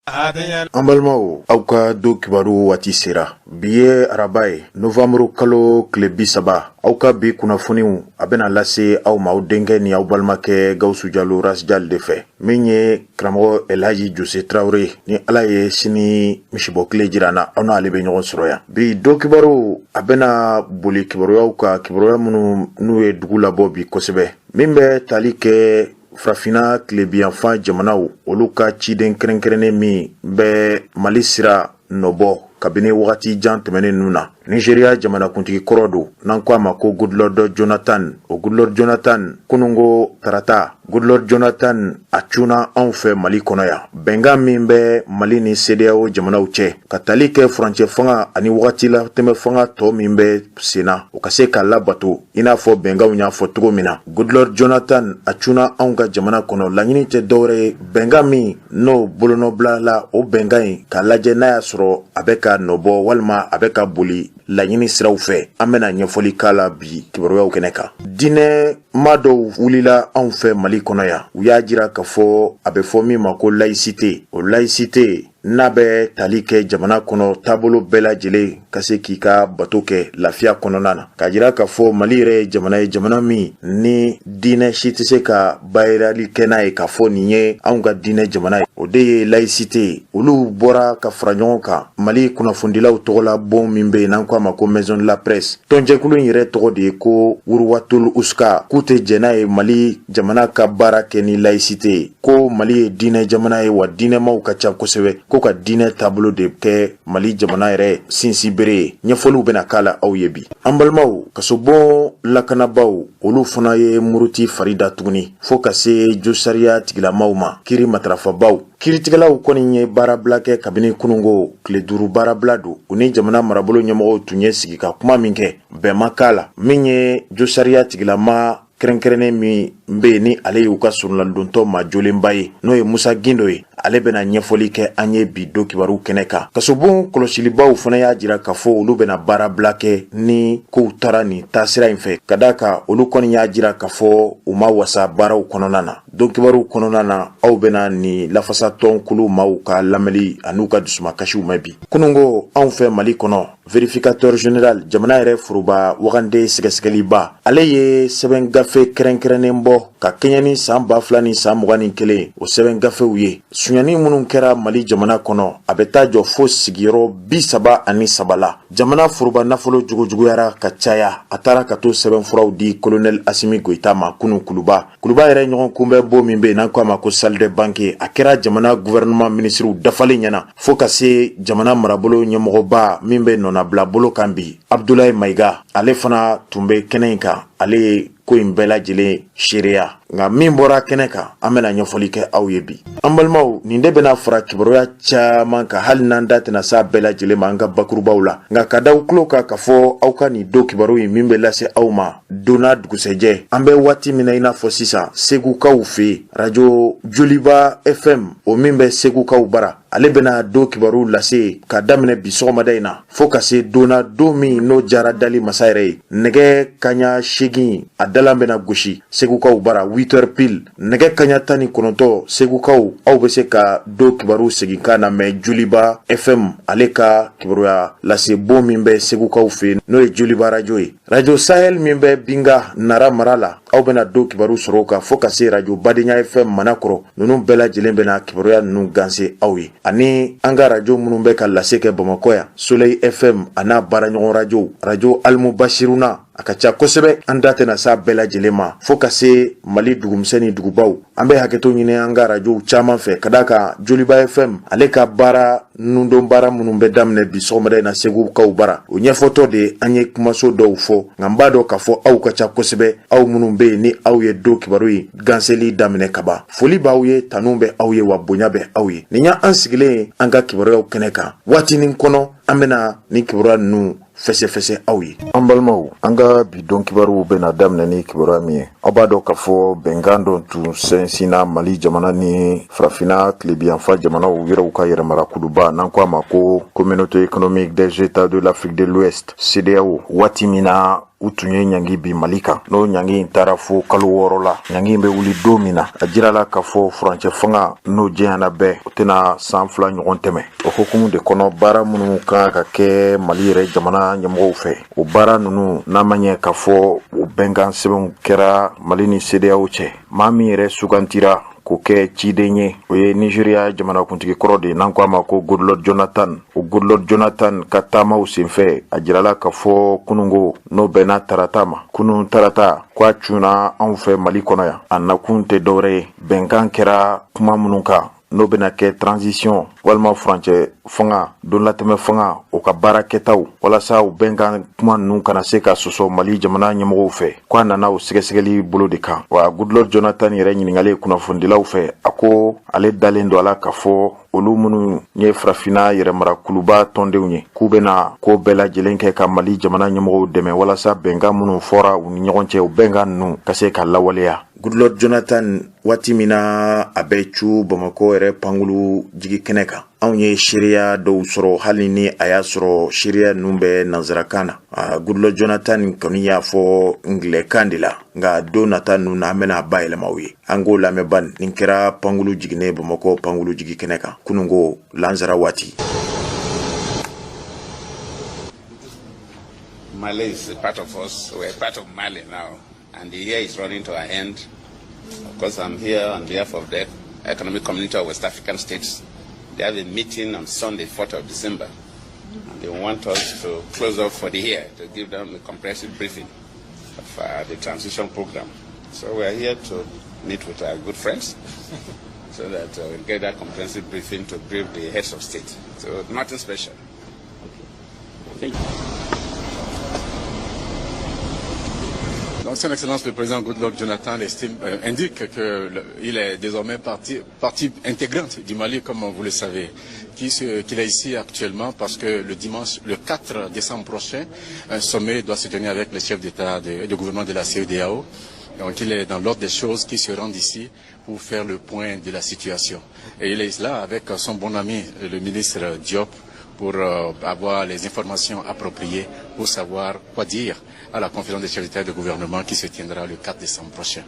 An balimaw, aw ka don kibaru waati sera. Bi ye araba ye, novanburu kalo tile 30. Aw ka bi kunnafoniw a bɛna lase aw ma aw denkɛ ni aw balimakɛ Gawusu Jalo Rasjal de fɛ. Min ye karamɔgɔ Elhaji Jose Tarawele, ni Ala ye sini misibɔ tile jira an na, aw n'ale bɛ ɲɔgɔn sɔrɔ yan. Bi don kibaru a bɛna boli kibaruyaw kan, kibaruya minnu n'u ye dugu labɔ bi kosɛbɛ, min bɛ tali kɛ Farafinna tilebinyanfan jamanaw, olu ka ciden kɛrɛnkɛrɛnnen min bɛ Mali sira nɔbɔ kabini wagati jan tɛmɛnen ninnu na, Nizeriya jamanakuntigi kɔrɔ don, n'an ko a ma ko Goodluck Jonathan. O Goodluck Jonathan, kununko tarata, Goodluck Jonathan a cunna anw fɛ Mali kɔnɔ yan. Bɛnkan min bɛ Mali ni CEDEAO jamanaw cɛ ka tali kɛ furancɛ fanga ani wagati latɛmɛ fanga tɔ min bɛ senna, o ka se ka labato i n'a fɔ bɛnkanw y'a fɔ cogo min na. Goodluck Jonathan a cunna anw ka jamana kɔnɔ. Laɲini tɛ dɔwɛrɛ ye, bɛnkan min n'o bolonɔbila la, o bɛnkan in k'a lajɛ n'a y'a sɔrɔ a bɛ ka nɔbɔ walima a bɛ ka boli laɲini siraw fɛ. An bɛna ɲɛfɔli k'a la bi kibaruyaw kɛnɛ kan. Diinɛ maa dɔw wulila anw fɛ Mali kɔnɔ yan, u y'a jira k'a fɔ a bɛ fɔ min ma ko laïcité. O laïcité n'a bɛ tali kɛ jamana kɔnɔ taabolo bɛɛ lajɛlen ka se k'i ka bato kɛ lafiya kɔnɔna na, k'a jira k'a fɔ Mali yɛrɛ ye jamana ye, jamana min ni diinɛ si tɛ se ka bayirali kɛ n'a ye k'a fɔ nin ye anw ka diinɛ jamana ye, o de ye laïcité ye. Olu bɔra ka fara ɲɔgɔn kan Mali kunnafonidilaw tɔgɔla bon min bɛ yen n'an ko a ma ko Maison de la Presse. Tɔnjɛkulu in yɛrɛ tɔgɔ de ye ko Wuruwatul Uska. K'u tɛ jɛn n'a ye Mali jamana ka baara kɛ ni laïcité ye, ko Mali ye diinɛ jamana ye, wa diinɛmaw ka ca kosɛbɛ, ko ka diinɛ taabolo de kɛ Mali jamana yɛrɛ sinsinbere ye. Ɲɛfɔliw bɛna k'a la aw ye bi. An balimaw, kasobon lakanabaaw, olu fana ye muruti fari da tuguni fo ka se josariya tigilamaw ma. Kiri matarafabaw, kiiritigɛlaw kɔni ye baarabila kɛ kabini kununko tile 5 baarabila don. U ni jamana marabolo ɲɛmɔgɔw tun ye sigi ka kuma min kɛ, bɛn ma k'a la. Min ye josariya tigilama kɛrɛnkɛrɛnnen min bɛ yen, ni ale y'u ka soronladontɔ maa jolenba ye, n'o ye Musa Gindo ye, ale bɛna ɲɛfɔli kɛ an ye bi don kibaru kɛnɛ kan. Kasobon kɔlɔsilibaw fana y'a jira k'a fɔ olu bɛna baarabila kɛ ni kow taara nin taasira in fɛ, ka d'a kan olu kɔni y'a jira k'a fɔ u ma wasa baaraw kɔnɔna na. Don kibaru kɔnɔna na, aw bɛna nin lafasatɔnkulu maaw ka lamɛnli an'u ka dusumakasiw mɛn bi. Kununko anw fɛ Mali kɔnɔ, vérificateur général, jamana yɛrɛ foroba wagande sɛgɛsɛgɛliba, ale ye sɛbɛn gafe kɛrɛnkɛrɛnnen bɔ ka kɛɲɛ ni san 2021. O sɛbɛn gafew ye sonyani minnu kɛra Mali jamana kɔnɔ, a bɛ taa jɔ fo sigiyɔrɔ 33 la. Jamana foroba nafolo jugujuguyara ka caya. A taara ka to sɛbɛnfuraw di colonel Asimi Goyita ma kunun Kuluba. Kuluba yɛrɛ ɲɔgɔn kunbɛn bon min bɛ yen n'an ko a ma ko salle de banquet, a kɛra jamana gouvernement minisiriw dafalen ɲɛna, fo ka se jamana marabolo ɲɛmɔgɔba min bɛ nɔnabila bolo kan bi, Abdoulaye Mayiga, ale fana tun bɛ kɛnɛ in kan. Ale ye ko in bɛɛ lajɛlen seereya. Nka min bɔra kɛnɛ kan, an bɛna ɲɛfɔli kɛ aw ye bi. An balimaw, nin de bɛna fara kibaruya caman kan, hali n'an da tɛna s'a bɛɛ lajɛlen ma an ka bakurubaw la. Nka ka da aw tulo kan k'a fɔ aw ka nin don kibaru in min bɛ lase aw ma don n'a dugusɛjɛ, an bɛ waati min na i n'a fɔ sisan, Segukaw fɛ yen, rajo Joliba FM, o min bɛ Segukaw bara, ale bɛna don kibaru lase ka daminɛ bi sɔgɔmada in na fo ka se don na, don min n'o jara dali masa yɛrɛ ye. Nɛgɛ kaɲa 8, a dalan bɛna gosi Segukaw bara, 8 heures pile, nɛgɛ kaɲa 19, Segukaw, aw bɛ se ka don kibaru seginkan lamɛn Joliba FM, ale ka kibaruya lase bon min bɛ Segukaw fɛ yen, n'o ye Joliba rajo ye. Radio Sahel min bɛ Binga Nara mara la, aw bɛna don kibaru sɔrɔ o kan, fo ka se radio Badenya FM Manakɔrɔ. Ninnu bɛɛ lajɛlen bɛna kibaruya ninnu ganse aw ye, ani an ka radio minnu bɛ ka lase kɛ Bamakɔ yan, Soleil FM a n'a baaraɲɔgɔn radio, radio Almubashiruna, a ka ca kosɛbɛ, an da tɛna s'a bɛɛ lajɛlen ma, fo ka se Mali dugumisɛn ni dugubaw. An bɛ hakɛto ɲini an ka radio caman fɛ, ka d'a kan Joliba FM, ale ka baara nundon baara minnu bɛ daminɛ bi sɔgɔmada in na Segukaw bara, o ɲɛfɔtɔ de an ye kumaso dɔw fɔ. Nka n b'a dɔn k'a fɔ aw ka ca kosɛbɛ, aw minnu bɛ yen ni aw ye don kibaru in ganseli daminɛ kaban. Foli b'aw ye, tanu bɛ aw ye, wa bonya bɛ aw ye. Nin y'an sigilen ye an ka kibaruyaw kɛnɛ kan. Waatinin kɔnɔ, an bɛna nin kibaruya ninnu fɛsɛfɛsɛ aw ye. An balimaw, an ka bi don kibaruw bɛna daminɛ ni kibaruya min ye, aw Aw b'a dɔn k'a fɔ bɛnkan dɔ tun sɛnsinna Mali jamana ni farafinna tilebinyanfan jamanaw yɛrɛw ka yɛrɛmarakuluba, n'an ko a ma ko Communauté économique des États de l'Afrique de l'Ouest, CEDEAO. Waati min na u tun ye ɲangi bin Mali kan, n'o ɲangi in taara fo kalo 6 la, ɲangi in bɛ wuli don min na, a jirala k'a fɔ furancɛ fanga n'o jɛyana bɛɛ, o tɛna san 2 ɲɔgɔn tɛmɛ. O hukumu de kɔnɔ, baara minnu kan ka kɛ Mali yɛrɛ jamana ɲɛmɔgɔw fɛ, o baara ninnu, n'a ma ɲɛ k'a fɔ o bɛnkan sɛbɛnw kɛra Mali ni CEDEAO cɛ, maa min yɛrɛ sugantira k'o kɛ ciden ye, o ye Nigeria jamanakuntigi kɔrɔ de ye, n'an ko a ma ko Goodluck Jonathan. O Goodluck Jonathan ka taamaw senfɛ, a jirala k'a fɔ kunungo, n'o bɛnna tarata ma, kunun tarata, ko a cunna anw fɛ Mali kɔnɔ yan. A nakun tɛ dɔwɛrɛ ye, bɛnkan kɛra kuma minnu kan, n'o bɛna kɛ transition walima furancɛ fanga, donlatɛmɛ fanga, o ka baara kɛtaw, walasa u bɛnkan kuma ninnu kana se ka sɔsɔ Mali jamana ɲɛmɔgɔw fɛ, ko a nana o sɛgɛsɛgɛli bolo de kan. Wa Goodluck Jonathan yɛrɛ ɲininkalen kunnafonidilaw fɛ, a ko ale dalen don a la k'a fɔ olu minnu ye farafinna yɛrɛmarakuluba tɔndenw ye, k'u bɛna ko bɛɛ lajɛlen kɛ ka Mali jamana ɲɛmɔgɔw dɛmɛ, walasa bɛnkan minnu fɔra u ni ɲɔgɔn cɛ, u bɛnkan ninnu ka se ka lawaleya. Goodluck Jonathan, waati min na a bɛ cu Bamakɔ yɛrɛ pankulu jigi kɛnɛ kan, anw ye seereya dɔw sɔrɔ, hali ni a y'a sɔrɔ seereya ninnu bɛ nansarakan na. Goodluck Jonathan kɔni y'a fɔ ngilɛkan de la, nka don nata ninnu na, an bɛna a bayɛlɛma u ye. An k'o lamɛn. Nin kɛra pankulu jiginnen Bamakɔ pankulu jigi kɛnɛ kan kununko lansara waati. Mali is a part of us. We're part of Mali now, and the year is running to an end. Of course, I'm here on behalf of the Economic Community of West African States. They have a meeting on Sunday, 4th of December, and they want us to close up for the year, to give them a comprehensive briefing of the transition program. So we are here to meet with our good friends so that we'll get that comprehensive briefing to brief the heads of state. So nothing special. Okay. Thank you. Donc, Son Excellence le Président Goodluck Jonathan estime, indique qu'il est désormais partie intégrante du Mali, comme vous le savez, qu'il est ici actuellement parce que le dimanche, le 4 décembre prochain, un sommet doit se tenir avec les chefs d'État et de gouvernement de la CEDEAO. Donc il est dans l'ordre des choses qui se rendent ici pour faire le point de la situation. Et il est là avec son bon ami, le ministre Diop, pour avoir les informations appropriées pour savoir quoi dire à la conférence des chefs d'État et de gouvernement qui se tiendra le 4 décembre prochain.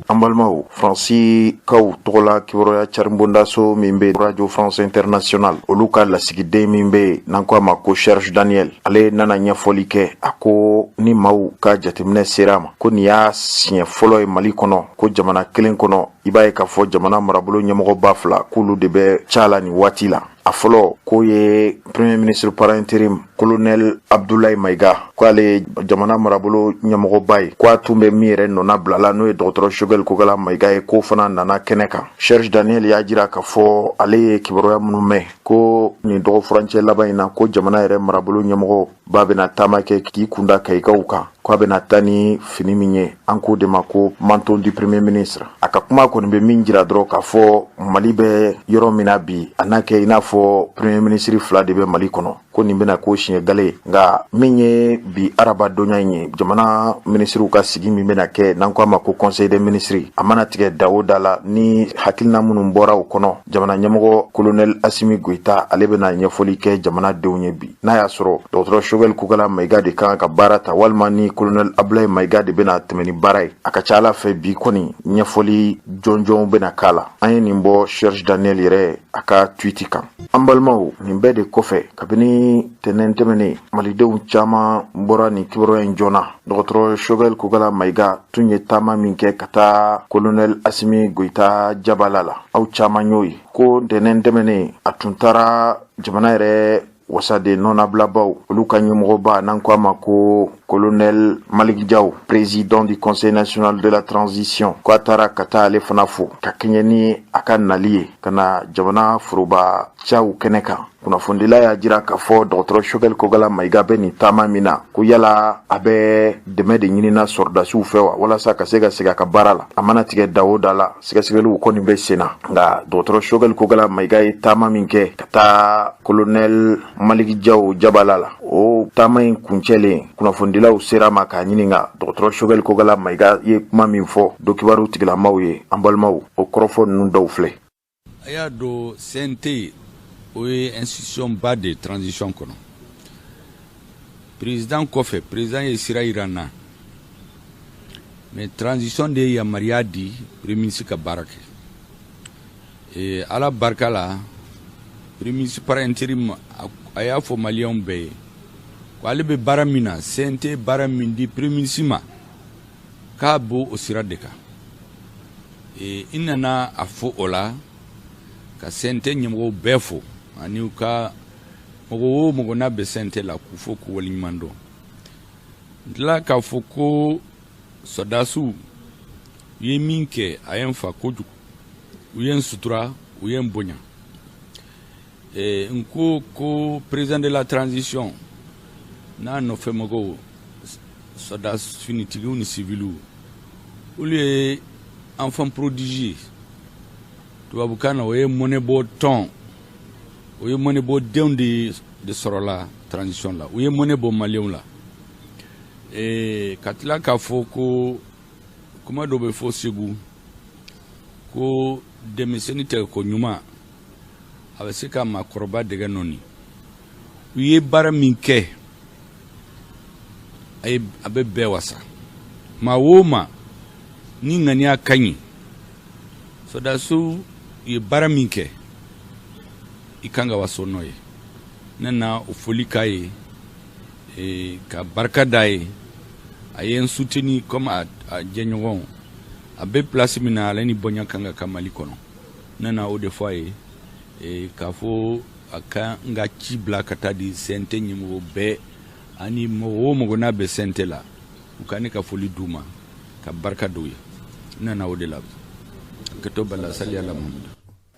An balimaw, Faransi kaw tɔgɔla kibaruya caribondaso min bɛ Radio France International, olu ka lasigiden min bɛ, n'an ko a ma ko Serge Daniel, ale nana ɲɛfɔli kɛ. A ko ni maaw ka jateminɛ sera a ma, ko nin y'a siɲɛ fɔlɔ ye Mali kɔnɔ, ko jamana kelen kɔnɔ, i b'a ye k'a fɔ jamana marabolo ɲɛmɔgɔba fila, k'olu de bɛ ca la nin waati la. A fɔlɔ, k'o ye Premier ministre par intérim Colonel Abdoulaye Maïga, ko ale jamana marabolo ɲɛmɔgɔba ye, ko a tun bɛ min yɛrɛ nɔna bila la, n'o ye dɔgɔtɔrɔ Choguel Kokala Maïga ye, k'o fana nana kɛnɛ kan. Serge Daniel y'a jira k'a fɔ ale ye kibaruya minnu mɛn, ko nin dɔgɔ laban in na, ko jamana yɛrɛ marabolo ɲɛmɔgɔ ba bɛna taama kɛ k'i kunda Kayikaw kan, ko a bɛna taa ni fini min ye, an k'o de ma ko manteau du Premier ministre. A ka kuma kɔni bɛ min jira dɔrɔn, k'a fɔ Mali bɛ yɔrɔ min na bi, a n'a kɛ i n'a fɔ Premier ministre fila de bɛ Mali kɔnɔ, ko nin bɛna ko siɲɛ gale. Nka min ye bi arabadonya in ye, jamana minisiriw ka sigi min bɛna kɛ, n'an ko a ma ko Conseil des ministres, a mana tigɛ da o da la, ni hakilina minnu bɔra o kɔnɔ, jamana ɲɛmɔgɔ Colonel Assimi Goïta, ale bɛna ɲɛfɔli kɛ jamana denw ye bi, n'a y'a sɔrɔ dɔgɔtɔrɔ Choguel Kokala Maïga de kan ka baara ta, walima ni Colonel Abdoulaye Maïga de bɛna tɛmɛ ni baara ye. A ka ca ala fɛ, bi kɔni ɲɛfɔli jɔnjɔnw bɛna k'a la. An ye nin bɔ Serge Daniel yɛrɛ a ka tweet kan. An balimaw, nin bɛɛ de kɔfɛ, kabini tɛnɛn tɛmɛnen, malidenw caman bɔra nin kibaruya in joona. Dɔgɔtɔrɔ Choguel Kokala Maïga tun ye taama min kɛ ka taa Colonel Assimi Goïta jabala la, aw caman y'o ye, ko ntɛnɛn tɛmɛnen, a tun taara jamana yɛrɛ wasaden nɔnabilabaw, olu ka ɲɛmɔgɔba, n'an ko a ma ko Colonel Malick Diaw, président du Conseil national de la transition, ko a taara ka taa ale fana fo ka kɛɲɛ ni a ka nali ye ka na jamana foroba caw kɛnɛ kan. Kunnafonidila y'a jira k'a fɔ dɔgɔtɔrɔ Choguel Kokala Maïga bɛ nin taama min na, ko yala a bɛ dɛmɛ de ɲinina sɔrɔdasiw fɛ wa, walasa ka se ka segin a ka baara la? A mana tigɛ da o da la, sɛgɛsɛgɛliw kɔni bɛ sen na. Nka dɔgɔtɔrɔ Choguel Kokala Maïga ye taama min kɛ ka taa Colonel Malick Diaw jabala la, o O taama in kuncɛlen, kunnafonidilaw sera ma k'a ɲininka. Dɔgɔtɔrɔ Choguel Kokalla Maïga ye kuma min fɔ donkibaru tigilamaw ye, an balimaw, o kɔrɔfɔ ninnu dɔw filɛ. A y'a dɔn, CNT, o ye institution ba de transition kɔnɔ. Président kɔfɛ, président ye sira yira n na, mais transition de ye yamaruya di premier ministre ka baara kɛ. Ala barika la, premier ministre par intérim, a y'a fɔ maliyɛnw bɛɛ ye ko ale bɛ baara min na, CNT baara min di premier ministre ma, k'a b'o o sira de kan. I nana a fɔ o la ka CNT ɲɛmɔgɔw bɛɛ fo, ani u ka mɔgɔ o mɔgɔ n'a bɛ CNT la, k'u fo k'u waleɲuman dɔn. N tila k'a fɔ ko sɔdasiw u ye min kɛ, a ye n fa kojugu. U ye n sutura, u ye n bonya. N ko ko président de la transition n'a nɔfɛ mɔgɔw, sɔdas finitigiw ni civiliw, olu ye enfant prodige ye. Tubabukan na, o ye mɔnɛbɔ tɔn, o ye mɔnɛbɔ denw de sɔrɔla transition la. U ye mɔnɛ bɔ maliyɛnw la. Ka tila k'a fɔ ko kuma dɔ bɛ fɔ Segu ko denmisɛnnin tɛ ko ɲuman, a bɛ se ka maakɔrɔba dɛgɛ nɔni. U ye baara min kɛ, a bɛ bɛɛ wasa. Maa o maa ni ŋaniya ka ɲi, sɔdasiw ye baara min kɛ, i kan ka waso n'o ye. Ne na o foli k'a ye, ka barika d'a ye. A ye n soutenir comme a jɛɲɔgɔn. A bɛ place min na, ale ni bonya kan ka ka Mali kɔnɔ. Ne na o de fɔ a ye, k'a fɔ a ka n ka ci bila ka taa di CNT ɲɛmɔgɔ bɛɛ ani mɔgɔ o mɔgɔ n'a bɛ CNT la, u ka ne ka foli d'u ma, ka barika d'u ye. N nana o de la ka to bala sali ala Muhammad.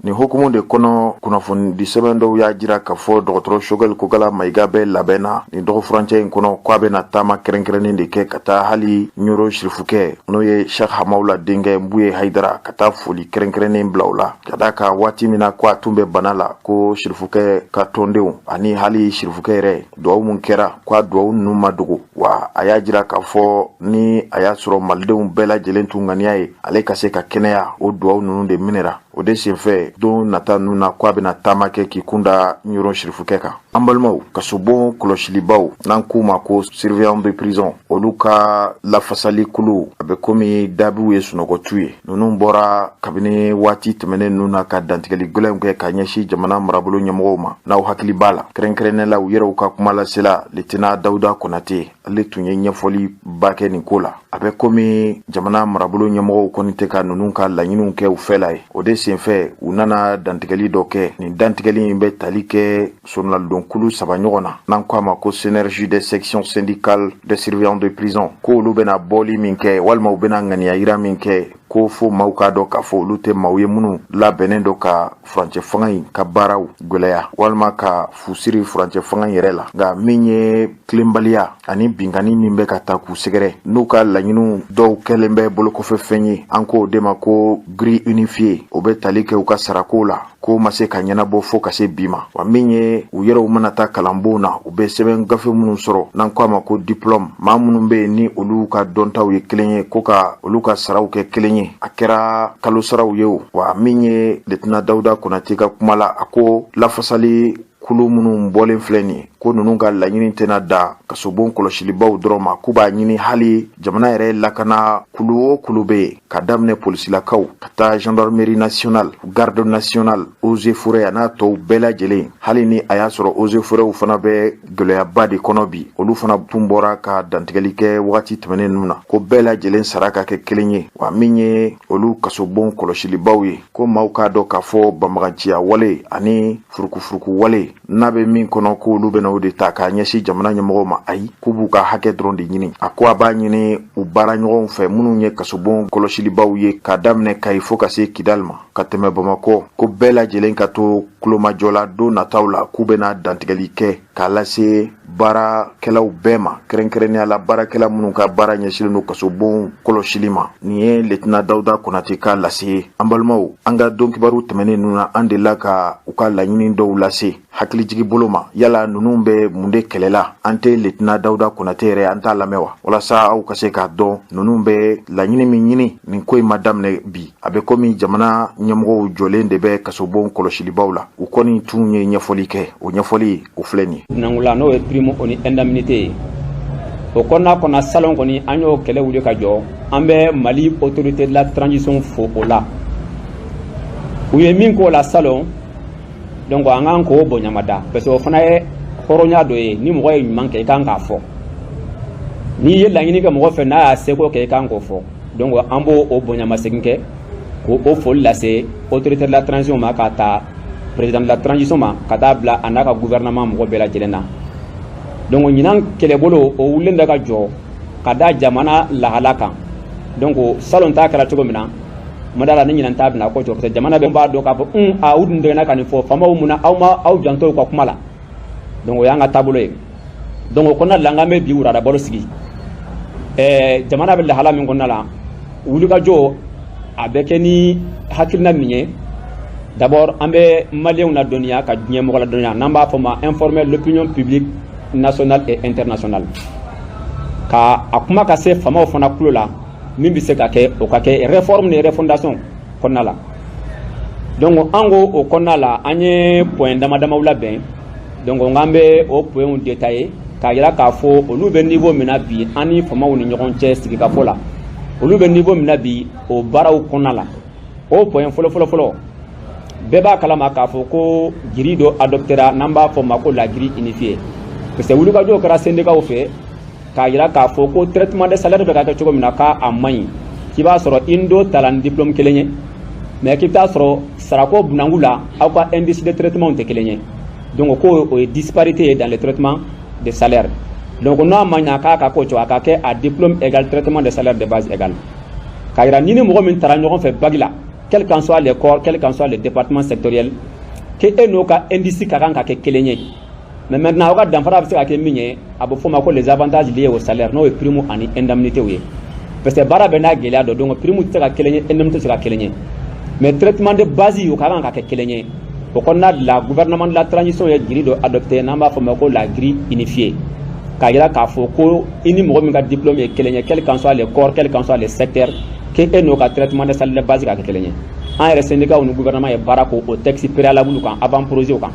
Nin hukumu de kɔnɔ, kunnafonidi sɛbɛn dɔw y'a jira k'a fɔ dɔgɔtɔrɔ Choguel Kokalla Maïga bɛ labɛn na nin dɔgɔfurancɛ in kɔnɔ, ko a bɛna taama kɛrɛnkɛrɛnnen de kɛ ka taa hali Ɲoro sirifukɛ, n'o ye Cheikh Hamawula denkɛ Buye Hayidara, ka taa foli kɛrɛnkɛrɛnnen bila o la, ka da kan waati min na ko a tun bɛ bana la, ko sirifukɛ ka tɔndenw ani hali sirifukɛ yɛrɛ, duwawu mun kɛra, ko a duwawu ninnu ma dogo. Wa a y'a jira k'a fɔ ni a y'a sɔrɔ malidenw bɛɛ lajɛlen tun ŋaniya ye ale ka se ka kɛnɛya, o duwawu ninnu de minɛra. O de senfɛ, don nata ninnu na, ko a bɛna taama kɛ k'i kun da Ɲoro sirifukɛ kan. An balimaw, kasobon kɔlɔsilibaw, n'an k'u ma ko surveillant de prison, olu ka lafasali kulu, a bɛ komi dabiw ye sunɔgɔtu ye. Ninnu bɔra kabini waati tɛmɛnen ninnu na ka dantigɛli gɛlɛnw kɛ ka ɲɛsin jamana marabolo ɲɛmɔgɔw ma. N'aw hakili b'a la, kɛrɛnkɛrɛnnɛ la, u yɛrɛw ka kuma lasela, lieutenant Dawuda Konate, ale tun ye ɲɛfɔli ba kɛ nin ko la. A bɛ komi jamana marabolo ɲɛmɔgɔw kɔni tɛ ka ninnu ka laɲiniw kɛ u fɛ la ye. O de senfɛ, u nana dantigɛli dɔ kɛ. Nin dantigɛli in bɛ tali kɛ sonadonkulu saba ɲɔgɔn na, n'an ko a ma ko Synergie des sections syndicales des surveillants de prison, ko olu bɛna bɔli min kɛ walima u bɛna ŋaniya yira min kɛ, ko fo maaw k'a dɔn k'a fɔ olu tɛ maaw ye minnu labɛnnen dɔ ka furancɛ fanga in ka baaraw gwɛlɛya walima ka fusiri furancɛ fanga in yɛrɛ la. Nka min ye tilenbaliya ani binkanni min bɛ ka ta k'u sɛgɛrɛ, n'u ka laɲiniw dɔw kɛlen bɛ bolokɔfɛ fɛn ye, an k'o de ma ko grille unifiée, o bɛ tali kɛ u ka sarako la, ko ma se ka ɲɛnabɔ fo ka se bi ma. Wa min ye u yɛrɛw mana taa kalanbon na, u bɛ sɛbɛn gafe minnu sɔrɔ, n'an ko a ma ko diplôme, maa minnu bɛ yen ni olu ka dɔntaw ye kelen ye, ko ka olu ka saraw kɛ kelen ye, a kɛra kalo saraw ye o. Wa min ye lieutenant Dawuda Konate ka kuma la, a ko lafasali kulu minnu bɔlen filɛ nin ye, ko ninnu ka laɲini tɛna da kasobon kɔlɔsilibaw dɔrɔn ma, k'u b'a ɲini hali jamana yɛrɛ lakana kulu o kulu bɛ yen, ka daminɛ polisilakaw ka taa gendarmerie nationale, garde nationale, eaux et forêts a n'a tɔw bɛɛ lajɛlen. Hali ni a y'a sɔrɔ eaux et forêts fana bɛ gɛlɛyaba de kɔnɔ bi, olu fana tun bɔra ka dantigɛli kɛ wagati tɛmɛnen ninnu na, ko bɛɛ lajɛlen sara ka kɛ kelen ye. Wa min ye olu kasobon kɔlɔsilibaw ye, ko maaw k'a dɔn k'a fɔ banbaganciya wale ani furukufuruku wale n'a bɛ min kɔnɔ, ko olu bɛna o de ta k'a ɲɛsin jamana ɲɛmɔgɔw ma, ayi, k'u b'u ka hakɛ dɔrɔn de ɲini. A ko a b'a ɲini u baara ɲɔgɔnw fɛ minnu ye kasobon kɔlɔsilibaw ye, k'a daminɛ Kayi fo ka se Kidali ma, ka tɛmɛ Bamakɔ, ko bɛɛ lajɛlen ka to kulomajɔ la don nataw la, k'u bɛna dantigɛli kɛ k'a lase. Baarakɛlaw bɛɛ ma, kɛrɛnkɛrɛnnenya la baarakɛla minnu ka baara ɲɛsinnen don kasobon kɔlɔsili ma. Nin ye Lieutenant Dawuda Konate ka lase ye. An balimaw, an ka don kibaru tɛmɛnen ninnu na, an delila ka u ka laɲini dɔw lase hakilijigi bolo ma. Yala ninnu bɛ mun de kɛlɛ la? An tɛ Lieutenant Dawuda Konate yɛrɛ, an t'a lamɛn wa, walasa aw ka se k'a dɔn ninnu bɛ laɲini min ɲini. Nin ko in ma daminɛ bi. A bɛ komi jamana ɲɛmɔgɔw jɔlen de bɛ kasobon kɔlɔsilibaw la. U kɔni tun ye ɲɛfɔli kɛ, o ɲɛfɔli o filɛ nin ye. Nangula, n'o ye prime o ni indemnité ye, o kɔnɔna kɔnɔ, salon kɔni, an y'o kɛlɛ wuli ka jɔ. An bɛ Mali autorité de la transition fo o la, u ye min k'o la salon. Donc an k'an k'o bonyamada, parce que o fana ye hɔrɔnya dɔ ye. Ni mɔgɔ ye ɲuman kɛ, i kan k'a fɔ. N'i ye laɲini kɛ mɔgɔ fɛ, n'a y'a seko kɛ, i kan k'o fɔ. Donc an b'o o bonyamasegin kɛ k'o o foli lase autorité de la transition ma, ka taa président de la transition ma, ka taa bila a n'a ka gouvernement mɔgɔ bɛɛ lajɛlen na. Donc ɲinan kɛlɛbolo o wulilen bɛ ka jɔ ka da jamana lahala kan. Donc salon ta kɛra cogo min na, ma da la ni ɲinan ta bɛna ko cogo, parce que jamana bɛɛ b'a dɔn k'a fɔ un a u dun dɛgɛnna ka nin fɔ. Faamaw, mun na aw ma aw janto u ka kuma la? Donc o y'an ka taabolo ye. Donc o kɔnɔna la, an bɛ bi wurada baro sigi. Jamana bɛ lahala min kɔnɔna la, wulikajɔ a bɛ kɛ ni hakilina min ye, d'abord an bɛ maliyɛnw ladɔnniya, ka diɲɛ mɔgɔ ladɔnniya, n'an b'a fɔ ma informer l'opinion publique nationale et internationale, ka a kuma ka se faamaw fana tulo la. Min bɛ se ka kɛ, o ka kɛ réforme ni refondation kɔnɔna la. Donc an ko o kɔnɔna la, an ye point dama damaw labɛn. Donc an bɛ o points détailler k'a yira k'a fɔ olu bɛ niveau min na bi, an ni faamaw ni ɲɔgɔn cɛ sigikafɔ la, olu bɛ niveau min na bi o baaraw kɔnɔna la. O point fɔlɔ fɔlɔ fɔlɔ, bɛɛ b'a kalama k'a fɔ ko grille dɔ adoptera, n'an b'a fɔ ma ko la grille unifiée, parce que wulikajɔw kɛra syndicats fɛ k'a yira k'a fɔ ko traitement de salaire bɛ ka kɛ cogo min na, k'a a man ɲi, k'i b'a sɔrɔ i ni dɔ tala ni diplôme kelen ye, mais k'i bɛ taa sɔrɔ sarako bunanku la, aw ka indice de traitement tɛ kelen ye. Donc ko o ye disparité ye dans le traitement de salaire. Donc n'a ma ɲa k'a ka ko cogo, a ka kɛ à diplôme égal, traitement de salaire de base égal, k'a yira ni ni mɔgɔ min taara ɲɔgɔn fɛ bac la, quel qu'en soit les corps, quel qu'en soit le département sectoriel, que e n'o ka indice ka kan ka kɛ kelen ye. Mais maintenant, aw ka danfara bɛ se ka kɛ min ye, a bɛ fɔ o ma ko les avantages liés au salaire, n'o ye prime ani indemnité ye, parce que baara bɛɛ n'a gɛlɛya dɔ. Donc prime tɛ se ka kelen ye, indemnité tɛ se ka kelen ye, mais traitement de base, o ka kan ka kɛ kelen ye. O kɔnɔna de la, gouvernement de la transition ye grille dɔ adopté, n'an b'a fɔ o ma ko la grille unifiée, k'a yira k'a fɔ ko i ni mɔgɔ min ka diplôme ye kelen ye, quel qu'en soit les corps, quel qu'en soit les secteurs, que e n'o ka traitement de salaire de base ka kɛ kelen ye. An yɛrɛ syndicat ni gouvernement ye baara k'o o texte préalable kan, avant projet kan.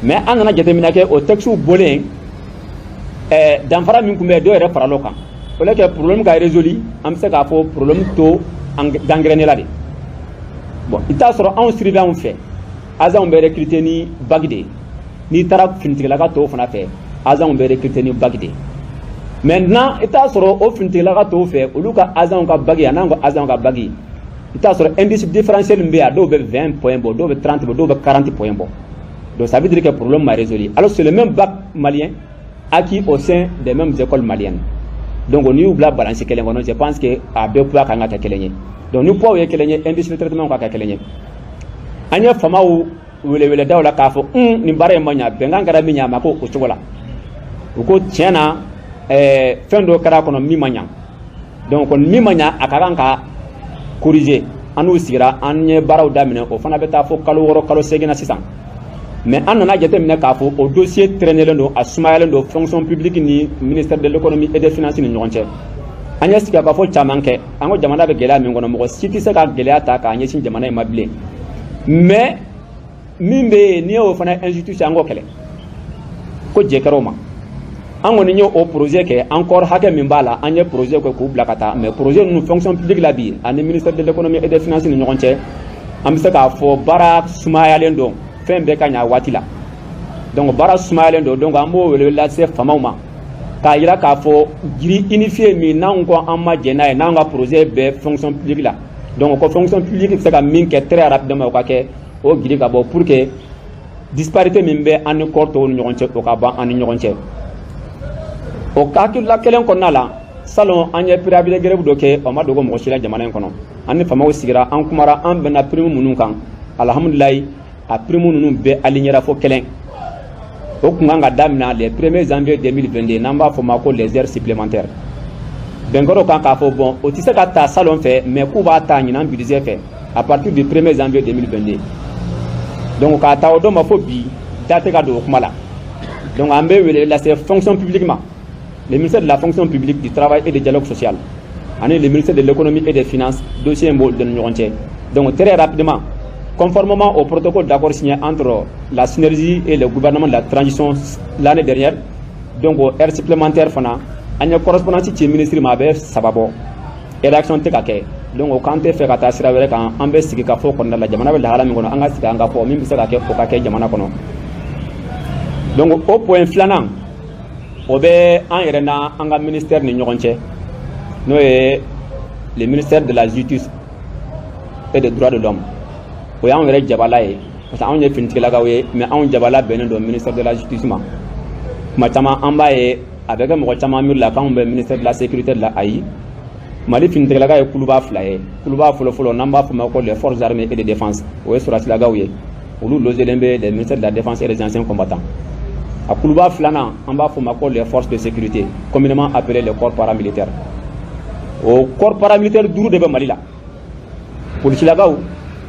Mais an nana jateminɛ kɛ, o texte bɔlen, danfara min tun bɛ yen, dɔw yɛrɛ faral'o kan. Au lieu que problème ka résolu, an bɛ se k'a fɔ problème to gangréné la de. Bon, i t'a sɔrɔ anw surveillant fɛ, agents bɛ recruter ni bac de ye. N'i taara finitigilaka tɔw fana fɛ, agents bɛ recruter ni bac de ye. Maintenant, i t'a sɔrɔ o finitigilaka tɔw fɛ, olu ka agents ka bac a n'an ka agents ka bac, i t'a sɔrɔ indice différentiel min bɛ yen, a dɔw bɛ 20 points bɔ, dɔw bɛ 30 bɔ, dɔw bɛ 40 points bɔ. Donc ça veut dire que problème ma résolu, alors c'est le même bac malien acquis au sein des mêmes écoles maliennes. Donc n'i y'u bila balance kelen kɔnɔ, je pense que a bɛɛ poids kan ka kɛ kelen ye. Donc ni poids ye kelen ye, indice de traitement ka kɛ kelen ye. An ye faamaw weleweledaw la k'a fɔ un nin baara in ma ɲa, bɛnkan kɛra min ɲa, a ma ko o cogo la. U ko tiɲɛ na, fɛn dɔ kɛra a kɔnɔ min ma ɲa. Donc min ma ɲa, a ka kan ka corriger. An n'u sigira, an ye baaraw daminɛ. O fana bɛ taa fo kalo 6, kalo 8 na sisan. Mais an nana jateminɛ k'a fɔ o dossier traînelen don, a sumayalen don fonction publique ni ministère de l'économie et des finances ni ɲɔgɔn cɛ. An ye sigikafɔ caman kɛ. An ko jamana bɛ gɛlɛya min kɔnɔ, mɔgɔ si tɛ se ka gɛlɛya ta k'a ɲɛsin jamana in ma bilen. Mais min bɛ yen, n'i y'o fana injustice, an k'o kɛlɛ ko jɛ kɛra o ma. An kɔni ye o projet kɛ encore, hakɛ min b'a la, an ye projet kɛ k'u bila ka taa. Mais projet ninnu, fonction publique la bi ani ministère de l'économie et des finances ni ɲɔgɔn cɛ, an bɛ se k'a fɔ baara sumayalen don. Fɛn bɛɛ ka ɲa a waati la, donc baara sumayalen don. Donc an b'o wele lase faamaw ma k'a yira k'a fɔ grille unifiée min n'anw ko an ma jɛn n'a ye, n'an ka projet bɛɛ fonction publique la, donc ko fonction publique bɛ se ka min kɛ très rapidement, o ka kɛ, o grille ka bɔ, pour que disparité min bɛ an ni corps tɔw ni ɲɔgɔn cɛ, o ka ban an ni ɲɔgɔn cɛ. O hakilila kelen kɔnɔna la, salon an ye préavis de grève dɔ kɛ. O ma dogo mɔgɔ si la jamana in kɔnɔ. An ni faamaw sigira, an kumara, an bɛnna prime minnu kan. Alhamdulilayi, a prime ninnu bɛɛ alignera fo kelen. O kun kan ka daminɛ le 1er janvier 2022, n'an b'a fɔ ma ko les heures supplémentaires. Bɛn kɛr'o kan k'a fɔ bon, o tɛ se ka ta salon fɛ, mais k'u b'a ta ɲinan budget fɛ à partir du 1er janvier 2022. Donc k'a ta o don ma fo bi, da tɛ ka don o kuma la. Donc an bɛ wele lase fonction publique ma, le ministère de la Fonction publique, du Travail et du Dialogue social ani le ministère de l'Économie et des Finances. Dossier in b'olu de ni ɲɔgɔn cɛ. Donc très rapidement, conformément au protocole d'accord signé entre la synergie et le gouvernement de la transition l'année dernière, donc heure supplémentaire fana, an ye correspondance ci ministre ma, a bɛ 3 bɔ, réaction tɛ ka kɛ. Donc o k'an tɛ fɛ ka taa sira wɛrɛ kan, an bɛ sigi ka fɔ kɔnɔna la. Jamana bɛ lahala min kɔnɔ, an ka sigi an ka fɔ min bɛ se ka kɛ, o ka kɛ jamana kɔnɔ. Donc o point filanan, o bɛ an yɛrɛ na an ka ministère ni ɲɔgɔn cɛ, n'o ye le ministère de la Justice et des Droits de l'Homme. O y'anw yɛrɛ jabala ye, parce que anw ye finitigilakaw ye, mais anw jabala bɛnnen don ministère de la Justice ma. Tuma caman an b'a ye, a bɛ kɛ mɔgɔ caman miiri la k'anw bɛ ministère de la Sécurité de la. Ayi, Mali finitigilaka ye kuluba fila ye. Kuluba fɔlɔfɔlɔ, n'an b'a fɔ ma ko les Forces armées et de défense, o ye sɔrɔdasilakaw ye, olu logelen bɛ le ministère de la Défense et des Anciens Combattants. A kuluba filanan, an b'a fɔ ma ko les forces de sécurité, communément appelé les corps paramilitaires. O corps paramilitaire duuru de bɛ Mali la: polisilakaw,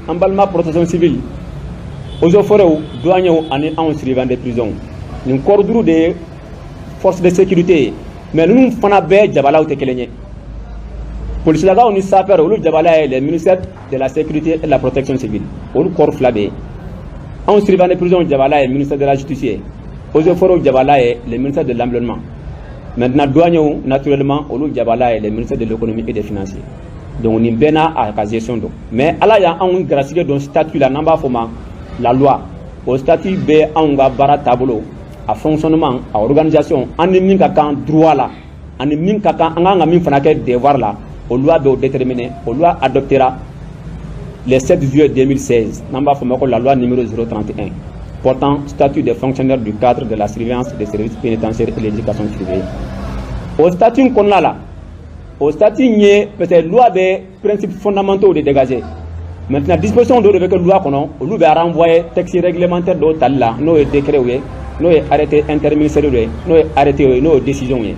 an balima protection civile, eaux et forêts, douaniers ani anw surveillant de prison. Nin corps duuru de ye force de sécurité ye, mais ninnu fana bɛɛ jabalaw tɛ kelen ye. Polisilakaw ni sapeur, olu jabala ye le ministère de la Sécurité et de la Protection civile, olu corps fila bɛ yen. Anw surveillant de prison jabala ye ministère de la Justice ye, eaux et forêts jabala ye le ministère de l'Environnement. Maintenant, douaniers, naturellement, olu jabala ye le ministère de l'Économie et des Finances. Donc nin bɛɛ n'a a ka gestion don, mais Ala y'anw garisigɛ don statut la, n'an b'a fɔ ma la loi. O statut bɛ anw ka baara taabolo, a fonctionnement, a organisation, an ni min ka kan droit la ani min ka kan an kan ka min fana kɛ devoir la, o loi bɛ o déterminer. O loi adoptera le 7 juillet 2016, n'an b'a fɔ ma ko la loi numéro 031 portant statut des fonctionnaires du cadre de la surveillance des services pénitentiaires et de l'éducation surveillée. O statut in kɔnɔna la, o statut in ye, parce que loi bɛ principes fondamentaux de dégager. Maintenant, disposition dɔw de bɛ kɛ loi kɔnɔ, olu bɛ renvoyer texte réglementaire dɔw tali la, n'o ye décret ye, n'o ye arrêté interministériel ye, n'o ye arrêté ye, n'o ye décision ye.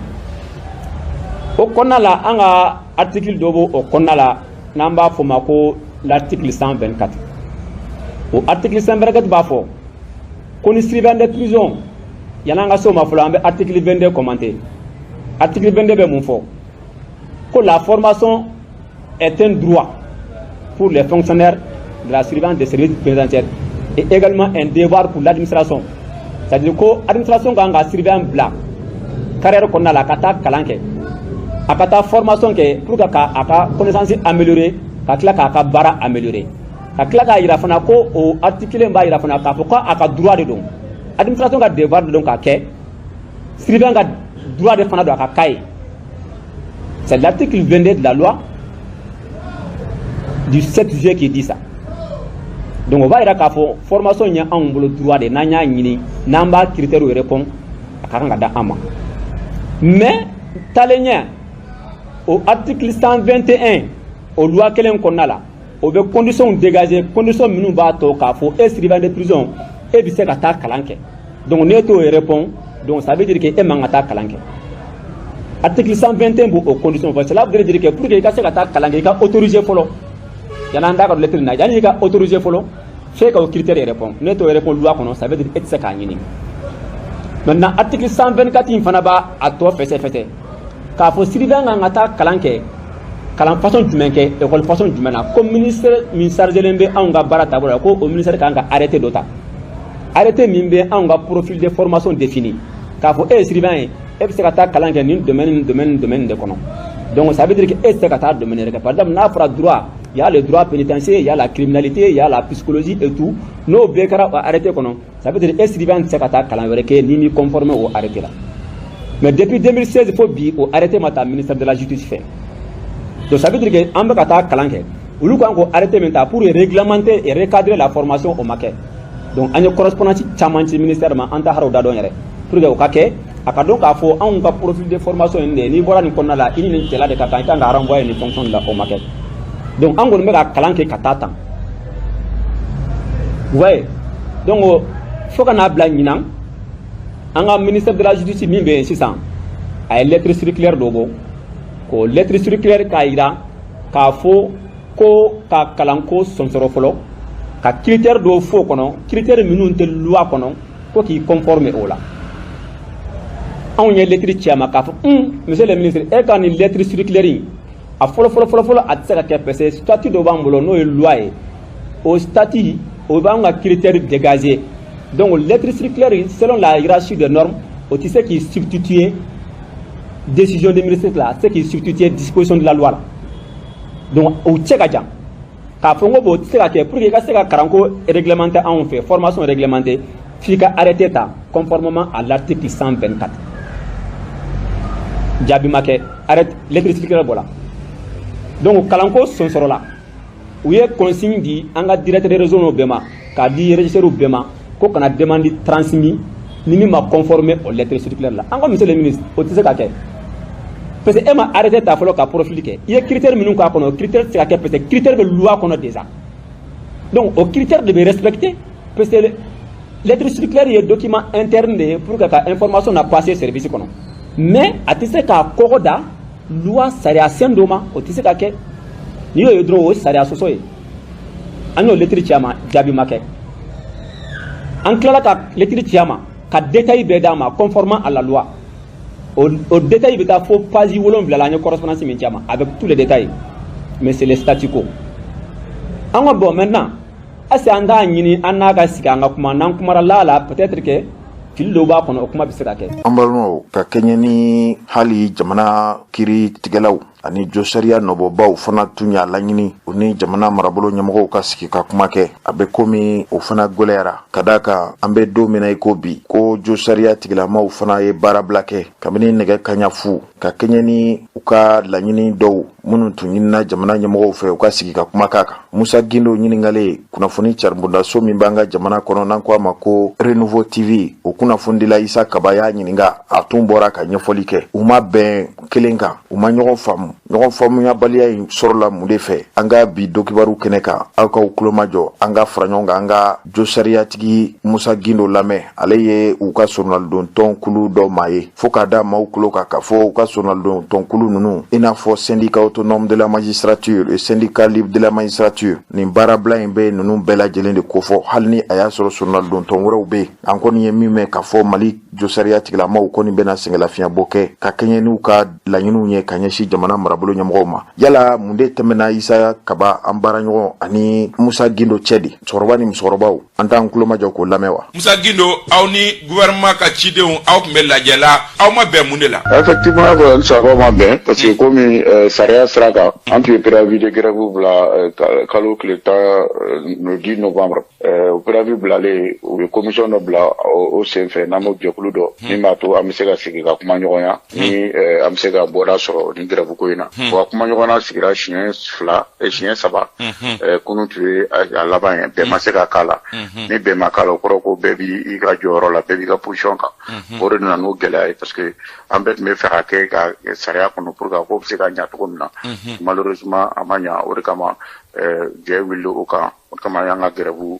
O kɔnɔna la, an ka article dɔ b'o o kɔnɔna la, n'an b'a fɔ ma ko l'article 124. O article 124 b'a fɔ ko ni surveillant de prison, yan'an ka se o ma fɔlɔ, an bɛ article 22 commenter. Article 22 bɛ mun fɔ? Ko la formation est un droit pour les fonctionnaires de la surveillance des services pénitentiaires et également un devoir pour l'administration. C'est-à-dire ko administration kan ka surveillant bila carrière kɔnɔna la ka taa kalan kɛ, a ka taa formation kɛ pour que ka a ka connaissance améliorer, ka tila k'a ka baara améliorer, ka tila k'a yira fana ko o article in b'a yira fana k'a fɔ ko a ka droit de don, administration ka devoir de don k'a kɛ, surveillant ka droit de fana don a ka k'a ye. C'est l'article 22 de la loi du 7 juillet qui dit ça. Donc o b'a yira k'a fɔ formation ye anw bolo droit de, n'an y'a ɲini, n'an b'a critères répond, a ka kan ka da an ma. Mais taalen ɲɛ, o article 121, o loi kelen kɔnɔna la, o bɛ conditions dégager, conditions minnu b'a to k'a fɔ e surveillant de prison, e bɛ se ka taa kalan kɛ. Donc n'e t'o répond, donc ça veut dire que e man ka taa kalan kɛ. Article 121 b'o o condition fɔ. Cela veut dire que pour que i ka se ka taa kalan kɛ, i ka autoriser fɔlɔ. Yan'an da ka don lettre na, yanni i ka autoriser fɔlɔ, f'e ka o critère répond. N'e t'o répond loi kɔnɔ, ça veut dire e tɛ se k'a ɲini. Maintenant, article 124 in fana b'a a tɔ fɛsɛfɛsɛ k'a fɔ surveillant kan ka taa kalan kɛ, kalan façon jumɛn kɛ, école façon jumɛn na, ko ministère min chargé bɛ anw ka baara taabolo la, ko o ministère kan ka arrêté dɔ ta, arrêté min bɛ anw ka profil de formation défini, k'a fɔ e ye surveillant ye, e bɛ se ka taa kalan kɛ nin domaine, nin domaine, nin domaine de kɔnɔ. Donc ça veut dire que e tɛ se ka taa domaine yɛrɛ kɛ. Par exemple, n'a fɔra droit, il y a le droit pénitentiaire, il y a la criminalité, il y a la psychologie et tout. N'o bɛɛ kɛra o arrêté kɔnɔ, ça veut dire e surveillant tɛ se ka taa kalan wɛrɛ kɛ ni m'i conformer o arrêté la. Mais depuis 2016 fo bi, o arrêté ma ta ministère de la Justice fɛ. Donc ça veut dire que an bɛ ka taa kalan kɛ, olu kan k'o arrêté min ta pour réglementer et recadrer la formation, o ma kɛ. Donc an ye correspondance caman ci ministère ma, an t'a hali o da dɔn yɛrɛ, pour que o ka kɛ, a ka dɔn k'a fɔ anw ka profil de formation ye nin de ye, n'i bɔra nin kɔnɔna la, i ni nin cɛla de ka kan, i kan ka renvoyer nin fonction de la. O ma kɛ. Donc an kɔni bɛ ka kalan kɛ ka taa tan, vous voyez. Donc fo ka n'a bila ɲinan. An ka ministère de la Justice min bɛ yen sisan, a ye lettre circulaire dɔ bɔ, k'o lettre circulaire k'a jira k'a fɔ ko ka kalanko sɔnsɔrɔ fɔlɔ, ka critère dɔw fɔ o kɔnɔ, critère minnu tɛ loi kɔnɔ, ko k'i conformer o la. Anw ye lettre ci a ma k'a fɔ: un, monsieur le ministre, e ka nin lettre circulaire in, a fɔlɔ fɔlɔ fɔlɔ fɔlɔ, a tɛ se ka kɛ, parce que statut dɔ b'an bolo, n'o ye loi ye. O statut o b'an ka critère dégager. Donc lettre circulaire, selon la hiérarchie des normes, o tɛ se k'i substituer décision de ministre la, a tɛ se k'i substituer disposition de la loi la. Donc o cɛ ka jan k'a fɔ n ko bon, o tɛ se ka kɛ. Pour que i ka se ka kalanko réglementer anw fɛ, formation réglementer, f'i ka arrêté ta conformément à l'article 124. Jaabi ma kɛ, arrêté, lettre circulaire bɔra. Donc kalanko sonsɔrɔla, u ye consigne di an ka directeur de réseau bɛɛ ma, k'a di régisseur bɛɛ ma, ko kana demande transmis ni min ma conformer au lettre circulaire la. An ko: monsieur le ministre, o tɛ se ka kɛ, parce que e ma arrêté ta fɔlɔ ka profil kɛ. I ye critère minnu k'a kɔnɔ, o critère tɛ se ka kɛ, parce que critère bɛ loi kɔnɔ déjà. Donc o critère de bɛ respecter, parce que lettre circulaire ye document interne de ye pour que ka information na passer service kɔnɔ, mais a tɛ se k'a kɔgɔ da loi sariya sen dɔ ma, o tɛ se ka kɛ. N'i y'o ye dɔrɔn, o ye sariya sɔsɔ ye. An y'o lettre ci a ma, jaabi ma kɛ. An tilala ka lettre ci a ma ka détail bɛɛ d'a ma conformément à la loi. O détail bɛ taa fo page 7 la. An ye correspondance min ci a ma avec tous les détails, mais c'est le statu quo. An ko: bon, maintenant, est-ce que an t'a ɲini an n'a ka sigi, an ka kuma? N'an kumara la la, peut-être que fili dɔw b'a kɔnɔ, o kuma bɛ se ka kɛ. An balimaw, ka kɛɲɛ ni hali jamana kiiri tigɛlaw ani josariya nɔbɔbaw fana tun y'a laɲini u ni jamana marabolo ɲɛmɔgɔw ka sigi ka kuma kɛ, a bɛ komi o fana gwɛlɛyara, ka daa kan an bɛ don min na i ko bi, ko josariya tigilamaw fana ye baarabila kɛ kabini nɛgɛ kaɲa fu, ka kɛɲɛ ni u ka laɲini dɔw minnu tun ɲinina jamana ɲɛmɔgɔw fɛ u ka sigi ka kuma k'a kan. Musa Gindo ɲiningalen kunnafoni caribondaso min b'an ka jamana kɔnɔ, n'an ko a ma ko Renouveau TV, o kunnafonidila Isa Kaba y'a ɲininga, a tun bɔra ka ɲɛfɔli kɛ. U ma bɛn kelen kan, u ma ɲɔgɔn faamu. Ɲɔgɔn faamuyabaliya in sɔrɔla mun de fɛ? An ka bi dokibaru kɛnɛ kan, aw k'aw kulomajɔ, an ka fara ɲɔgɔn kan, an ka josariyatigi Musa Gindo lamɛn. Ale ye u ka soronalidon tɔnkulu dɔ maa ye, fɔɔ k'a da maaw kulo kan k'a fɔ u ka soronalidon tɔnkulu ninnu, i n'a fɔ Syndicat autonome de la magistrature et Syndicat libre de la magistrature, nin baarabila in bɛ ninnu bɛɛ lajɛlen de kofɔ, hali ni a y'a sɔrɔ soronalidon tɔn wɛrɛw bɛ yen. An kɔni ye min mɛn k'a fɔ, Mali josariya tigilamaw kɔni bɛna sɛgɛnlafiɲɛbɔ kɛ ka kɛɲɛ n'u ka laɲiniw ye ka ɲɛsin jamana marabolo ɲɛmɔgɔw ma. Yala mun de tɛmɛna Isa Kaba, an baaraɲɔgɔn, ani Musa Gindo cɛ di? Cɛkɔrɔba ni musokɔrɔbaw, an t'an kulomajɔ k'o lamɛn wa? Musa Gindo, aw ni gouvernement ka cidenw, aw tun bɛ lajɛ la, aw ma bɛn mun de la? Effectivement, n sababu ma bɛn, parce que komi sariya sira kan, an tun ye préavis de grève bila kalo tile 10, le 10 novembre. O préavis bilalen, u ye commission dɔ bila o sen fɛ, n'an b'o jɛkulu dɔ min b'a to an bɛ se ka sigi ka kuma ɲɔgɔnya ni an bɛ se ka bɔda sɔrɔ ni grève ko in na. Wa kuma ɲɔgɔnna sigira siɲɛ fila, siɲɛ saba. Kunun tun ye a laban ye, bɛn ma se ka k'a la. Ni bɛn ma k'a la, o kɔrɔ ko bɛɛ b'i ka jɔyɔrɔ la, bɛɛ b'i ka position kan. O de nana n'o gɛlɛya ye, parce que an bɛɛ tun bɛ fɛ ka kɛ ka sariya kɔnɔ pour que a ko bɛ se ka ɲa cogo min na. Malheureusement, a ma ɲa. O de kama jɛ wulila o kan. O kama an y'an ka grève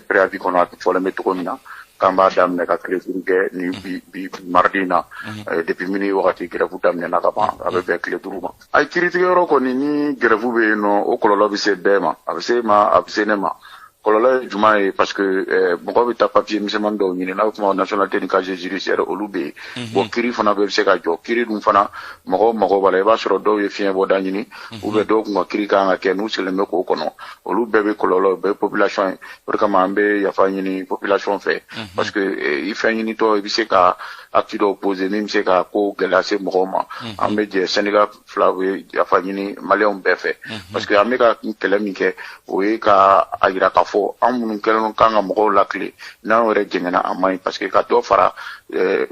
préavis kɔnɔ, a fɔlen bɛ cogo min na, k'an b'a daminɛ ka tile 5 kɛ ni bi, bi mardi in na. Depuis minuit wagati, grève daminɛna ka ban, a bɛ bɛn tile 5 ma. Ayi, kiiritigɛyɔrɔ kɔni, ni grève bɛ yen nɔ, o kɔlɔlɔ bɛ se bɛɛ ma, a bɛ se e ma, a bɛ se ne ma. Kɔlɔlɔ ye jumɛn ye? Parce que mɔgɔ bɛ taa papier misɛnmanin dɔw ɲini, n'a bɛ f'o ma nationalité ni casier judiciaire, olu bɛ yen. Bon, kiiri fana bɛɛ bɛ se ka jɔ. Kiiri dun fana, mɔgɔw mago b'a la. I b'a sɔrɔ dɔw ye fiɲɛ bɔda ɲini, ou bien dɔw kun ka kiiri kan ka kɛ, n'u sigilen bɛ k'o kɔnɔ, olu bɛɛ bɛ kɔlɔlɔ bɛɛ population ye. O de kama an bɛ yafa ɲini population fɛ, parce que i fɛn ɲinitɔ, i bɛ se ka acte dɔw poser min bɛ se ka ko gɛlɛya se mɔgɔw ma. An bɛ jɛ, syndicat fila bɛ yafa ɲini maliyɛnw bɛɛ fɛ, parce que an bɛ ka kɛlɛ min kɛ, o ye ka a yira k'a fɔ an minnu kɛlen kan ka mɔgɔw lakile, n'an yɛrɛ jɛngɛnna, a man ɲi, parce que ka dɔ fara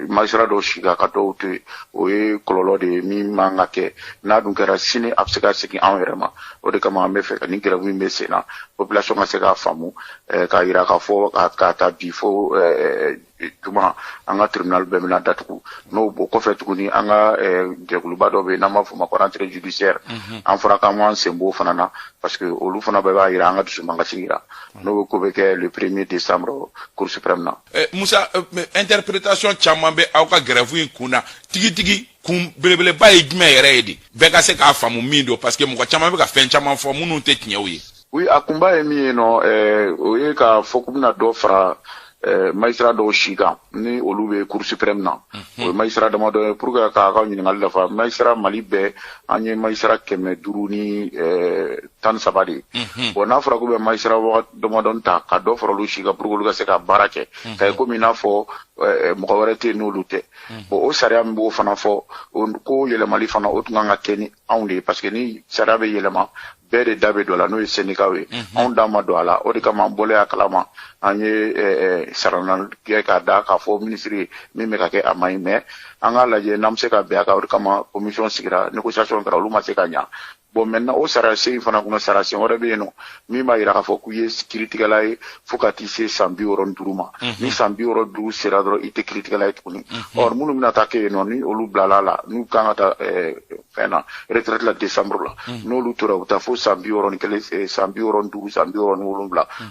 magistrat dɔw si kan ka dɔw to yen, o ye kɔlɔlɔ de ye min man ka kɛ. N'a dun kɛra sini, a bɛ se ka segin anw yɛrɛ ma. O de kama an bɛ fɛ ka nin grève min bɛ sen na, population ka se k'a faamu, k'a yira k'a fɔ k'a ta bi fo juma, An ka tribunal bɛɛ bɛna datugu. N'o o kɔfɛ tuguni, an ka jɛkuluba dɔ bɛ yen n'an b'a fɔ o ma ko rentrée judiciaire, an fɔra k'an b'an sen b'o fana na, parce que olu fana bɛɛ b'a jira, an ka dusumakasi jira. N'o ko bɛ kɛ le 1er décembre, cour suprême na. Musa, interprétation caman bɛ aw ka grève in kun na. Tigitigi, kun belebeleba ye jumɛn yɛrɛ ye de, bɛɛ ka se k'a faamu min don? Parce que mɔgɔ caman bɛ ka fɛn caman fɔ minnu tɛ tiɲɛw ye. Oui, a kunba ye min ye nɔ, o ye k'a fɔ k'u bɛna dɔ fara magistrat dɔw si kan ni olu bɛ cour suprême na. O ye magistrat damadɔ ye. Pour que k'a ka ɲininkali dafa, magistrat Mali bɛɛ, an ye magistrat 513 de ye. Bon, n'a fɔra k'u bɛ magistrat damadɔni ta ka dɔ fara olu si kan pour que olu ka se ka baara kɛ ka ye komi i n'a fɔ mɔgɔ wɛrɛ tɛ yen n'olu tɛ. Bon, o sariya min b'o fana fɔ, o ko yɛlɛmali fana, o tun kan ka kɛ ni anw de ye, parce que ni sariya bɛ yɛlɛma, bɛɛ de da bɛ don a la, n'o ye syndicat ye. Anw da ma don a la. O de kama an bɔlen a kalama, an ye sarana kɛ k'a da k'a fɔ minisiri ye min bɛ ka kɛ, a man ɲi, mais an k'a lajɛ n'an bɛ se ka bɛn a kan. O de kama commission sigira, négociation kɛra, olu ma se ka ɲa. Bon, maintenant, o sariya sen in fana kɔnɔ, sariya sen wɛrɛ bɛ yen nɔ min b'a jira k'a fɔ k'i ye kiiritigɛla ye fo ka t'i se san 65 ma. Ni san 65 sera dɔrɔn, i tɛ kiiritigɛla ye tuguni. Or minnu bɛna taa kɛ yen nɔ, ni olu bilala la, n'u kan ka taa fɛn na, retraite la décembre la, n'olu tora, u bɛ taa fo san 61, san 65, san 67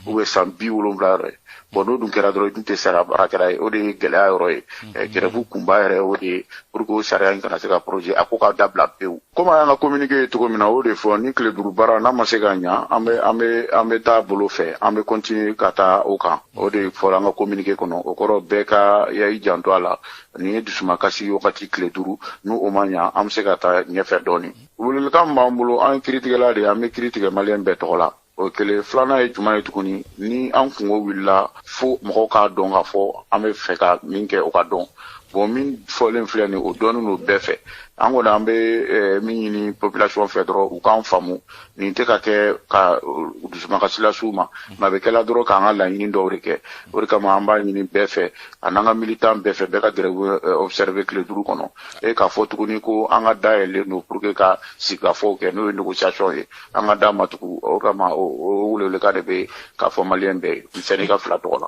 ou bien san 70 yɛrɛ. Bon, n'o dun kɛra dɔrɔn, i dun tɛ sariya baarakɛla ye. O de ye gɛlɛya yɔrɔ ye. Grève kunba yɛrɛ, o de ye pour que o sariya in kana se ka projet a ko ka dabila pewu. Komi an y'an ka communiqué ye cogo min na, o de fɔ ni tile 5 baara n'a ma se ka ɲa, an bɛ taa bolo fɛ, an bɛ continuer ka taa o kan. O de fɔra an ka communiqué kɔnɔ. O kɔrɔ, bɛɛ ka i janto a la. Nin ye dusumakasi wagati tile 5, n'o o ma ɲa, an bɛ se ka taa ɲɛfɛ dɔɔni. Welelikan min b'an bolo, an ye kiiritigɛla de ye, an bɛ kiiri tigɛ maliyɛn bɛɛ tɔgɔ la. O kelen. Filanan ye jumɛn ye tuguni? Ni an kungo wulila, fo mɔgɔw k'a dɔn k'a fɔ an bɛ fɛ ka min kɛ, o ka dɔn. Bon, min fɔlen filɛ nin, o dɔnnen don bɛɛ fɛ. An kɔni, an bɛ min ɲini population fɛ dɔrɔn, u k'an faamu. Nin tɛ ka kɛ ka dusumakasi las'u ma, mais a bɛ kɛla dɔrɔn k'an ka laɲini dɔw de kɛ. O de kama an b'a ɲini bɛɛ fɛ, a n'an ka militant bɛɛ fɛ, bɛɛ ka grève observer tile 5 kɔnɔ. E k'a fɔ tuguni ko an ka da yɛlɛlen don pour que ka sigikafɔw kɛ, n'o ye négociation ye, an ka da ma tugu. O kama, o welewelekan de bɛ k'a fɔ maliyɛn bɛɛ ye syndicat fila tɔgɔ la.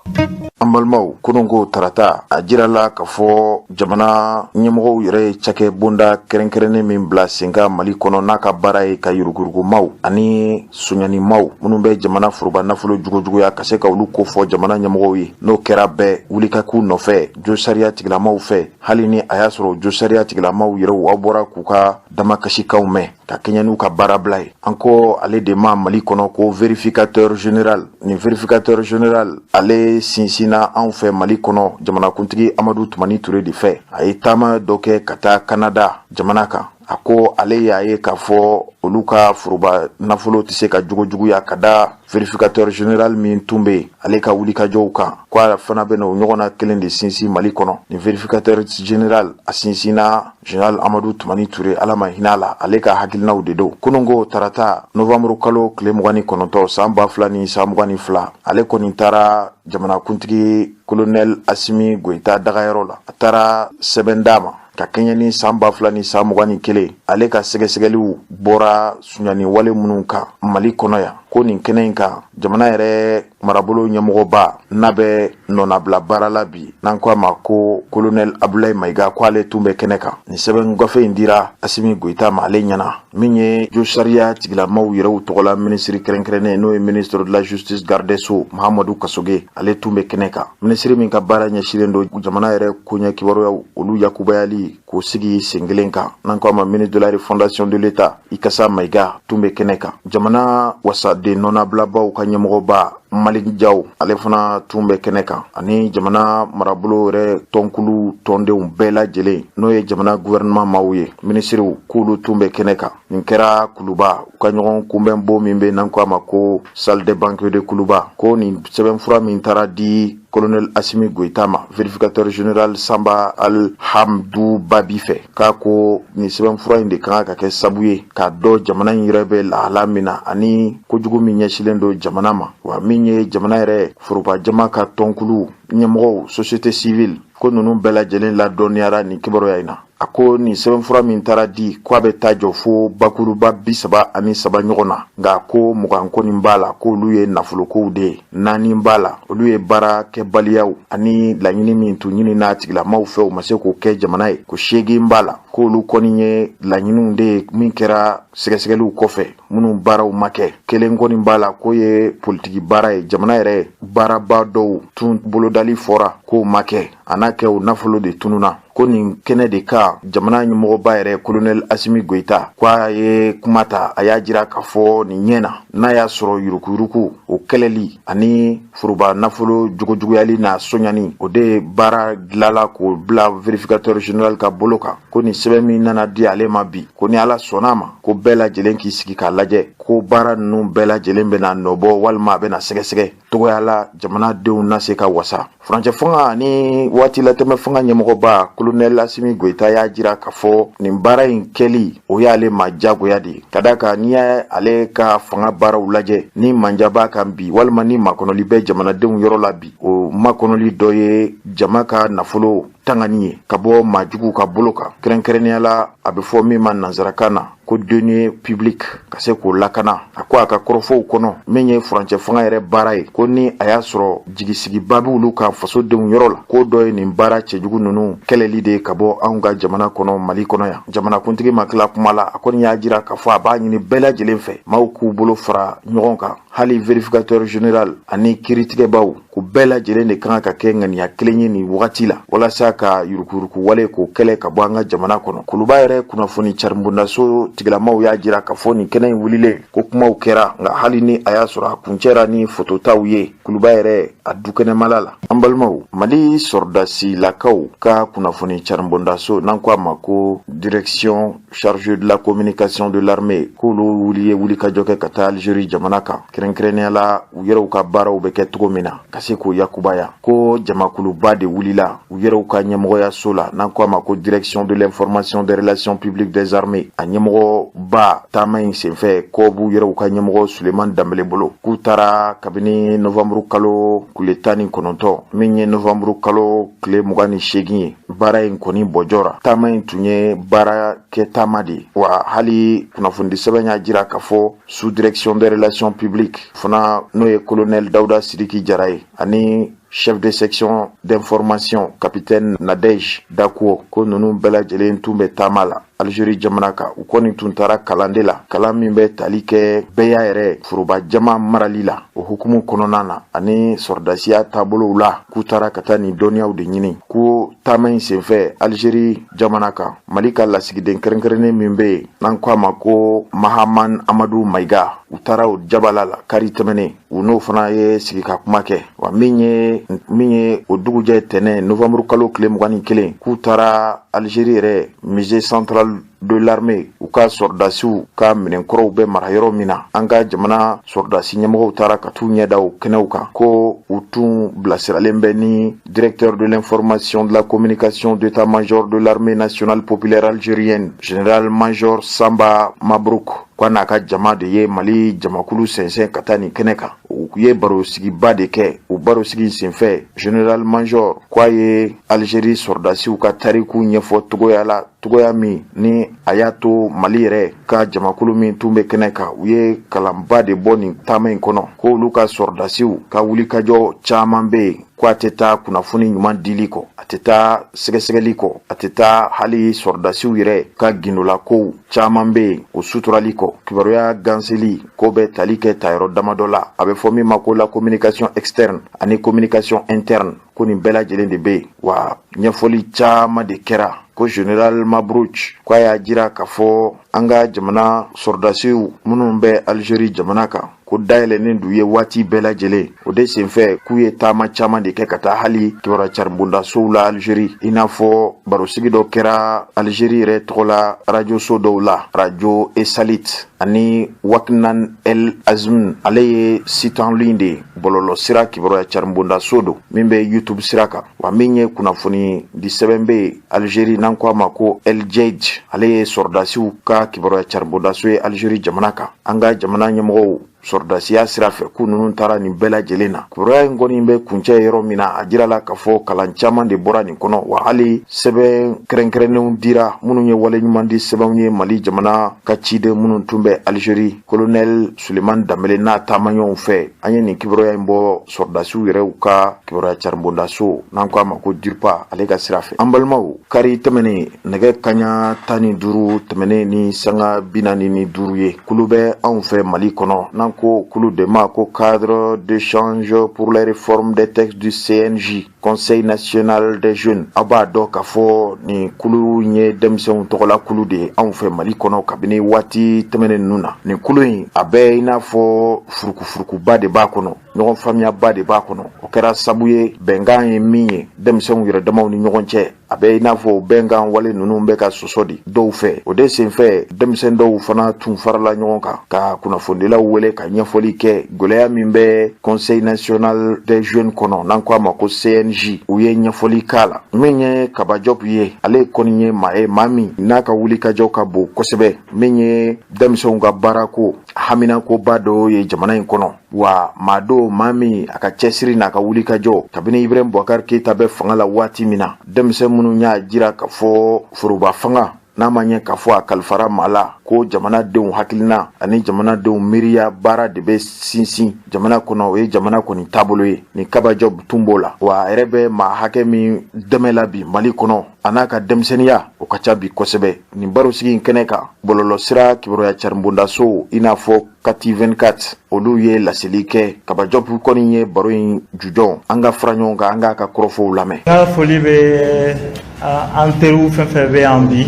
An balimaw, kununko tarata, a jirala k'a fɔ jamana ɲɛmɔgɔw yɛrɛ ye cakɛ bonda kɛrɛnkɛrɛnnen min bila sen kan Mali kɔnɔ, n'a ka baara ye ka yuruguyurugumaw ani soɲanimaw minnu bɛ jamana foroba nafolo jugujuguya, ka se ka olu kofɔ jamana ɲɛmɔgɔw ye. N'o kɛra, bɛɛ wuli ka k'u nɔfɛ josariya tigilamaw fɛ, hali ni a y'a sɔrɔ josariya tigilamaw yɛrɛw aw bɔra k'u ka damakasikanw mɛn ka kɛɲɛ n'u ka baarabila ye. An ko ale de ma Mali kɔnɔ ko vérificateur général. Nin vérificateur général, ale sinsinna anw fɛ Mali kɔnɔ jamanakuntigi Amadu Tumani Ture de fɛ. A ye taama dɔ kɛ ka taa Kanada jamana kan. A ko ale y'a ye k'a fɔ olu ka foroba nafolo tɛ se ka jugujuguya ka da vérificateur général min tun bɛ yen, ale ka wulikajɔw kan, ko a fana bɛ o ɲɔgɔnna kelen de sinsin Mali kɔnɔ. Nin vérificateur général, a sinsinna général Amadu Tumani Ture, Ala ma hinɛ a la, ale ka hakilinaw de don. Kununko tarata, novembre kalo tile 29, san 2022, ale kɔni taara jamanakuntigi colonel Asimi Goyita dagayɔrɔ la. A taara sɛbɛn d'a ma ka kɛɲɛ ni san 2021, ale ka sɛgɛsɛgɛliw bɔra suɲani wale minnu kan Mali kɔnɔ yan, ko nin kɛnɛ in kan, jamana yɛrɛ marabolo ɲɛmɔgɔba n'a bɛ nɔnabila baara la bi, n'an ko a ma ko colonel Abulayi Mayiga, ko ale tun bɛ kɛnɛ kan. Nin sɛbɛn gafe in dira Asimi Goyita ma ale ɲɛna. Min ye josariya tigilamaw yɛrɛw tɔgɔla minisiri kɛrɛnkɛrɛnnen, n'o ye ministre de la Justice, garde des Sceaux Mahamadu Kasoge, ale tun bɛ kɛnɛ kan. Minisiri min ka baara ɲɛsinnen don jamana yɛrɛ koɲɛ kibaruyaw olu yakubayali k'o sigi sen kelen kan, n'an ko a ma ministre de la Refondation de l'État Ikasa Mayiga, tun bɛ kɛnɛ kan. Jamana wasaden nɔnabilabaw ka ɲɛmɔgɔba Malik Jaw, ale fana tun bɛ kɛnɛ kan, ani jamana marabolo yɛrɛ tɔnkulu tɔndenw bɛɛ lajɛlen, n'o ye jamana gouvernement maaw ye, minisiriw, k'olu tun bɛ kɛnɛ kan. Nin kɛra Kuluba, u ka ɲɔgɔn kunbɛnbo min bɛ, n'an ko a ma ko salle de banquet de Kuluba. Ko nin sɛbɛnfura min taara di colonel Asimi Goyita ma vérificateur général Samba Alhamdu Babi fɛ, k'a ko nin sɛbɛnfura in de kan ka kɛ sabu ye k'a dɔn jamana in yɛrɛ bɛ lahala min na ani kojugu min ɲɛsinnen don jamana ma. Wa min ye jamana yɛrɛ foroba jama ka tɔnkulu ɲɛmɔgɔw, société civile, ko ninnu bɛɛ lajɛlen ladɔnniyara nin kibaruya in na. A ko nin sɛbɛnfura min taara di, ko a bɛ taa jɔ fo bakuruba 33 ɲɔgɔn na, nka ko 20 kɔni b'a la k'olu ye nafolokow de ye, 4 b'a la olu ye baarakɛbaliyaw ani laɲini min tun ɲinina tigilamaw fɛ, u ma se k'o kɛ jamana ye, ko 8 b'a la k'olu kɔni ye laɲiniw de ye min kɛra sɛgɛsɛgɛliw kɔfɛ, minnu baaraw ma kɛ. Kelen kɔni b'a la k'o ye politiki baara ye, jamana yɛrɛ baaraba dɔw tun bolodali fɔra k'o ma kɛ, a n'a kɛ o nafolo de tununna. Ko nin kɛnɛ de kan, jamana ɲɛmɔgɔba yɛrɛ, kolonɛli Asimi Goyita, ko a ye kuma ta, a y'a jira k'a fɔ nin ɲɛ na, n'a y'a sɔrɔ yurukuyuruku o kɛlɛli ani foroba nafolo jogojuguyali n'a soɲani, o de ye baara dilala k'o bila vérificateur général ka bolo kan. Ko nin sɛbɛn min nana di ale ma bi, ko ni Ala sɔnna a ma, ko bɛɛ lajɛlen k'i sigi k'a lajɛ, ko baara ninnu bɛɛ lajɛlen bɛna nɔbɔ walima a bɛna sɛgɛsɛgɛ togoya la, jamanadenw na se ka wasa. Furancɛ fanga ni waati latɛmɛ fanga ɲɛmɔgɔba, kolonɛli Asimi Goyita, y'a jira k'a fɔ nin baara in kɛli, o y'ale ma jagoya de ye, ka d'a kan n'i y'ale ka fanga baaraw lajɛ, ni manja b'a kan bi walima ni makɔnɔli bɛ jamanadenw yɔrɔ la bi, o makɔnɔli dɔ ye jama ka nafolo tangani ye ka bɔ maajuguw ka bolo kan, kɛrɛnkɛrɛnnenya la a bɛ fɔ min ma nansarakan na ko deniers publics, ka se k'o lakana. A ko a ka kɔrɔfɔw kɔnɔ, min ye furancɛ fanga yɛrɛ baara ye, ko ni a y'a sɔrɔ jigisigiba b'olu kan fasodenw yɔrɔ la, k'o dɔ ye nin baara cɛjugu ninnu kɛlɛli de ye ka bɔ anw ka jamana kɔnɔ, Mali kɔnɔ yan. Jamanakuntigi ma tila kuma la, a kɔni y'a jira k'a fɔ a b'a ɲini bɛɛ lajɛlen fɛ, maaw k'u bolo fara ɲɔgɔn kan, hali vérificateur général ani kiiritigɛbaw, ko bɛɛ lajɛlen de kan ka kɛ ŋaniya kelen ye nin wagati la, walasa ka yurukuyuruku wale k'o kɛlɛ ka bɔ an ka jamana kɔnɔ. Kuluba yɛrɛ kunnafoni caribondaso tigilamaw y'a jira k'a fɔ nin kɛnɛ in wulilen, ko kumaw kɛra, nka hali ni a y'a sɔrɔ a kuncɛra ni fototaw ye Kuluba yɛrɛ a dukɛnɛmala la. An balimaw, Mali sɔrɔdasilakaw ka kunnafoni caribondaso, n'an ko a ma ko direction chargée de la communication de l'armée, k'olu wuli ye wulikajɔ kɛ ka taa Algérie jamana kan, kɛrɛnkɛrɛnnenya la u yɛrɛw ka baaraw bɛ kɛ cogo min na, ka se k'o yakubaya. Ko jamakuluba de wulila u yɛrɛw ka ɲɛmɔgɔyaso la, n'an ko a ma ko direction de l'information des relations publiques des armées, a ɲɛmɔgɔba taama in senfɛ, k'o b'u yɛrɛw ka ɲɛmɔgɔ Suleman Danbele bolo. K'u taara kabini novanburu kalo tile 19, min ye novanburu kalo tile 28 ye. Baara in kɔni bɔjɔra, taama in tun ye baara kɛ taama de ye wa. Hali kunnafonidi sɛbɛn y'a jira k'a fɔ sous direction des relations publiques fana, n'o ye colonel Dawuda Sidiki Jara ye, ani chef de section d'information, capitaine Nadège Dakuo, ko ninnu bɛɛ lajɛlen tun bɛ taama la Algérie jamana kan. U kɔni tun taara kalan de la, kalan min bɛ tali kɛ bɛɛya yɛrɛ foroba jama marali la, o hukumu kɔnɔna na, ani sɔrɔdasiya taabolow la. K'u taara ka taa nin dɔnniyaw de ɲini. Ko taama in senfɛ Algérie jamana kan, Mali ka lasigiden kɛrɛnkɛrɛnnen min bɛ yen, n'an ko a ma ko Mahaman Amadu Mayiga, u taara o jabala la kari tɛmɛnen, u n'o fana ye sigi ka kuma kɛ wa. Min ye o dugujɛ tɛnɛ, novanburu kalo tile 21, k'u taara Algérie yɛrɛ musée central de l'armée, u ka sɔrɔdasiw ka minɛnkɔrɔw bɛ mara yɔrɔ min na. An ka jamana sɔrɔdasi ɲɛmɔgɔw taara ka t'u ɲɛda o kɛnɛw kan. Ko u tun bilasiralen bɛ ni directeur de l'information de la communication d'état-major de l'armée nationale populaire algérienne, général major Samba Mabrouk, ko n'a ka jama de ye Mali jamakulu sɛnsɛn ka taa nin kɛnɛ kan. U ye barosigiba de kɛ. O barosigi senfɛ, général major ko a ye Algérie sɔrɔdasiw ka tariku ɲɛfɔ togoya la, togoya min ni a y'a to Mali yɛrɛ ka jamakulu min tun bɛ kɛnɛ kan, u ye kalanba de bɔ nin taama in kɔnɔ. Ko olu ka sɔrɔdasiw ka wulikajɔ caman bɛ yen, ko a tɛ taa kunnafoni ɲuman dili kɔ, a tɛ taa sɛgɛsɛgɛli kɔ, a tɛ taa hali sɔrɔdasiw yɛrɛ ka gindolakow caman bɛ yen, o suturali kɔ. Kibaruya ganseli ko bɛ tali kɛ tayɔrɔ damadɔ la, a bɛ fɔ min ma ko la communication externe ani communication interne, ko nin bɛɛ lajɛlen de bɛ yen wa. Ɲɛfɔli caman de kɛra. Ko général Mabrouch ko a y'a jira k'a fɔ an ka jamana sɔrɔdasiw minnu bɛ Algérie jamana kan, ko dayɛlɛnnen d'u ye waati bɛɛ lajɛlen. O de senfɛ k'u ye taama caman de kɛ ka taa hali kibaruya caribondasow la Algérie, i n'a fɔ barosigi dɔ kɛra Algérie yɛrɛ tɔgɔ la arajoso dɔw la, radio Esalit ani Waknan El Azm. Ale ye site en ligne de ye, bɔlɔlɔ sira kibaruya caribondaso don min bɛ YouTube sira kan wa. Min ye kunnafoni di sɛbɛn bɛ yen Algérie, n'an ko a ma ko El Djeij, ale ye sɔrɔdasiw ka kibaruya caribondaso ye Algérie jamana kan. An ka jamana ɲɛmɔgɔw Sɔrɔdasiya sira fɛ, k'u ninnu taara nin bɛɛ lajɛlen na. Kibaruya in kɔni bɛ kuncɛ yɔrɔ min na, a jirala k'a fɔ kalan caman de bɔra nin kɔnɔ, wa hali sɛbɛn kɛrɛnkɛrɛnnenw dira minnu ye waleɲuman di sɛbɛnw ye Mali jamana ka ciden minnu tun bɛ Alizeri, Kolonɛli Suleman Danbele n'a taamaɲɔgɔnw fɛ. An ye nin kibaruya in bɔ sɔrɔdasiw yɛrɛw ka kibaruya caribondaso, n'an ko a ma ko DIRPA, ale ka sira fɛ. An balimaw, kari tɛmɛnen nɛgɛ kaɲa 15 tɛmɛnen ni sanga 45 ye, kulu bɛ anw fɛ Mali kɔnɔ, n'an ko kulu de ma ko Cadre d'échange pour les réformes des textes du CNJ, Conseil national des jeunes. Aw b'a dɔn k'a fɔ nin kulu ye denmisɛnw tɔgɔla kulu de ye anw fɛ Mali kɔnɔ kabini waati tɛmɛnen ninnu na. Nin kulu in, a bɛ i n'a fɔ furukufurukuba de b'a kɔnɔ, ɲɔgɔn faamuyaba de b'a kɔnɔ. O kɛra sabu ye bɛnkan ye min ye denmisɛnw yɛrɛ damaw ni ɲɔgɔn cɛ, a bɛ i n'a fɔ bɛnkan wale ninnu bɛ ka sɔsɔ di dɔw fɛ. O de senfɛ, denmisɛn dɔw fana tun farala ɲɔgɔn kan ka kunnafonidilaw wele ka ɲɛfɔli kɛ gɛlɛya min bɛ Conseil national des jeunes kɔnɔ, n'an ko a ma ko CNJ. U ye ɲɛfɔli k'a la. Min ye Kaba Jɔp ye, ale kɔni ye maa ye, maa min n'a ka wulikajɔ ka bon kosɛbɛ, min ye denmisɛnw ka baarako haminakoba dɔ ye jamana in kɔnɔ, wa maa don, maa min a ka cɛsiri n'a ka wulikajɔ kabini Ibrahim Boubacar Keita bɛ fanga la waati min na, denmisɛn minnu y'a jira k'a fɔ foroba fanga n'a ma ɲɛ k'a fɔ a kalifara maa la, ko jamanadenw hakilina ani jamanadenw miiriya baara de bɛ sinsin jamana kɔnɔ, o ye jamana kɔni taabolo ye. Nin Kaba Jɔp tun b'o la, wa a yɛrɛ bɛ maa hakɛ min dɛmɛ la bi Mali kɔnɔ, a n'a ka denmisɛnninya, o ka ca bi kosɛbɛ. Nin barosigi in kɛnɛ kan, bɔlɔlɔsira kibaruya caribondaso i n'a fɔ Kati 24, olu ye laseli kɛ. Kaba Jɔp kɔni ye baro in jujɔn. An ka fara ɲɔgɔn kan, an k'a ka kɔrɔfɔw lamɛn. N ka foli bɛ an teriw fɛn fɛn bɛ yan bi.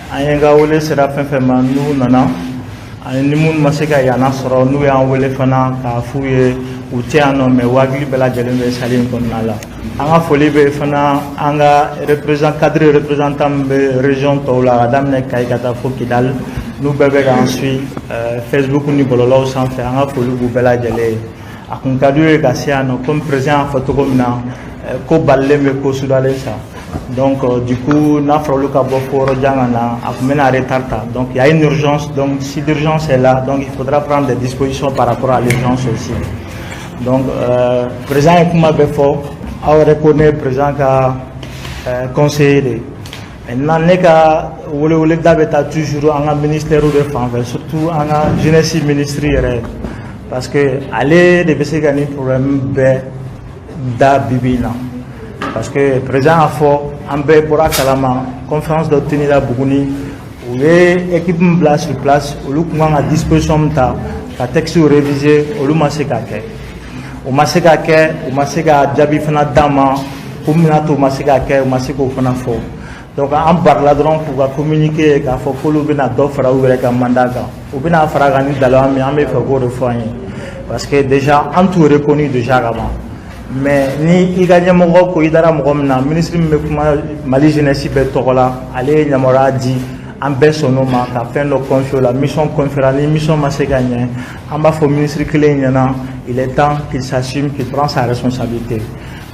An ye n ka wele sera fɛn fɛn ma, n'u nana, ani ni minnu ma se ka yanna sɔrɔ, n'u y'an wele fana k'a f'u ye u tɛ yan nɔ, mais hakili bɛɛ lajɛlen bɛ salle in kɔnɔna la. An ka foli bɛ fana an ka représentant, cadre représentant min bɛ région tɔw la, ka daminɛ Kayi ka taa fo Kidali, n'u bɛɛ bɛ k'an suit Facebook ni bɔlɔlɔw sanfɛ. An ka foli b'u bɛɛ lajɛlen ye. A kun ka d'u ye ka se yan nɔ, comme président y'a fɔ cogo min na, ko balilen bɛ ko sudalen sa. Donc du coup, n'a fɔra olu ka bɔ fo yɔrɔ jan ka na, a kun bɛna retard ta. Donc il y a une urgence. Donc si l'urgence est là, donc il faudra prendre des dispositions par rapport à l'urgence aussi. Donc président ye kuma bɛɛ fɔ. Aw yɛrɛ ko ne ye président ka conseiller de ye. Maintenant, ne ka weleweleda bɛ taa toujours an ka ministère de fan fɛ, surtout an ka jeunesse ministre yɛrɛ, parce que ale de bɛ se ka nin problème bɛɛ da bi bi in na. Parce que président y'a fɔ, an bɛɛ bɔra kalama, conférence dɔ tenira Buguni, u ye équipe min bila sur place, olu tun kan ka disposition min ta ka texte réviser, olu ma se ka kɛ. O ma se ka kɛ, u ma se ka jaabi fana d'an ma ko min y'a to u ma se ka kɛ, u ma se k'o fana fɔ. Donc an barila dɔrɔn k'u ka communiqué k'a fɔ k'olu bɛna dɔ fara u yɛrɛ ka mandat kan. U bɛna fara kan ni dalilu min, an bɛ fɛ k'o de fɔ an ye, parce que déjà an t'u reconnu déjà ka ban. Mais ni i ka ɲɛmɔgɔ ko i dara mɔgɔ min na, ministre min bɛ kuma Mali jeunesse bɛɛ tɔgɔ la, ale ye yamaruya di, an bɛɛ sɔnn'o ma ka fɛn dɔ confier o la. Mission confiera, ni mission ma se ka ɲɛ, an b'a fɔ ministre kelen ɲɛna, il est temps qu'il s'assume, qu'il prend sa responsabilité.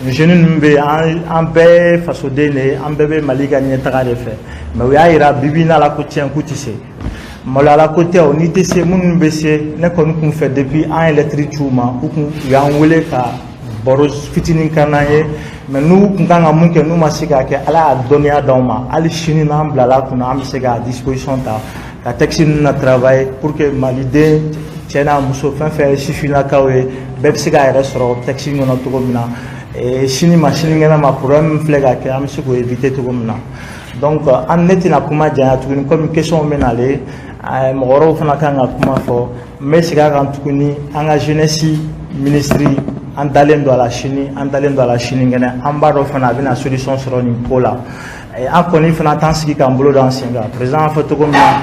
Jeunes ninnu bɛ yen, an bɛɛ ye fasoden de ye, an bɛɛ bɛ Mali ka ɲɛtaga de fɛ, mais u y'a yira bibi in na la ko tiɲɛ k'u tɛ se. Maloyala ko tɛ o, n'i tɛ se, minnu bɛ se. Ne kɔni kun fɛ, depuis an ye lettre ci u ma, u kun u y'an wele ka baro fitinin k'an n'an ye, mais n'u kun kan ka mun kɛ, n'u ma se k'a kɛ, Ala y'a dɔnniya d'aw ma. Hali sini n'an bilala kunna, an bɛ se ka disposition ta ka texte ninnu na travailler pour que maliden cɛ n'a muso, fɛn fɛn ye sifinnakaw ye, bɛɛ bɛ se k'a yɛrɛ sɔrɔ texte in kɔnɔ cogo min na. Sini ma sinikɛnɛ ma, problème min filɛ ka kɛ, an bɛ se k'o éviter cogo min na. Donc an ne tɛna kuma janya tuguni, comme question bɛ nalen, mɔgɔ wɛrɛw fana kan ka kuma fɔ. N bɛ segin a kan tuguni, an ka jeunesse ministre, an dalen don a la sini, an dalen don a la sinikɛnɛ. An b'a dɔn fana a bɛna solution sɔrɔ nin ko la. An kɔni fana t'an sigi k'an bolo d'an sen kan. Président y'a fɔ cogo min na,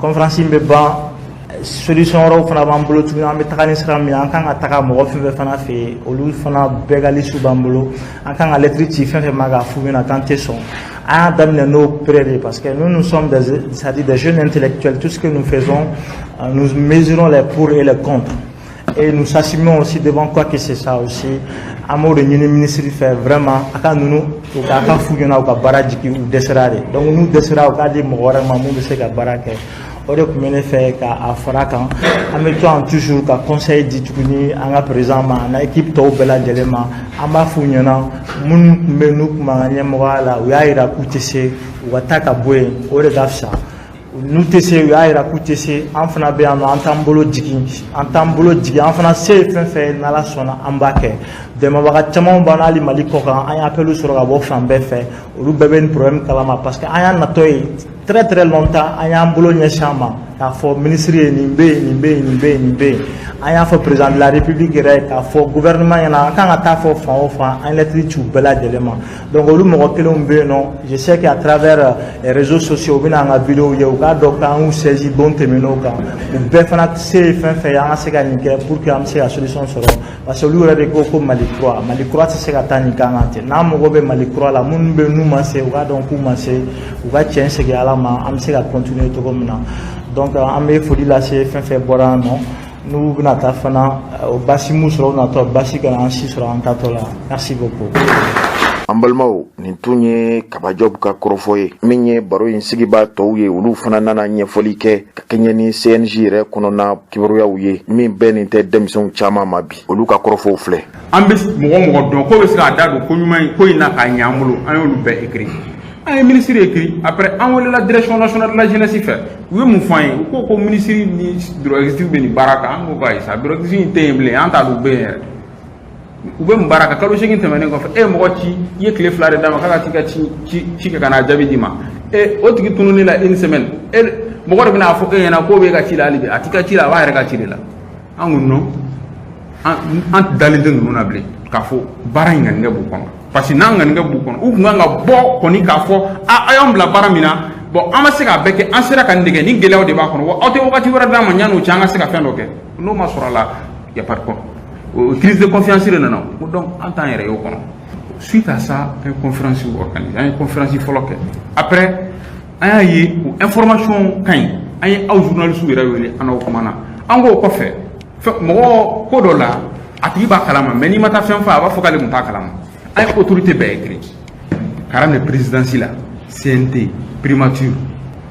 conférence in bɛ ban, solution wɛrɛw fana b'an bolo tuguni. An bɛ taga ni sira min ye, an kan ka taga mɔgɔ fɛn fɛn fana fɛ yen, olu fana bɛɛ ka liste b'an bolo. An kan ka lettre ci fɛn fɛn ma k'a f'u ɲɛna k'an tɛ sɔn. An y'a daminɛ n'o prêt de, parce que nous, nous sommes des, c'est-à-dire des jeunes intellectuels. Tout ce que nous faisons, nous mesurons les pour et les contre et nous s'assumons aussi devant quoi que c'est ça aussi. An b'o de ɲini ministre fɛ vraiment, a ka ninnu u k'a ka f'u ɲɛna, u ka baara jigin, u dɛsɛra de. Donc n'u dɛsɛra, u k'a di mɔgɔ wɛrɛ ma mun bɛ se ka baara kɛ. O de tun bɛ ne fɛ k'a fara kan. An bɛ to yan toujours ka conseil di tuguni an ka président ma, ani équipe tɔw bɛɛ lajɛlen ma. An b'a f'u ɲɛna, minnu tun bɛ yen, n'u tun b'an ka ɲɛmɔgɔya la, u y'a yira k'u tɛ se, u ka taa ka bɔ yen, o de ka fisa. N'u tɛ se, u y'a yira k'u tɛ se, an fana bɛ yan nɔ, an t'an bolo jigin, an t'an bolo jigin. An fana se ye fɛn fɛn ye, n'Ala sɔnna, an b'a kɛ. Dɛmɛbaga caman b'an na hali Mali kɔ kan. An ye appel sɔrɔ ka bɔ fan bɛɛ fɛ. Olu bɛɛ bɛ nin problème kalama, parce que an y'a natɔ ye très très longtemps. An y'an bolo ɲɛsin a ma k'a fɔ ministre ye, nin bɛ yen, nin bɛ yen, nin bɛ yen, nin bɛ yen. An y'a fɔ président de la République yɛrɛ, k'a fɔ gouvernement ɲɛna, an kan ka taa fɔ fan o fan, an ye lettre ci u bɛɛ lajɛlen ma. Donc olu mɔgɔ kelenw bɛ yen nɔ, je sais qu'à travers les réseaux sociaux, u bɛna an ka vidéo ye, u k'a dɔn k'an y'u saisi don tɛmɛnenw kan. U bɛɛ fana se ye fɛn fɛn ye, an ka se ka nin kɛ pour que an bɛ se ka solution sɔrɔ, parce que olu yɛrɛ de ko ko Mali kura, Mali kura tɛ se ka taa nin kan kan ten. N'an mago bɛ Mali kura la, minnu bɛ yen n'u ma se, u k'a dɔn k'u ma se, u ka cɛn segin Ala ma, an bɛ se ka continuer cogo min na. Donc an bɛ foli lase fɛn fɛn bɔra yan nɔ, n'u bɛna taa fana, o basi m'u sɔrɔ u natɔ, basi kana an si sɔrɔ an taatɔ la. Merci beaucoup. An balimaw, nin tun ye Kaba Jɔbu ka kɔrɔfɔ ye. Min ye baro in sigiba tɔw ye, olu fana nana ɲɛfɔli kɛ ka kɛɲɛ ni CNJ yɛrɛ kɔnɔna kibaruyaw ye, min bɛɛ nin tɛ denmisɛnw caman ma bi. Olu ka kɔrɔfɔw filɛ. An bɛ mɔgɔ mɔgɔ dɔn k'o bɛ se k'a da don ko ɲuman in ko in na k'a ɲɛ an bolo, an y'olu bɛɛ écrit, an ye ministre écrit. Après, an welela Direction nationale de la jeunesse fɛ. U ye mun fɔ an ye? U ko ko ministre ni bureau exécutif bɛ nin baara kan. An ko ko ayi sa, bureau exécutif in tɛ yen bilen, an t'a dɔn u bɛ yen yɛrɛ. U bɛ mun baara kan? Kalo 8 tɛmɛnen kɔfɛ, e ye mɔgɔ ci, i ye tile 2 de d'a ma k'a ka t'i ka ci ci ci kɛ ka n'a jaabi d'i ma. E o tigi tununi la une semaine, e mɔgɔ de bɛna fɔ e ɲɛna k'o b'e ka ci la. Hali bi a t'i ka ci la, a b'a yɛrɛ ka ci de la. An ko non, an dalen tɛ ninnu na bilen k'a fɔ baara in ŋaniya b'u kɔnɔ, parce que n'an ŋaniya b'u kɔnɔ, u tun kan ka bɔ kɔni k'a fɔ a a y'an bila baara min na, bon, an ma se k'a bɛɛ kɛ, an sera ka nin de kɛ, ni gɛlɛyaw de b'a kɔnɔ wa, aw tɛ wagati wɛrɛ d'an ma yan'o cɛ, an ka se ka fɛn dɔ kɛ. N'o ma sɔrɔ a la, y a pas de quoi, o crise de confiance de nana ko. Donc an t'an yɛrɛ ye o kɔnɔ. Suite à ça, an ye conférence organiser, an ye conférence fɔlɔ kɛ. Après, an y'a ye o information ka ɲi, an ye aw journalistes yɛrɛ wele, an n'aw kumana. An k'o kɔfɛ, mɔgɔ ko dɔ la, a tigi b'a kalama, mais n'i ma taa fɛn fɔ, a b'a fɔ k'ale tun t'a kalama. An ye autorité bɛɛ écrit, ka daminɛ présidence la, CNT, primature,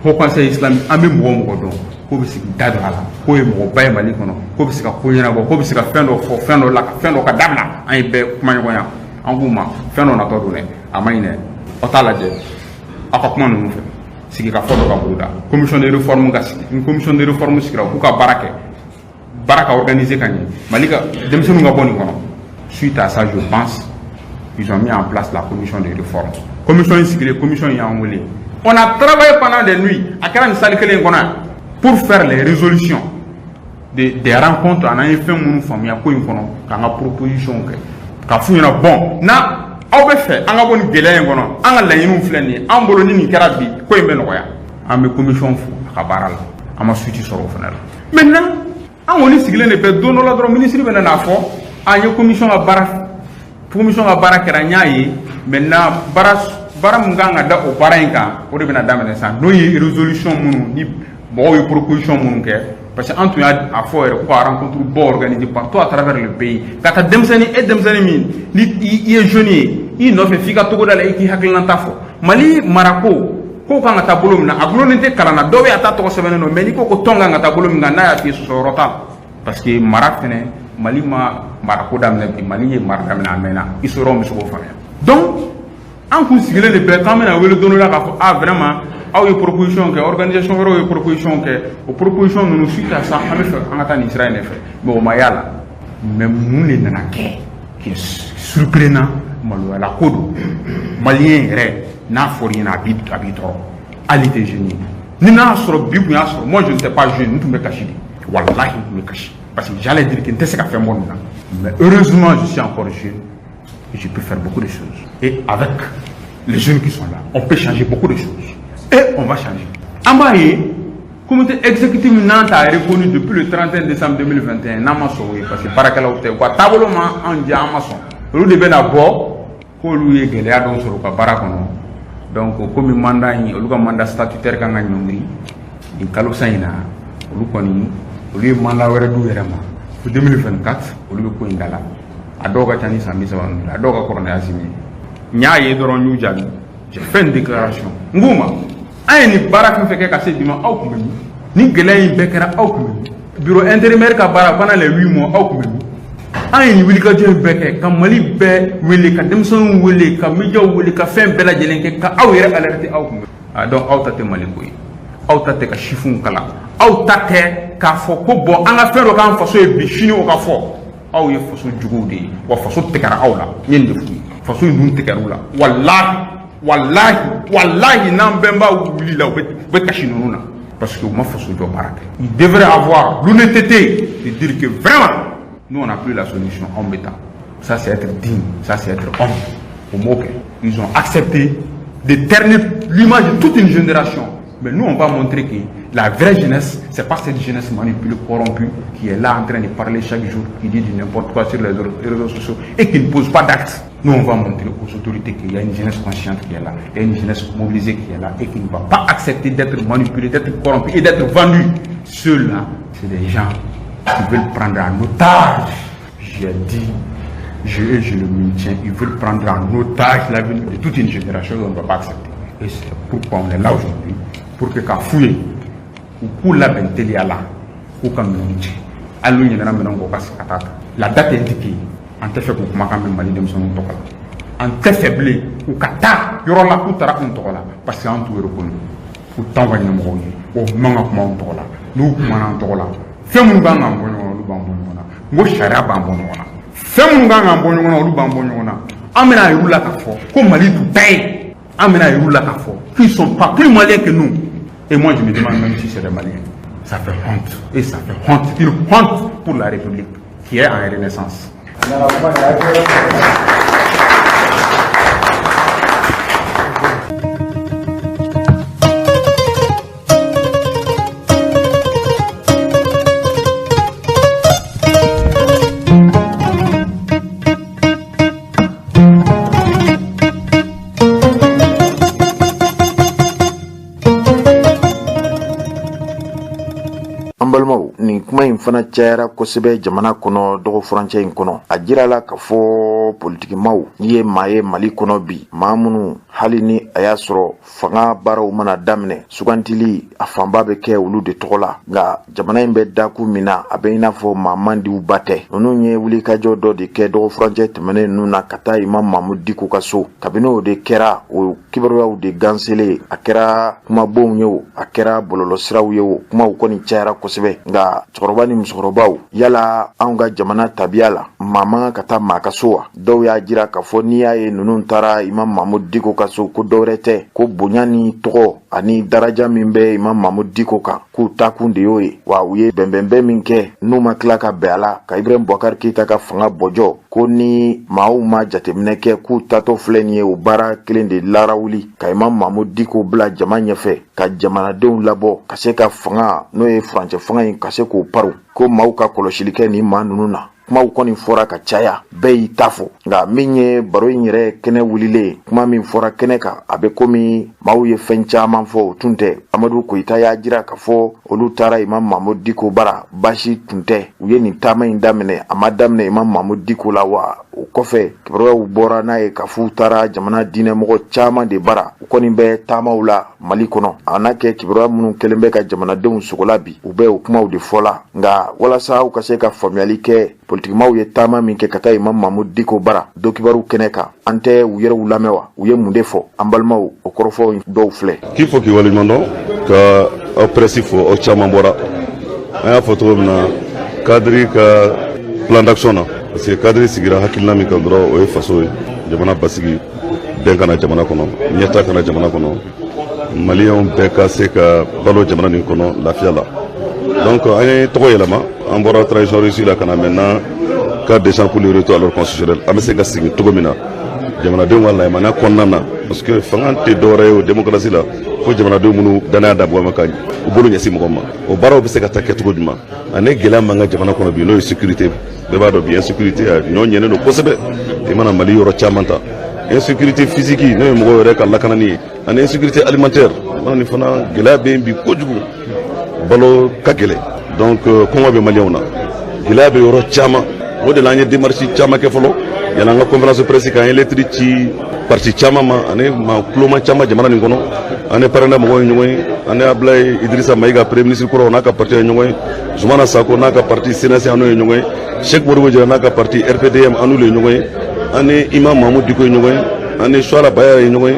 haut conseil islamique. An bɛ mɔgɔ mɔgɔ dɔn k'o bɛ se k'i da don a la, k'o ye mɔgɔba ye Mali kɔnɔ, k'o bɛ se ka ko ɲɛnabɔ, k'o bɛ se ka fɛn dɔ fɔ, fɛn dɔ la, ka fɛn dɔ ka dabila, an ye bɛɛ kuma ɲɔgɔnya. An k'u ma fɛn dɔ natɔ don dɛ, a ma ɲi dɛ, aw t'a lajɛ, aw ka kuma ninnu fɛ, sigi ka fɔ dɔ ka boloda, commission de réforme ka sigi. Ni commission de réforme sigira, u k'u ka baara kɛ, baara ka organiser ka ɲɛ, Mali ka denmisɛnninw ka bɔ nin kɔnɔ. Suite à ça, je pense, ils ont mis en place la commission de réforme. Commission in sigilen, commission in y'an wele, on a travaillé pendant des nuits, a kɛra nin salle kelen in kɔnɔ yan, pour faire les résolutions des rencontres. An ye fɛn minnu faamuya ko in kɔnɔ, k'an ka proposition kɛ, k'a f'u ɲɛna, bon, na aw bɛ fɛ an ka bɔ nin gɛlɛya in kɔnɔ, an ka laɲiniw filɛ nin ye, an bolo ni nin kɛra bi, ko in bɛ nɔgɔya. An bɛ commission fo a ka baara la. An ma suite sɔrɔ o fana la. Maintenant, an kɔni sigilen de bɛ, don dɔ la dɔrɔn, ministre bɛ na n'a fɔ an ye commission ka baara kɛra, n y'a ye. Maintenant, baara min kan ka da o baara in kan, o de bɛna daminɛ sisan, n'o ye résolution minnu ni mɔgɔw ye proposition minnu kɛ, parce que an tun y'a fɔ yɛrɛ ko ka rencontre bɔ organiser partout à travers le pays, ka taa denmisɛnnin, e denmisɛnnin min ni i ye jeune ye, i nɔfɛ f'i ka togoda la, i k'i hakilinata fɔ Mali marako ko kan ka taa bolo min na. A gulonnen tɛ kalan na, dɔw bɛ a ta tɔgɔ sɛbɛnnen don, mais n'i ko ko tɔn kan ka taa bolo min kan, n'a y'a f'i ye, sɔsɔyɔrɔ t'a la, parce que mara fɛnɛ, Mali ma marako daminɛ bi, Mali ye mara daminɛ a mɛnna, historiens bɛ se k'o faamuya. Donc an kun sigilen de bɛɛ k'an bɛna wele don dɔ la k'a fɔ ah, vraiment, aw ye proposition kɛ, organisation wɛrɛw ye proposition kɛ, o proposition ninnu, suite à ça, an bɛ fɛ an ka taa nin sira in de fɛ, mais o ma y'a la. Mais mun de nana kɛ qui est surprenant, maloyala ko don, malien yɛrɛ n'a fɔr'i ɲɛna, a b'i tɔɔrɔ, hali tɛ jeune ye. Ni n'a sɔrɔ bi kun y'a sɔrɔ moi je n'étais pas jeune, n tun bɛ kasi de, walahi, n tun bɛ kasi, parce que j'allais dire que n tɛ se ka fɛn bɔ nin na. Mais heureusement, je suis encore jeune et je peux faire beaucoup de choses, et avec les jeunes qui sont là, on peut changer beaucoup de choses et on va changer. An b'a ye comité exécutif n'an t'a reconnu depuis le 31 décembre 2021, n'an ma sɔn o ye, parce que baarakɛlaw tɛ, u ka taabolo ma an diya, an ma sɔn. Olu de bɛna bɔ k'olu ye gɛlɛya dɔw sɔrɔ u ka baara kɔnɔ. Donc komi mandat in, olu ka mandat statutaire kan ka ɲɔngiri nin kalo sa in na, olu kɔni, olu ye mandat wɛrɛ d'u yɛrɛ ma fo 2024. Olu bɛ ko in da la, a dɔw ka ca ni san 35, a dɔw ka kɔrɔ ni Asimi ye. N y'a ye dɔrɔn, n y'u jaabi, j'ai fait une déclaration, n k'u ma an ye nin baara fɛn fɛn kɛ ka se bi ma, aw tun bɛ min? Ni gɛlɛya in bɛɛ kɛra, aw tun bɛ min? Bureau intérimaire ka baara pendant les 8 mois, aw tun bɛ min? An ye nin wulikajɔ in bɛɛ kɛ ka Mali bɛɛ wele, ka denmisɛnninw wele, ka médiaw wele, ka fɛn bɛɛ lajɛlen kɛ ka aw yɛrɛ alerter, aw tun bɛ. Ah, donc aw ta tɛ Mali ko ye, aw ta tɛ ka sifinw kalan, aw ta tɛ k'a fɔ ko bon, an ka fɛn dɔ k'an faso ye bi, sini o ka fɔ. Aw ye faso juguw de ye, wa faso tigɛra aw la. N ye nin de f'u ye, faso in dun tigɛr'u la. Walahi, walahi, walahi, n'an bɛnbaw wulila, u bɛ kasi ninnu na, parce que u ma faso jɔ baara kɛ. Il devrait avoir l'honnêteté de dire que vraiment, nous, on n'a plus la solution, anw bɛ taa. Ça, c'est être digne, ça, c'est être homme. O m'o kɛ. Ils ont accepté de ternir l'image de toute une génération. Mais nous, on va montrer que la vraie jeunesse, c'est pas cette jeunesse manipulée, corrompue, qui est là en train de parler chaque jour, qui dit du n'importe quoi sur les réseaux sociaux et qui ne pose pas d'actes. Nous, on va montrer aux autorités qu'il y a une jeunesse consciente qui est là, il y a une jeunesse mobilisée qui est là et qui ne va pas accepter d'être manipulée, d'être corrompue et d'être vendue. Ceux-là, c'est des gens qui veulent prendre en otage. J'ai dit, je le maintiens, ils veulent prendre en otage l'avenir de toute une génération et on ne va pas accepter. Et c'est pourquoi on est là aujourd'hui, pour que k'a f'u ye u k'u labɛn teliya la, k'u ka minɛnw cɛ. Hali n'u ɲinɛna minɛnw kɔ, u ka segin ka taa ta. La date indiquée, an tɛ fɛ k'u kumakan mɛn Mali denmisɛnninw tɔgɔ la. An tɛ fɛ bilen u ka taa yɔrɔ la k'u taara anw tɔgɔ la, parce que an t'u reconnu, u t'anw ka ɲɛmɔgɔw ye, o man ka kuma anw tɔgɔ la. N'u kumana an tɔgɔ la, fɛn minnu kan k'an bɔ ɲɔgɔn na, olu b'an bɔ ɲɔgɔn na. N ko sariya b'an bɔ ɲɔgɔn na. Fɛn minnu kan k'an bɔ ɲɔgɔn na, olu b'an bɔ ɲɔgɔn na. An bɛna yir'u la k'a fɔ ko Mali t'u ta ye. An bɛna yir'u la k'a fɔ qu'ils sont pas plus maliens que nous. Et moi, je me demande même si c'est des Maliens. Ça fait honte, et ça fait honte, une honte pour la République qui est en renaissance. An balimaw, nin kuma in fana cayara kosɛbɛ jamana kɔnɔ dɔgɔ furancɛ in kɔnɔ. A jirala k'a fɔ politikimaw, n'i ye maa ye Mali kɔnɔ bi, maa minnu hali ni a y'a sɔrɔ fanga baaraw mana daminɛ, sugantili a fanba bɛ kɛ olu de tɔgɔ la, nka jamana in bɛ dakun min na, a bɛ i n'a fɔ maa mandiw ba tɛ. Ninnu ye wulikajɔ dɔ de kɛ dɔgɔ furancɛ tɛmɛnen ninnu na ka taa Imam Mamudu Diko ka so. Kabini o de kɛra, o kibaruyaw de ganselen, a kɛra kumabonw ye o, a kɛra bɔlɔlɔsiraw ye o, kumaw kɔni cayara kosɛbɛ. Nka cɛkɔrɔba ni musokɔrɔbaw, yala anw ka jamana tabiya la, maa man kan ka taa maa ka so wa? Dɔw y'a jira k'a fɔ n'i y'a ye ninnu taara Imam Mamudu Diko ka so, ko dɔwɛrɛ tɛ, ko bonya ni tɔgɔ ani daraja min bɛ Imam Mamudu Diko kan, k'u taakun de y'o ye. Wa u ye bɛnbɛnbɛn min kɛ, n'u ma tila ka bɛn a la ka Ibrahim Boubacar Keita ka fanga bɔjɔ, ko ni maaw ma jateminɛ kɛ, k'u tatɔ filɛ nin ye, o baara kelen de larawuli ka Imam Mamudu Diko bila jama ɲɛfɛ, ka jamanadenw labɔ ka se ka fanga, n'o ye furancɛ fanga in, ka se k'o paro, ko maaw ka kɔlɔsili kɛ nin maa ninnu na. Kumaw kɔni fɔra ka caya, bɛɛ y'i ta fɔ. Nka min ye baro in yɛrɛ kɛnɛ wulilen, kuma min fɔra kɛnɛ kan, a bɛ komi maaw ye fɛn caman fɔ, o tun tɛ. Amadu Koyita y'a jira k'a fɔ olu taara Imam Mamudu Diko bara, baasi tun tɛ. U ye nin taama in daminɛ, a ma daminɛ Imam Mamudu Diko la wa? O kɔfɛ, kibaruyaw bɔra n'a ye k'a f'u taara jamana diinɛmɔgɔ caman de bara. U kɔni bɛ taamaw la Mali kɔnɔ, a n'a kɛ kibaruya minnu kɛlen bɛ ka jamanadenw sogola bi, u bɛ o kumaw de fɔ la. Nka walasa aw ka se ka faamuyali kɛ, politikimaw ye taama min kɛ ka taa Imam Mamudu Diko bara, dɔ kibaru kɛnɛ kan, an tɛ u yɛrɛw lamɛn wa? U ye mun de fɔ? An balimaw, o kɔrɔfɔw dɔw filɛ. K'i fo, k'i waleɲuman dɔn, ka aw presse fo, aw caman bɔra. An y'a fɔ cogo min na cadre ka plan d'action na, parce que cadre sigira hakilina min kan dɔrɔn, o ye faso ye, jamana basigi, bɛn kana jamana kɔnɔ, ɲɛta kana jamana kɔnɔ, Maliyɛnw bɛɛ ka se ka balo jamana nin kɔnɔ lafiya la. Donc an ye tɔgɔ yɛlɛma, an bɔra Transition réussie la ka na maintenant Cadre d'échange pour le retour à l'ordre constitutionnel. An bɛ se ka segin cogo min na jamanadenw ka layɛlɛmana kɔnɔna na, parce que fanga tɛ dɔwɛrɛ ye o démocratie la fo jamanadenw minnu danaya da mɔgɔ ma, ka u bolo ɲɛsin mɔgɔ ma. O baaraw bɛ se ka taa kɛ cogo jumɛn? Ani gɛlɛya man ka jamana kɔnɔ bi, n'o ye sécurité. Bɛɛ b'a dɔn bi, insécurité a ɲɔ ɲɛnen don kosɛbɛ. I mana Mali yɔrɔ caman ta, insécurité physique, n'o ye mɔgɔw yɛrɛ ka lakanani ye, ani insécurité alimentaire mana nin fana, gɛlɛya bɛ yen bi kojugu, balo ka gɛlɛn. Donc kɔngɔ bɛ Maliyɛnw na, gɛlɛya bɛ yɔrɔ caman. O de la an ye démarche caman kɛ fɔlɔ yanni an ka conférence presse kɛ. An ye lettre ci parti caman ma ani maa kuloma caman jamana nin kɔnɔ. An ni PARENA mɔgɔw ye ɲɔgɔn ye, an ni Ablaye Idrissa Mayiga, premier ministre kɔrɔ, n'a ka parti ye ɲɔgɔn ye, Zumana Sako n'a ka parti CNSA, an n'o ye ɲɔgɔn ye, Cheikh Modibo Jara n'a ka parti RPDM, an n'olu ye ɲɔgɔn ye, an ni Imam Mahmoud Dicko ye ɲɔgɔn ye, an ni Suala Baya ye ɲɔgɔn ye,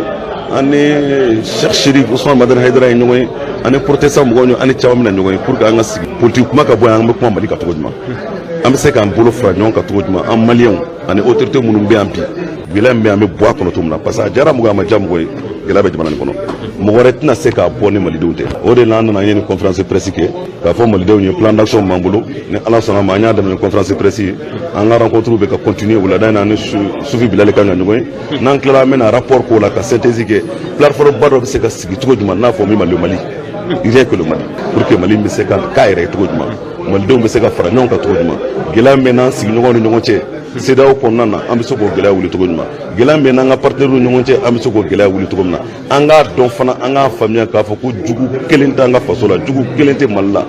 an ni Cheikh Chérif Ousmane Madani Haidara ye ɲɔgɔn ye, an ni protestant mɔgɔw ɲɔgɔn, an ni caman bɛna ɲɔgɔn ye pour que an ka sigi, politique kuma ka bɔ yan, an bɛ kuma Mali kan cogo jumɛn, an bɛ se k'an bolo fara ɲɔgɔn kan cogo jumɛn, an maliyɛnw ani autorité minnu bɛ yan bi, gɛlɛya min bɛ yan, an bɛ bɔ a kɔnɔ cogo min na, parce que a diyara mɔgɔ ye, a ma diya mɔgɔ ye, gɛlɛya bɛ jamana nin kɔnɔ, mɔgɔ wɛrɛ tɛna se k'a bɔ ni malidenw tɛ. O de la an nana, an ye nin conférence presse kɛ k'a fɔ malidenw ye plan d'action b'an bolo. Ni Ala sɔnna ma, an y'a daminɛ conférence presse ye, an ka rencontre bɛ ka continuer. Wulada in na, an ni Sufi Bilali kan ka ɲɔgɔn ye. N'an tilala, an bɛna rapport k'o la ka synthèse kɛ, plateforme ba dɔ bɛ se ka sigi cogo jumɛn, n'a fɔ min ma le Mali, rien que le Mali, pour que Mali bɛ se ka k'a yɛrɛ ye cogo jumɛn, malidenw bɛ se ka fara ɲɔgɔn kan cogo jumɛn, gɛlɛya min bɛ n'an sigiɲɔgɔnw ni ɲɔgɔn cɛ CEDEAO kɔnɔna na, an bɛ se k'o gɛlɛya wuli cogo jumɛn, gɛlɛya min bɛ n'an ka partenaires ni ɲɔgɔn cɛ, an bɛ se k'o gɛlɛya wuli cogo min na. An k'a dɔn fana, an k'a faamuya k'a fɔ ko jugu kelen t'an ka faso la, jugu kelen tɛ Mali la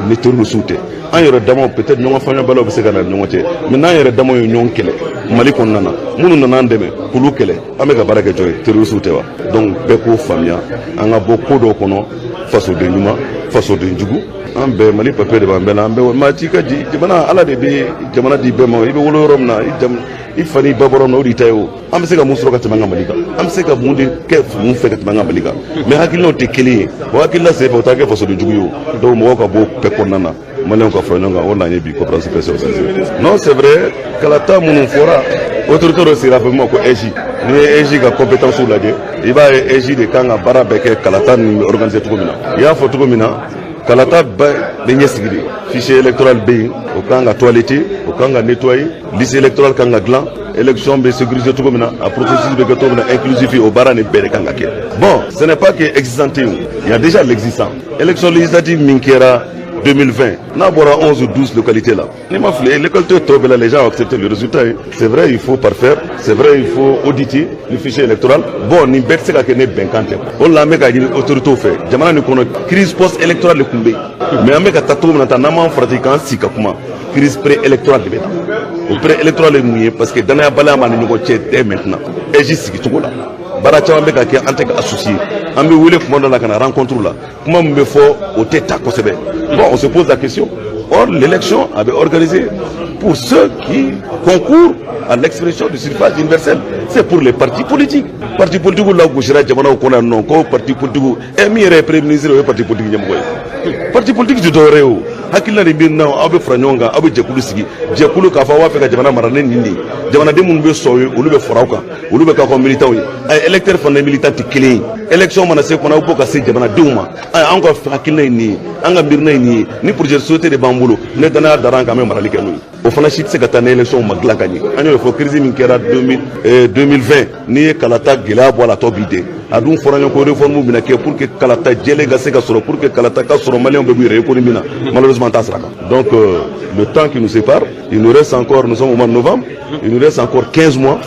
ni terroristes tɛ. An yɛrɛ damaw, peut-être ɲɔgɔn faamuyabaliyaw bɛ se ka na ni ɲɔgɔn cɛ, mais n'an yɛrɛ damaw ye ɲɔgɔn kɛlɛ Mali kɔnɔna na, minnu nana an dɛmɛ k'olu kɛlɛ, an bɛ ka baara kɛ jɔn ye? Terroristes tɛ wa? Donc bɛɛ k'o faamuya, an ka bɔ ko dɔw kɔnɔ, fasoden ɲuman, fasoden jugu, an bɛɛ Mali papier de b'an bɛɛ la, an bɛɛ maa ci ka ji jamana. Ala de bɛ jamana di bɛɛ ma. I bɛ wolo yɔrɔ min na, i jamu, i fa n'i ba bɔra min na, o de ta ye. O an bɛ se ka mun sɔrɔ ka tɛmɛ an ka Mali kan? An bɛ se ka mun de kɛ mun fɛ ka tɛmɛ an ka Mali kan? Mais hakilinaw tɛ kelen ye. O hakilina senfɛ, o t'a kɛ fasoden jugu ye. O donc mɔgɔw ka bɔ bɛɛ kɔnɔna na, maliyɛnw ka fara ɲɔgɔn kan. O de la an ye bi conférence presse organisée. Non, c'est vrai, kalata minnu fɔra, autorité dɔ sigira fɛ min ma ko AIGE. N'i ye AIGE ka compétence lajɛ, i b'a ye AIGE de kan ka baara bɛɛ kɛ, kalata ninnu bɛ organiser cogo min na. I y'a fɔ cogo min na, kalata bɛ ɲɛsigi de. Fichier électoral bɛ yen, o kan ka toiletter, o kan ka nettoyer, liste électorale kan ka dilan, élection bɛ sécuriser cogo min na, a processus bɛ kɛ cogo min na inclusif, o baara nin bɛɛ de kan ka kɛ. Bon, ce n'est pas que existant tɛ yen, il y a déjà l'existant. Élection législative min kɛra 2020, n'a bɔra 11 ou 12 localités là, n'i ma fili, localité tɔ bɛɛ la, les gens ont accepté le résultat. C'est vrai, il faut parfaire, c'est vrai, il faut auditer le fichier électoral. Bon, nin bɛɛ tɛ se ka kɛ ne bɛnkan tɛ. O de la an bɛ ka ɲini autorités fɛ, jamana nin kɔnɔ, crise post électorale de tun bɛ yen, mais an bɛ ka taa cogo min na tan, n'an m'an farati k'an sigi ka kuma, crise pré électorale de bɛ na. O pré électorale ye mun ye? Parce que danayabaliya b'an ni ɲɔgɔn cɛ dès maintenant. AIGE sigi cogo la, baara caman bɛ ka kɛ, an tɛ ka associé. An bɛ wele kuma dɔ la ka na rencontre la, kuma min bɛ fɔ, o tɛ ta kosɛbɛ. Bon, on se pose la question. Or l'élection avait organisé pour ceux qui concourent à l'expression du suffrage universel, c'est pour les partis politiques. Partis politiques la gosira jamanaw kɔnɔ yan nɔ ko parti politique ɛ min yɛrɛ ye premier ministre, o ye parti politique ɲɛmɔgɔ ye. Parti politique tɛ dɔwɛrɛ ye, o hakilina de bɛ na, aw bɛ fara ɲɔgɔn kan, aw bɛ jɛkulu sigi, jɛkulu k'a fɔ aw b'a fɛ ka jamana mara ne nin de ye. Jamanaden minnu bɛ sɔn ye, olu bɛ fara aw kan, olu bɛ k'aw ka militants ye. A électeur fana ni militant tɛ kelen ye. Élection mana se kɔnɔ, aw bɔ ka se jamanadenw ma: ayi, an ka hakilina ye nin ye, an ka miirina ye nin ye, ni projet de société de b'an bolo, ne danaya dara an kan, an bɛ marali kɛ n'o ye. O fana si tɛ se ka taa ni élection ma dilan ka ɲɛ. An y'o fɔ, crise min kɛra 2020, n'i ye kalata gɛlɛya bɔ a la, tɔ b'i den. A dun fɔra an ye ko réforme bɛna kɛ pour que kalata jɛlen ka se ka sɔrɔ, pour que kalata ka sɔrɔ, maliyɛnw bɛɛ b'u yɛrɛ ye ko ni min na. Malheureusement, t'a sira kan. Donc le temps qui nous sépare, il nous reste encore, nous sommes au mois de novembre, il nous reste encore 15 mois.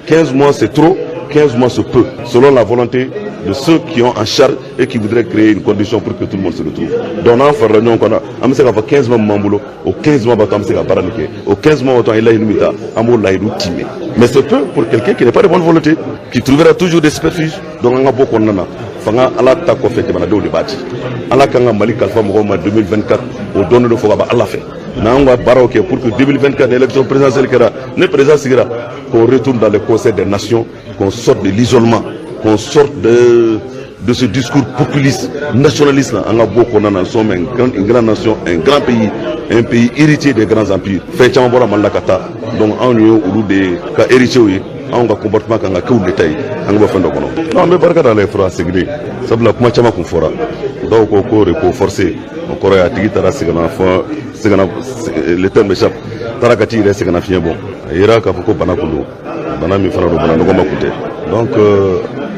15 mois, c'est trop, 15 mois, c'est peu, selon la volonté de ceux qui ont en charge et qui voudraient créer une condition pour que tout le monde se retrouve. Donc n'an farala ɲɔgɔn kan, an bɛ se k'a fɔ 15 mois min b'an bolo, o 15 mois b'a to an bɛ se ka baara nin kɛ, o 15 mois b'a to an ye layidu min ta, an b'o layidu timɛ. Mais c'est peu pour quelqu'un qui n'est pas de bonne volonté, qui trouvera toujours des subterfuges. Donc an ka bɔ kɔnɔna na, fanga Ala ta kɔfɛ, jamanadenw de b'a di. Ala kan ka Mali kalifa mɔgɔw ma 2024, o dɔnnen don fɔ ka ban Ala fɛ. Mais an ka baaraw kɛ pour que 2024, élection présidentielle kɛra, ne président sigira, qu'on retourne dans le conseil des nations, qu'on sorte de l'isolement, qu'on sorte de ce discours populiste, nationaliste là, an ka bɔ kɔnɔna na. Nous sommes une grande nation, un grand pays, un pays héritier des grands empires. Fɛn caman bɔra Mali la ka taa, donc anw ye olu de ka héritiers ye. Anw ka comportement kan ka kɛ olu de ta ye, an ka bɔ fɛn dɔ kɔnɔ. Non, an bɛ barika da ala ye fɔlɔ, a seginnen, sabula kuma caman kun fɔra. Dɔw ko ko repos forcé, o kɔrɔ ye a tigi taara sɛgɛnna fɔ sɛgɛnna, le terme m'échappe, taara ka t'i yɛrɛ sɛgɛnna fiɲɛ bɔ. A yera k'a fɔ ko bana kun don, bana min fana don, bana nɔgɔma kun tɛ. Donc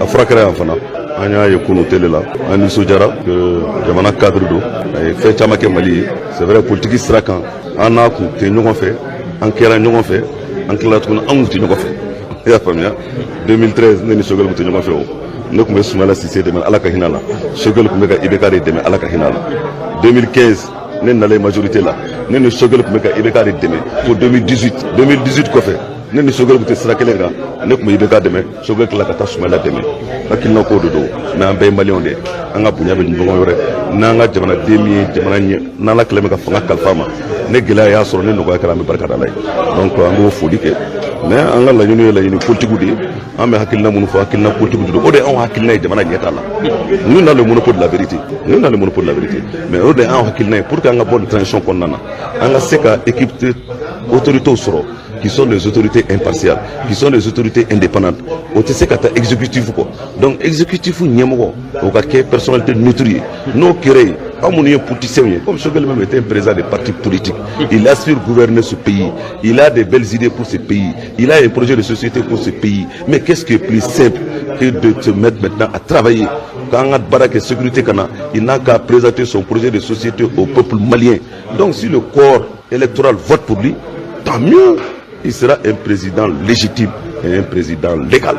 a furakɛra yan fana, an y'a ye kunu télé la, an nisɔndiyara que jamana cadre don, a ye fɛn caman kɛ Mali ye. C'est vrai, politique sira kan, an n'a kun tɛ ɲɔgɔn fɛ, an kɛra ɲɔgɔn fɛ, an tilala tuguni, an kun tɛ ɲɔgɔn fɛ. I y'a faamuya, 2013, ne ni Choguel kun tɛ ɲɔgɔn fɛ. O ne tun bɛ Sumala Sise dɛmɛ, Ala ka hinɛ la. Choguel tun bɛ ka IBK de dɛmɛ, Ala ka hinɛ la. 2015 Ne nalen majorité la, ne ni Choguel tun bɛ ka IBK de dɛmɛ fo 2018. 2018 kɔfɛ, ne ni Choguel tun tɛ sira kelen kan. Ne tun bɛ IBK dɛmɛ, Choguel tila ka taa Soumaïla dɛmɛ. Hakilina ko de don, mais an bɛɛ ye maliyɛnw de ye. An ka bonya bɛ ɲɔgɔn yɔrɔ n'an ka jamanaden min ye jamana ɲɛ n'Ala kɛlen bɛ ka fanga kalifa ma. Ne gɛlɛya y'a sɔrɔ, ne nɔgɔya kɛra, an bɛ barika da Ala ye. Donc an b'o foli kɛ, mais an ka laɲini ye laɲini politigiw de ye. An bɛ hakilina minnu fɔ, hakilina politigiw de don. O de ye anw hakilina ye jamana ɲɛta la. Nous n'a le monopole de la vérité, nous n'a le monopole de la vérité, mais o de ye anw hakilina ye pour que an ka bɔ nin transition kɔnɔna na, an ka se ka équipe autorités sɔrɔ qui sont des autorités impartiales, qui sont des autorités indépendantes. O tɛ se ka taa exécutif kɔ. Donc exécutif ɲɛmɔgɔ, o ka kɛ personnalité neutre ye. N'o kɛra yen, anw minnu ye politiciens ye, comme Choguel même était un président de parti politique, il aspire gouverner ce pays, il a des belles idées pour ce pays, il a un projet de société pour ce pays. Mais qu'est-ce qui est plus simple que de se mettre maintenant à travailler, k'an ka baara kɛ, sécurité ka na? Il n'a qu'à présenter son projet de société au peuple malien. Donc si le corps électoral vote pour lui, tant mieux, il sera un président légitime et un président légal.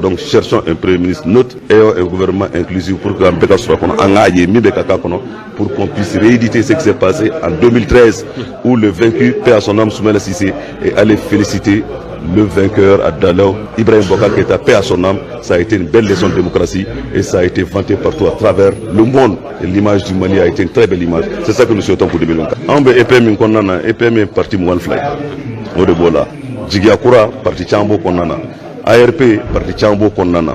Donc cherchons un premier ministre neutre et un gouvernement inclusif pour qu'an bɛɛ ka sɔrɔ a kɔnɔ, an k'a ye min bɛ ka k'a kɔnɔ, pour qu'on puisse rééditer ce qui s'est passé en 2013, où le vaincu, paix à son âme, Soumaïla Cissé, est allé féliciter le vainqueur Abdallah Ibrahim Boubacar Keïta, paix à son âme. Ça a été une belle leçon de démocratie et ça a été vanté partout à travers le monde. Et l'image du Mali a été une très belle image. C'est ça que nous souhaitons pour 2024. An bɛ EPM min kɔnɔna na, EPM ye parti 22 ye, o de b'o la. Jigiya kura, parti caman b'o kɔnɔna na. ARP, parti caman b'o kɔnɔna na.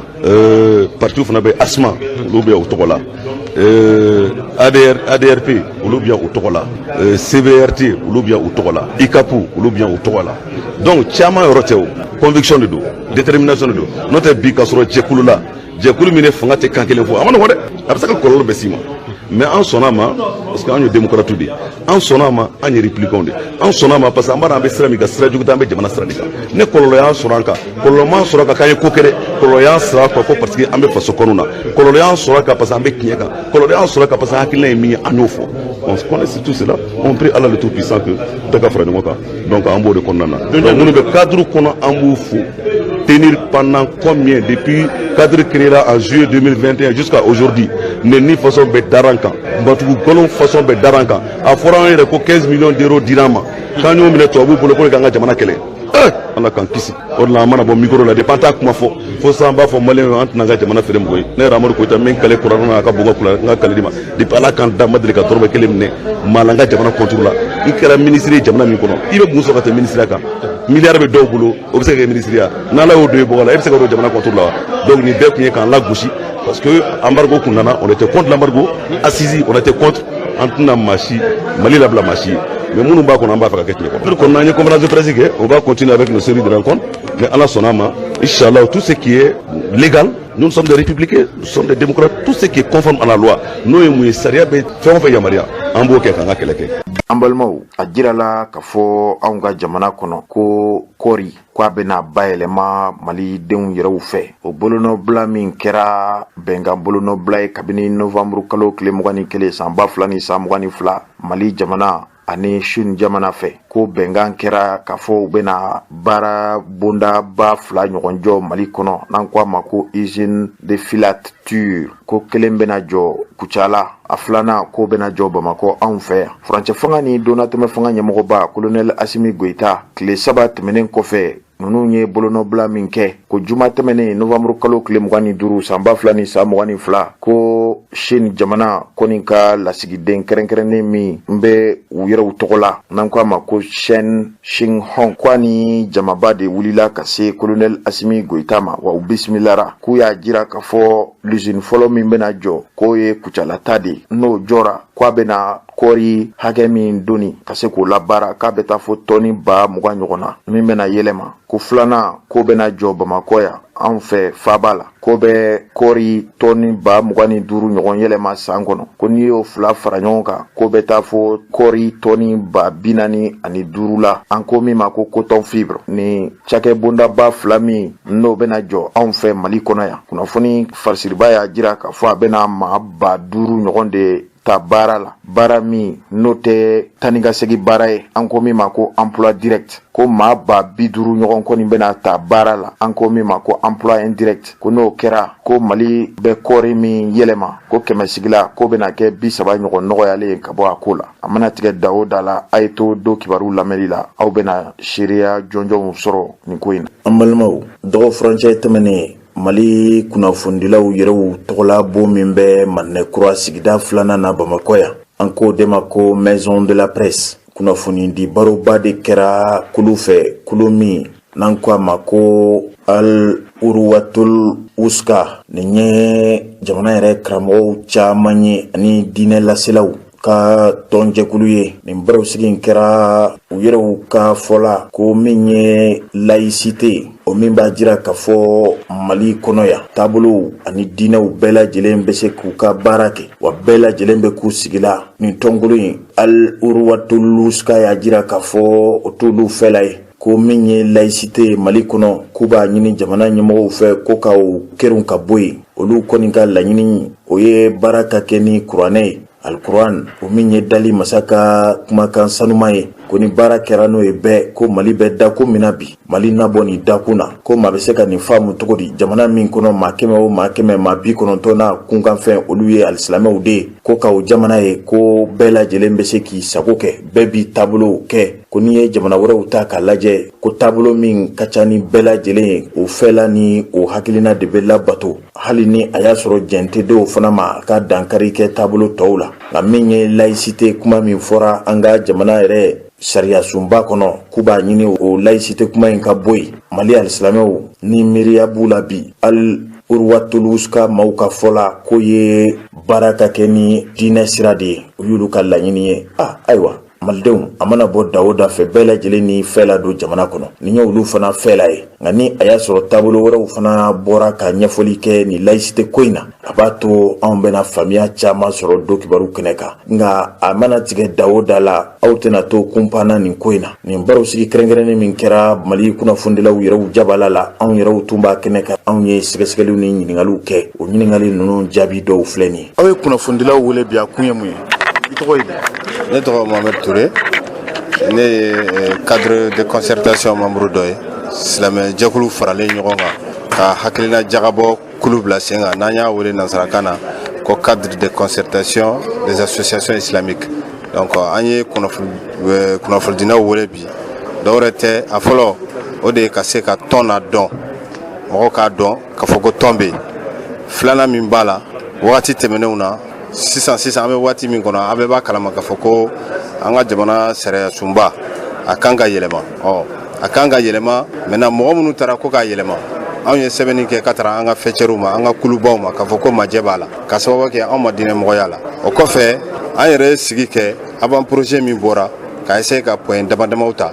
Parti fana bɛ, ASMA, olu bɛ o tɔgɔ la. ADR, ADRP, olu bɛ o tɔgɔ la. CVRT, olu bɛ o tɔgɔ la. ICAP, olu bɛ o tɔgɔ la. Donc caman yɔrɔ tɛ, o conviction de don, détermination de don. N'o tɛ, bi ka sɔrɔ jɛkulu la, jɛkulu min ni fanga tɛ kan kelen fɔ, a ma nɔgɔn dɛ, a bɛ se ka kɔlɔlɔ bɛɛ s'i ma. Mais an sɔnna a ma parce que an ye démocrate de ye, an sɔnna a ma, an ye républicain de ye, an sɔnna a ma parce que an b'a dɔn an bɛ sira min kan, sira jugu tɛ, an bɛ jamana sira de kan. Ne kɔlɔlɔ y'an sɔrɔ an kan, kɔlɔlɔ m'an sɔrɔ kan k'an ye ko kɛ dɛ. Kɔlɔlɔ y'an sɔrɔ a kan ko parce que an bɛ faso kɔnɔ na, kɔlɔlɔ y'an sɔrɔ a kan parce que an bɛ tiɲɛ kan, kɔlɔlɔ y'an sɔrɔ a kan parce que hakilina ye min ye, an y'o fɔ. On connaît tout cela, on prie Allah le tout puissant que bɛɛ ka fara ɲɔgɔn kan. Donc an b'o de kɔnɔna na. Donc minnu bɛ cadre kɔnɔ, an b'u fo tenir pendant combien, depuis cadre créé en juillet 2021 jusqu'à aujourd'hui, ni façon bɛ dara an kan, batugu galon façon bɛ dara an kan. A fɔra an yɛrɛ ko 15 millions d'euros dira an ma, k'an y'o minɛ tubabuw bolo pour que k'an ka jamana kɛlɛ. Ala k'an kisi o de la. An mana bɔ micro la, depuis an t'a kuma fɔ fo sisan, an b'a fɔ maliyɛnw ye, an tɛna an ka jamana feere mɔgɔ ye. Ne yɛrɛ Amadu Koyita min kale kuranɛ na, a ka bon ka kula n ka kale di ma. Depuis Ala k'an da, ma deli ka dɔrɔmɛ kelen minɛ maa la n ka jamana contre la. I kɛra ministre ye jamana min kɔnɔ, i bɛ mun sɔrɔ ka tɛmɛ ministre kan? Miliyari bɛ dɔw bolo, o bɛ se ka kɛ ministre ya. N'Ala y'o don i bɔgɔ la, e bɛ se ka don jamana contre la wa? Donc nin bɛɛ tun ye k'an lagosi parce que embargo kun nana. On était contre l'embargo, assise, on était contre. An tɛna maa si Mali labila maa si ye, mais minnu b'a kɔnɔ, an b'a fɛ ka kɛ tiɲɛ kɔnɔ. Kɔnɔ an ye conférence de presse kɛ, on va continuer avec nos séries de rencontres, mais Ala sɔnna a ma, inchallah, tout ce qui est légal, nous sommes des républicains, nous sommes des démocrates, tout ce qui est conforme à la loi, n'o ye mun ye, sariya bɛ fɛn o fɛn yamaruya, an b'o kɛ k'an ka kɛlɛ kɛ. An balimaw, a jirala k'a fɔ anw ka jamana kɔnɔ ko kɔɔri ko a bɛna bayɛlɛma malidenw yɛrɛw fɛ. O bolonɔbila min kɛra bɛnkan bolonɔbila ye kabini novanburu kalo tile 21 san 2022, Mali jamana ani Chine jamana fɛ, ko bɛnkan kɛra k'a fɔ u bɛna baara bondaba fila ɲɔgɔn jɔ Mali kɔnɔ, n'an ko a ma ko usine de filature, ko kelen bɛna jɔ Kucala, a filanan ko bɛna jɔ Bamakɔ, anw fɛ yan. Furancɛ fanga ni donnatɛmɛ fanga ɲɛmɔgɔba, colonel Assimi Goïta, tile 3 tɛmɛnen kɔfɛ, ninnu ye bolonɔbila min kɛ ko juma tɛmɛnen, novanburu kalo tile 25 san 2022, ko Chine jamana kɔni ka lasigiden kɛrɛnkɛrɛnnen min n bɛ u yɛrɛw tɔgɔ la, n'an ko a ma ko Chen Xing Hong, ko a ni jamaba de wulila ka se colonel Assimi Goïta ma, wa u bisimilara k'u y'a jira k'a fɔ l'usine fɔlɔ min bɛna jɔ, k'o ye Kucalata de, n'o jɔra, k'a bɛna kɔɔri hakɛ min doni ka se k'o labaara, k'a bɛ taa fo tɔni 20 000 ɲɔgɔn na min bɛna yɛlɛma. Ko filanan ko bɛna jɔ Bamakɔ yan, anw fɛ faaba la, ko bɛ kɔɔri tɔni 25 000 ɲɔgɔn yɛlɛma san kɔnɔ. Ko n'i y'o fila fara ɲɔgɔn kan, ko bɛ taa fo kɔɔri tɔni 45 000 la, an ko min ma ko coton fibre. Ni cakɛ bondaba fila min n'o bɛna jɔ anw fɛ Mali kɔnɔ yan, kunnafoni farisiriba y'a jira k'a fɔ a bɛna maa 5 000 ɲɔgɔn de. ta baara la, baara min n'o tɛ taa ni ka segin baara ye, an ko min ma ko emploi direct. Ko maa 50 000 ɲɔgɔn kɔni bɛna ta baara la, an ko min ma ko emploi indirect. Ko n'o kɛra, ko Mali bɛ kɔɔri min yɛlɛma, ko kɛmɛ sigila ko bɛna kɛ 30 ɲɔgɔn nɔgɔyalen ka bɔ a ko la. A mana tigɛ da o da la, a ye to don kibaru lamɛnli la, aw bɛna seereya jɔnjɔnw sɔrɔ nin ko in na. An balimaw, dɔgɔ furancɛ tɛmɛnen, Mali kunnafonidilaw yɛrɛw tɔgɔla bon min bɛ Madinɛ Kura sigida filanan na Bamakɔ yan, an k'o de ma ko Maison de la Presse, kunnafonidi baroba de kɛra kulu fɛ, kulu min n'an ko a ma ko Al Uruwatul Uska. Nin ye jamana yɛrɛ karamɔgɔw caman ye ani diinɛ laselaw ka tɔnjɛkulu ye. Nin barosigi in kɛra u yɛrɛw ka fɔ la ko min ye laïcité, o min b'a jira k'a fɔ Mali kɔnɔ yan, taabolow ani diinɛw bɛɛ lajɛlen bɛ se k'u ka baara kɛ, wa bɛɛ lajɛlen bɛ k'u sigila. Nin tɔnkulu in Al Uruwatul Uska y'a jira k'a fɔ o t'olu fɛla ye, ko min ye laïcité ye Mali kɔnɔ, k'u b'a ɲini jamana ɲɛmɔgɔw fɛ ko ka o kɛrun ka bɔ yen. Olu kɔni ka laɲini, o ye baara ka kɛ ni kuranɛ ye, Alikuran, o min ye dali masa ka kumakan sanuman ye. Ko ni baara kɛra n'o ye bɛɛ, ko Mali bɛ dakun min na bi, Mali na bɔ nin dakun na. Ko maa bɛ se ka nin faamu cogo di, jamana min kɔnɔ maa 100 o maa 100, maa 90 n'a kunkanfɛn, olu ye alisilamɛw de ye, ko ka o jamana ye ko bɛɛ lajɛlen bɛ se k'i sago kɛ, bɛɛ b'i taabolo kɛ? Ko n'i ye jamana wɛrɛw ta k'a lajɛ, ko taabolo min ka ca ni bɛɛ lajɛlen ye, o fɛla ni o hakilina de bɛ labato, hali ni a y'a sɔrɔ jɛn tɛ dɔw fana ma ka dankari kɛ taabolo tɔw la. Nka min ye laïcité kuma min fɔra an ka jamana yɛrɛ sariyasunba kɔnɔ, k'u b'a ɲini o laïcité kuma in ka bɔ yen, Mali alisilamɛw ni miiriya b'u la bi. Al Uruwatul Uska maaw ka fɔ la, k'o ye baara ka kɛ ni diinɛ sira de ye, o y'olu ka laɲini ye. Ah, ayiwa malidenw, a mana bɔ da o da fɛ, bɛɛ lajɛlen ni fɛla don jamana kɔnɔ, nin ye olu fana fɛla ye. Nka ni a y'a sɔrɔ taabolo wɛrɛw fana bɔra ka ɲɛfɔli kɛ nin laïcité ko in na, a b'a to anw bɛna faamuya caman sɔrɔ don kibaru kɛnɛ kan. Nka a mana tigɛ da o da la, aw tɛna to kunpanna nin ko in na. Nin barosigi kɛrɛnkɛrɛnnen min kɛra Mali kunnafonidilaw yɛrɛw jabala la, anw yɛrɛw tun b'a kɛnɛ kan. Anw ye sɛgɛsɛgɛliw ni ɲininkaliw kɛ, o ɲininkali ninnu jaabi dɔw filɛ nin ye. Aw ye kunnafonidilaw wele bi, a kun ye mun ye? I tɔgɔ ye? Ne tɔgɔ Mohamed Touré, ne ye cadre de concertation membre dɔ ye. Silamɛ jɛkulu faralen ɲɔgɔn kan ka hakilina jagabɔ kulu bila sen kan, n'an y'a wele nansarakan na ko cadre de concertation des associations islamiques. Donc an ye kunnafonidilaw wele bi, dɔwɛrɛ tɛ, a fɔlɔ o de ye ka se ka tɔn na dɔn, mɔgɔw k'a dɔn k'a fɔ ko tɔn bɛ yen. Filanan min b'a la, wagati tɛmɛnenw na, sisan sisan an bɛ waati min kɔnɔ, an bɛɛ b'a kalama k'a fɔ ko an ka jamana sariya sunba a kan ka yɛlɛma. Ɔ, a kan ka yɛlɛma. Maintenant, mɔgɔ minnu taara ko k'a yɛlɛma, anw ye sɛbɛnni kɛ ka taara an ka fɛcɛriw ma, an ka kulubaw ma, k'a fɔ ko majɛ b'a la, ka sababu kɛ anw ma diinɛmɔgɔya la. O kɔfɛ, an yɛrɛ ye sigi kɛ avant projet min bɔra, ka essayer ka point dama damaw ta,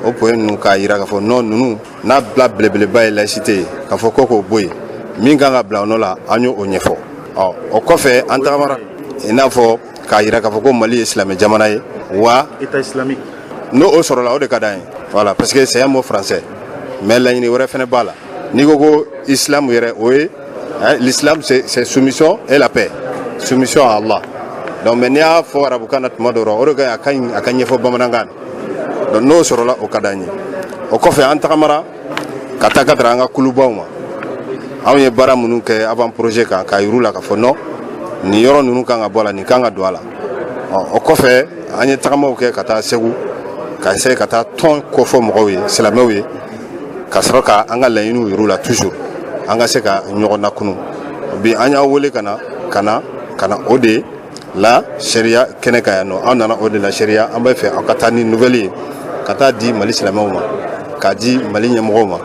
o point ninnu k'a yira k'a fɔ non, ninnu n'a bila belebeleba ye laïcité ye, k'a fɔ ko k'o bɔ yen, min kan ka bila o nɔ la, an y'o ɲɛfɔ. Ɔ, o kɔfɛ an tagamara i n'a fɔ k'a yira k'a fɔ ko Mali ye silamɛ jamana ye wa. État islamique. N'o o sɔrɔla, o de ka d'an ye, voilà, parce que c'est un mot français, mais laɲini wɛrɛ fɛnɛ b'a la. N'i ko ko islam yɛrɛ, o ye l'islam, c'est soumission et la paix, soumission à Allah. Donc mais n'i y'a fɔ arabukan na tuma dɔ la, o de ka ɲi, a ka ɲi a ka ɲɛfɔ bamanankan na. Donc n'o sɔrɔla, o ka d'an ye. O kɔfɛ, an tagamara ka taa ka taara an ka kulubaw ma. Anw ye baara minnu kɛ avant projet kan, k'a yir'u la k'a fɔ non, nin yɔrɔ ninnu kan ka bɔ a la, nin kan ka don a la. Ɔ, o kɔfɛ, an ye tagamaw kɛ ka taa Segu, ka essayer ka taa tɔn kofɔ mɔgɔw ye, silamɛw ye, ka sɔrɔ ka an ka laɲiniw yir'u la, toujours an ka se ka ɲɔgɔn nakunu. Bi an y'aw wele ka na ka na ka na o de la sariya kɛnɛ kan yan nɔ. An nana o de la sariya. An b'a fɛ aw ka taa ni nouvelle ye ka taa di Mali silamɛw ma, k'a di Mali ɲɛmɔgɔw ma,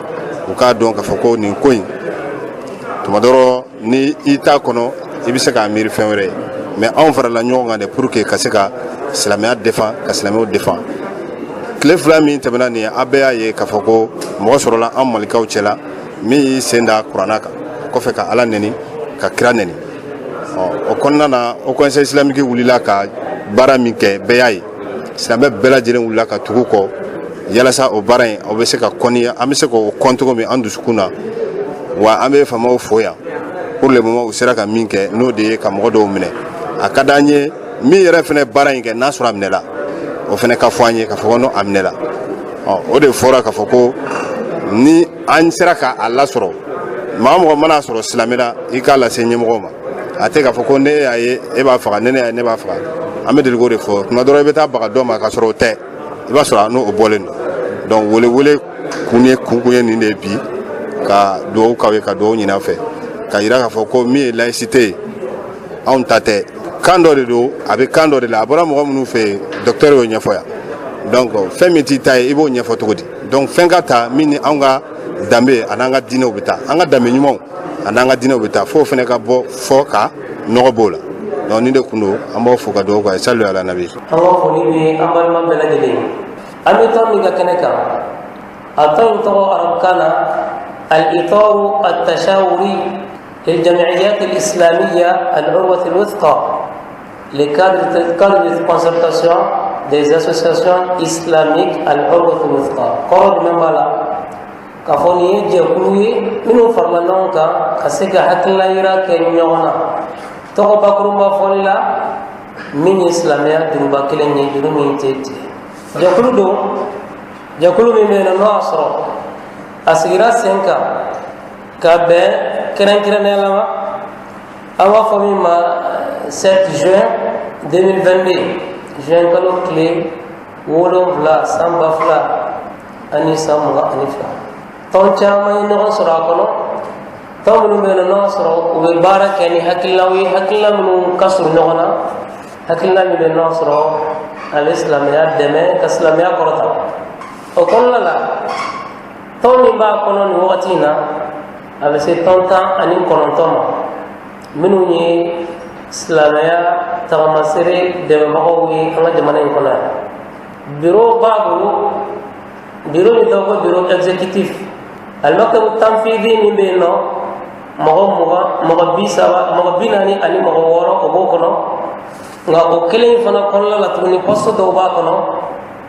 u k'a dɔn k'a fɔ ko nin ko in, tuma dɔ ni i t'a kɔnɔ, i bɛ se k'a miiri fɛn wɛrɛ ye, mais anw farala ɲɔgɔn kan de pour que ka se ka silamɛya défend, ka silamɛw défend. Tile 2 min tɛmɛna nin ye, a bɛɛ y'a ye k'a fɔ ko mɔgɔ sɔrɔla an malikaw cɛla min y'i sen da kuranna kan kɔfɛ ka Ala neni, ka kira neni. Ɔ, o kɔnɔna na, o Conseil islamique wulila ka baara min kɛ, bɛɛ y'a ye, silamɛ bɛɛ lajɛlen wulila ka tugu kɔ yalasa o baara in, o bɛ se ka kɔni, an bɛ se k'o kɔn cogo min an dusukun na. Wa an bɛ faamaw fo yan, pour le moment u sera ka min kɛ, n'o de ye ka mɔgɔ dɔw minɛ. A ka d'an ye, min yɛrɛ fana baara in kɛ, n'a sɔrɔ a minɛla, o fana ka fɔ an ye k'a fɔ ko non, a minɛla. Ɔ, o de fɔra k'a fɔ ko ni an sera ka a lasɔrɔ, maa mɔgɔ mana sɔrɔ silamɛla, i k'a lase ɲɛmɔgɔw ma. A tɛ k'a fɔ ko ne y'a ye, e b'a faga, ne y'a ye, ne b'a faga. An bɛ deli k'o de fɔ. Tuma dɔ la, i bɛ taa baga dɔ ma k'a sɔrɔ o tɛ, i b'a sɔrɔ n'o bɔlen don. Donc wele kun ye kun kun ye nin de ye bi, ka dugawu k'aw ye, ka dugawu ɲini aw fɛ, ka yira k'a fɔ ko min ye laïcité ye, anw ta tɛ. Kan dɔ de don, a bɛ kan dɔ de la, a bɔra mɔgɔ minnu fɛ yen, docteur y'o ɲɛfɔ yan. Donc fɛn min t'i ta ye, i b'o ɲɛfɔ cogo di? Donc fɛn ka ta min ni anw ka danbe a n'an ka diinɛw bɛ taa, an ka danbe ɲumanw a n'an ka diinɛw bɛ taa, f'o fana ka bɔ fɔ ka nɔgɔ b'o la. Donc nin de kun don. An b'aw fo ka dugawu kɛ. Salu ala nabi. An ka foli bɛ an balima bɛɛ lajɛlen. An bɛ tɔn min ka kɛnɛ kan, a tɔn in tɔgɔ arabukan na al-itaru at-tashawuri للجمعيات الإسلامية العروة الوثقى، le cadre de concertation des associations islamiques العروة الوثقى. Kɔrɔ jumɛn b'a la? K'a fɔ nin ye jɛkulu ye minnu farala ɲɔgɔn kan ka se ka hakilina yira kɛ ɲɔgɔn na, tɔgɔ bakurunba fɔli la, min ye silamɛya juruba kelen ye, juru min tɛ tigɛ. Jɛkulu don, jɛkulu min bɛ yen nɔ, n'o y'a sɔrɔ a sigira sen kan ka bɛn kɛrɛnkɛrɛnnenya la ma, an b'a fɔ min ma 7 juin 2022, juin kalo tile 7, san 2022. Tɔn caman ye ɲɔgɔn sɔrɔ a kɔnɔ, tɔn minnu bɛ yen nɔ, n'o y'a sɔrɔ u bɛ baara kɛ ni hakilinaw ye, hakilina minnu ka surun ɲɔgɔn na, hakilina min bɛ yen n'o y'a sɔrɔ a bɛ silamɛya dɛmɛ ka silamɛya kɔrɔta. O kɔnɔna la, tɔn min b'a kɔnɔ nin wagati in na, a bɛ se tɔn 19 ma, minnu ye silamɛya tagamasere dɛmɛbagaw ye an ka jamana in kɔnɔ yan. Biro b'a bolo, biro min tɔgɔ ko bureau exécutif, al-maktabu tanfidi, min bɛ yen nɔ, mɔgɔ 20, mɔgɔ 30, mɔgɔ 40 ani mɔgɔ 6, o b'o kɔnɔ. Nka o kelen in fana kɔnɔna la tuguni, poste dɔw b'a kɔnɔ,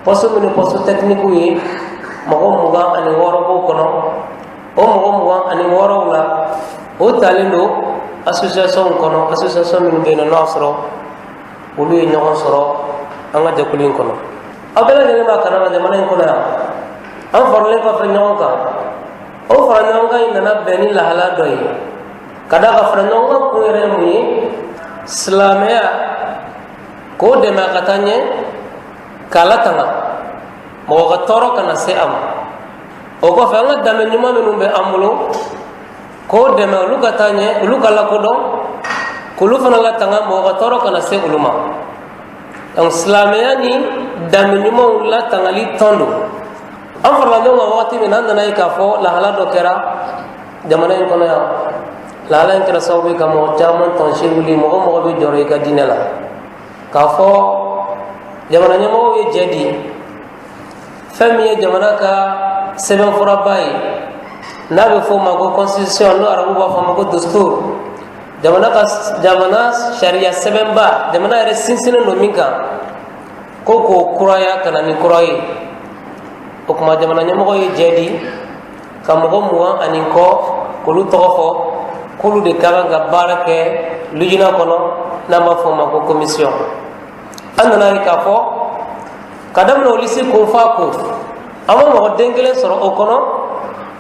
poste minnu poste technique ye, mɔgɔ 26 b'o kɔnɔ. O mɔgɔ 26 la, o talen don association kɔnɔ, association minnu bɛ yen nɔ, n'o y'a sɔrɔ olu ye ɲɔgɔn sɔrɔ an ka jɛkulu in kɔnɔ. Aw bɛɛ lajɛlen b'a kalama, jamana in kɔnɔ yan, an faralen kɔfɛ ɲɔgɔn kan, o fara ɲɔgɔn kan in nana bɛn ni lahala dɔ ye. Ka d'a kan, fara ɲɔgɔn kan kun yɛrɛ ye mun ye? Silamɛya k'o dɛmɛ a ka taa ɲɛ, k'a latanga mɔgɔ ka tɔɔrɔ kana se a ma. O kɔfɛ, an ka danbe ɲuman minnu bɛ an bolo, k'o dɛmɛ olu ka taa ɲɛ, olu ka lakodɔn, k'olu fana latanga mɔgɔ ka tɔɔrɔ kana se olu ma. Donc silamɛya ni danbe ɲumanw latangali tɔn don. An farala ɲɔgɔn kan wagati min na, an nana ye k'a fɔ lahala dɔ kɛra jamana in kɔnɔ yan. Lahala in kɛra sababu ye ka mɔgɔ caman tɔnsi wuli, mɔgɔ mɔgɔ bɛ jɔrɔ i ka diinɛ la, k'a fɔ jamana ɲɛmɔgɔw ye jɛ di fɛn min ye jamana ka sɛbɛnfuraba ye, n'a bɛ fɔ o ma ko constitution, n'o arabu b'a fɔ a ma ko dustur, jamana ka jamana sariya sɛbɛnba, jamana yɛrɛ sinsinnen don min kan, ko k'o kuraya ka na ni kura ye. O tuma, jamana ɲɛmɔgɔ ye jɛ di ka mɔgɔ 20 ani kɔ, k'olu tɔgɔ fɔ, k'olu de ka kan ka baara kɛ lujina kɔnɔ, n'an b'a fɔ o ma ko commission. An nana ye k'a fɔ ka daminɛ o liste kun fa kun, an ma mɔgɔ den kelen sɔrɔ o kɔnɔ,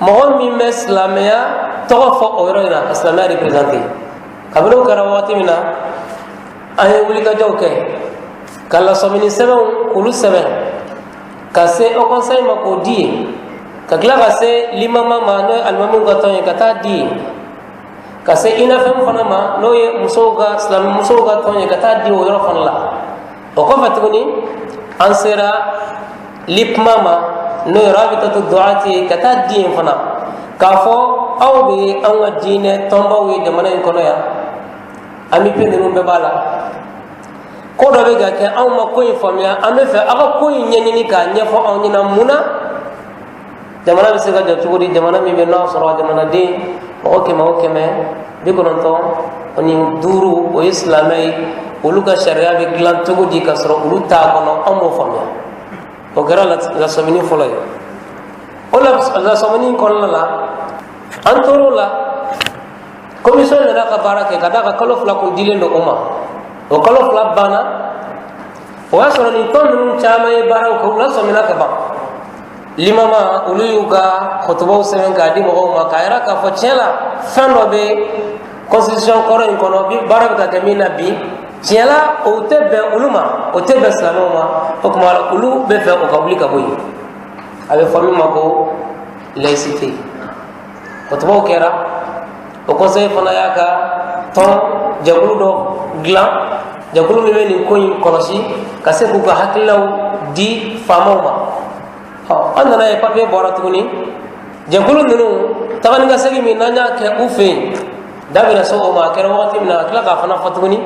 mɔgɔ min bɛ silamɛya tɔgɔ fɔ o yɔrɔ in na, ka silamɛya représenter. Kabini o kɛra wagati min na, an ye wulikajɔw kɛ ka lasɔmini sɛbɛnw k'olu sɛbɛn ka se haut conseil ma k'o di yen, ka tila ka se limama ma, n'o ye alimamiw ka tɔn ye, ka taa di yen, ka se UNAFEM fana ma, n'o ye musow ka, silamɛ musow ka tɔn ye, ka taa di o yɔrɔ fana la. O kɔfɛ tuguni, an sera LIPMA ma, n'o ye rabitatu duwati ye, ka taa di yen fana, k'a fɔ aw de ye an ka diinɛ tɔnbaw ye jamana in kɔnɔ yan, AMUPI ninnu bɛɛ b'a la. Ko dɔ bɛ ka kɛ, anw ma ko in faamuya, an bɛ fɛ aw ka ko in ɲɛɲini k'a ɲɛfɔ anw ɲɛna. Mun na? Jamana bɛ se ka jɔ cogo di, jamana min bɛ n'a sɔrɔ jamanaden mɔgɔ 195, o ye silamɛ ye, olu ka sariya bɛ dilan cogo di ka sɔrɔ olu t'a kɔnɔ? An m'o faamuya. O kɛra lasɔmini fɔlɔ ye. O lasɔmini kɔnɔna la, an tor'o la, commission nana ka baara kɛ. Ka d'a kan, kalo 2 kun dilen don o ma. O kalo 2 banna, o y'a sɔrɔ nin tɔn ninnu caman ye baaraw kɛ, u lasɔmina ka ban. Limama, olu y'u ka kutubaw sɛbɛn k'a di mɔgɔw ma k'a yira k'a fɔ tiɲɛ la, fɛn dɔ bɛ constitution kɔrɔ in kɔnɔ bi, baara bɛ ka kɛ min na bi, tiɲɛ la, o tɛ bɛn olu ma, o tɛ bɛn silamɛw ma. O tuma olu bɛ fɛ o ka wuli ka bɔ yen, a bɛ fɔ min ma ko laïcité. Kutubaw kɛra. Haut Conseil fana y'a ka tɔn jɛkulu dɔ dilan, jɛkulu min bɛ nin ko in kɔlɔsi ka se k'u ka hakililaw di faamaw ma. Ɔ, an nana ye papiye bɔra tuguni. Jɛkulu ninnu, taga ni ka segin min n'an y'a kɛ u fɛ yen, da bɛna se o ma. A kɛra wagati min na, ka tila k'a fana fɔ tuguni,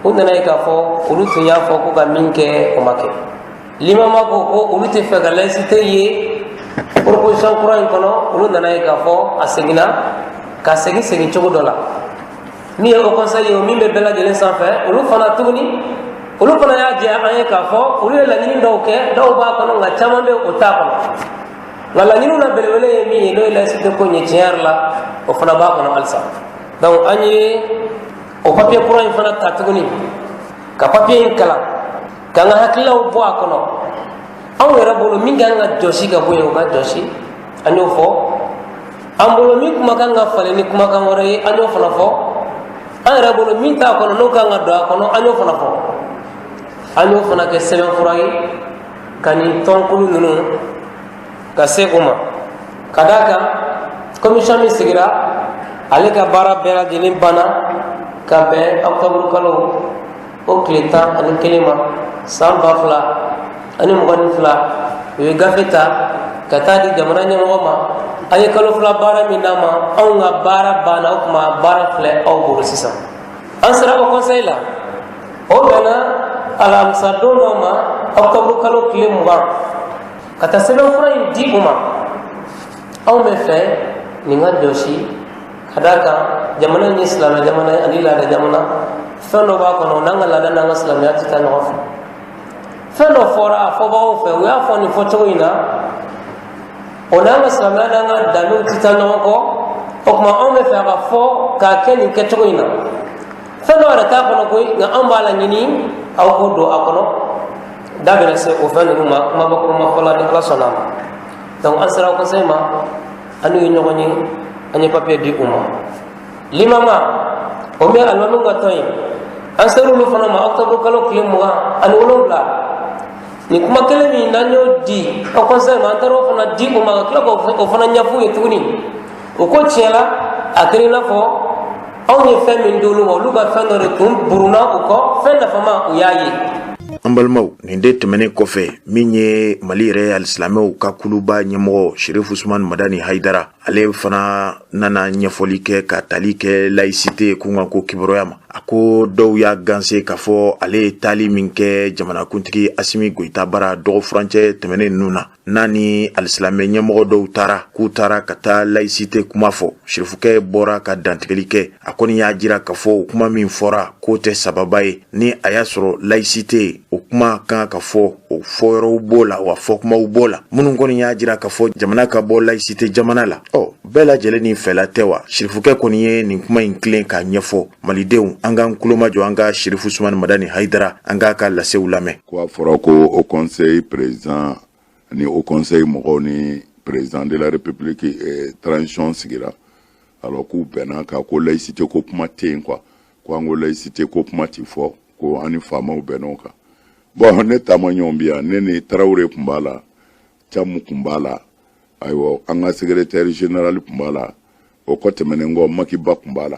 u nana ye k'a fɔ olu tun y'a fɔ ko ka min kɛ, o ma kɛ. Limama ko ko olu tɛ fɛ ka laïcité ye proposition kura in kɔnɔ. Olu nana ye k'a fɔ a seginna ka segin segin cogo dɔ la. Min ye Haut Conseil ye, o min bɛ bɛɛ lajɛlen sanfɛ, olu fana tuguni, olu fana y'a jɛ an ye k'a fɔ olu ye laɲini dɔw kɛ, dɔw b'a kɔnɔ, nka caman bɛ o t'a kɔnɔ. Nka laɲiniw na belebele ye min ye, n'o ye laïcité ko in ye, tiɲɛ yɛrɛ la, o fana b'a kɔnɔ halisa. Donc an ye o papiye kura in fana ta tuguni ka papiye in kalan, k'an ka hakililaw bɔ a kɔnɔ. Anw yɛrɛ bolo, min kan ka jɔsi ka bɔ yen, o ka jɔsi, an y'o fɔ. An bolo, min kuma kan ka falen ni kumakan wɛrɛ ye, an y'o fana fɔ. An yɛrɛ bolo, min t'a kɔnɔ, n'o kan ka don a kɔnɔ, an y'o fana fɔ. An y'o fana kɛ sɛbɛnfura ye ka nin tɔnkulu ninnu ka se o ma. Ka d'a kan, commission min sigira, ale ka baara bɛɛ lajɛlen banna ka bɛn octobre kalo o tile 11 ma, san 2022. U ye gafe ta ka taa di jamana ɲɛmɔgɔ ma. An ye kalo 2 baara min d'a ma, anw ka baara banna, o tuma baara filɛ aw bolo sisan. An sera Haut Conseil la, o bɛnna alamisa don dɔ ma, octobre kalo tile 20, ka taa sɛbɛnfura in di u ma. Anw bɛ fɛ nin ka jɔsi, ka d'a kan jamana in ye silamɛ jamana ye ani laada jamana. Fɛn dɔ b'a kɔnɔ, n'an ka laada n'an ka silamɛya tɛ taa ɲɔgɔn fɛ. Fɛn dɔ fɔra a fɔbagaw fɛ, u y'a fɔ nin fɔcogo in na, o n'an ka silamɛya n'an ka danbew tɛ taa ɲɔgɔn kɔ. O tuma anw bɛ fɛ a ka fɔ k'a kɛ nin kɛcogo in na. Fɛn dɔ yɛrɛ t'a kɔnɔ koyi, nka anw b'a laɲini aw k'o don a kɔnɔ. Da bɛna se o fɛn ninnu ma kuma bakuruma fɔ la, ni Ala sɔnna a ma. Donc an sera conseil ma, an n'u ye ɲɔgɔn ye, an ye papiye di u ma. Limama, o min ye alimamiw ka tɔn ye, an sera olu fana ma octobre kalo tile 27. Nin kuma kelen min n'an y'o di Haut Conseil ma, an taara o fana di u ma, ka tila k'o fana ɲɛf'u ye tuguni. U ko tiɲɛ la, a kɛra i n'a fɔ anw ye fɛn min d'olu ma, olu ka fɛn dɔ de tun burunna u kɔ, fɛn nafama u y'a ye. An balimaw, nin de tɛmɛnen kɔfɛ, min ye Mali yɛrɛ alisilamɛw ka kuluba ɲɛmɔgɔ Sherif Usman Madani Haidara, ale fana nana ɲɛfɔli kɛ ka tali kɛ laïcité kunkanko kibaruya ma. A ko dɔw y'a ganse k'a fɔ ale ye taali min kɛ jamanakuntigi Asimi Goyita bara dɔgɔfurancɛ tɛmɛnen ninnu na, n'a ni alisilamɛ ɲɛmɔgɔ dɔw taara, k'u taara ka taa laïcité kuma fɔ. Sirifukɛ bɔra ka dantigɛli kɛ. A kɔni y'a jira k'a fɔ o kuma min fɔra, k'o tɛ sababa ye. Ni a y'a sɔrɔ laïcité o kuma kan ka fɔ, o fɔyɔrɔw b'o la, wa fɔkumaw b'o la. Minnu kɔni y'a jira k'a fɔ jamana ka bɔ laïcité jamana la, ɔ, bɛɛ lajɛlen ni fɛla tɛ wa? Sirifukɛ kɔni ye nin kuma in tilen k'a ɲɛfɔ malidenw. An k'an tulomajɔ an ka Sirifu Sumani Madani Hayidara, an k'a ka lasew lamɛn. Ko a fɔra ko Haut Conseil président ni Haut Conseil mɔgɔw ni président de la République transition sigira, alors k'u bɛnna kan ko laïcité ko kuma tɛ yen quoi, ko an ko laïcité ko kuma ti fɔ, ko an ni faamaw bɛnn'o kan. Bon, ne taamaɲɔgɔn bi yan, ne ni Tarawele tun b'a la, Camu tun b'a la, ayiwa, an ka secrétaire général tun b'a la. O kɔ tɛmɛnen kɔ, Makiba tun b'a la.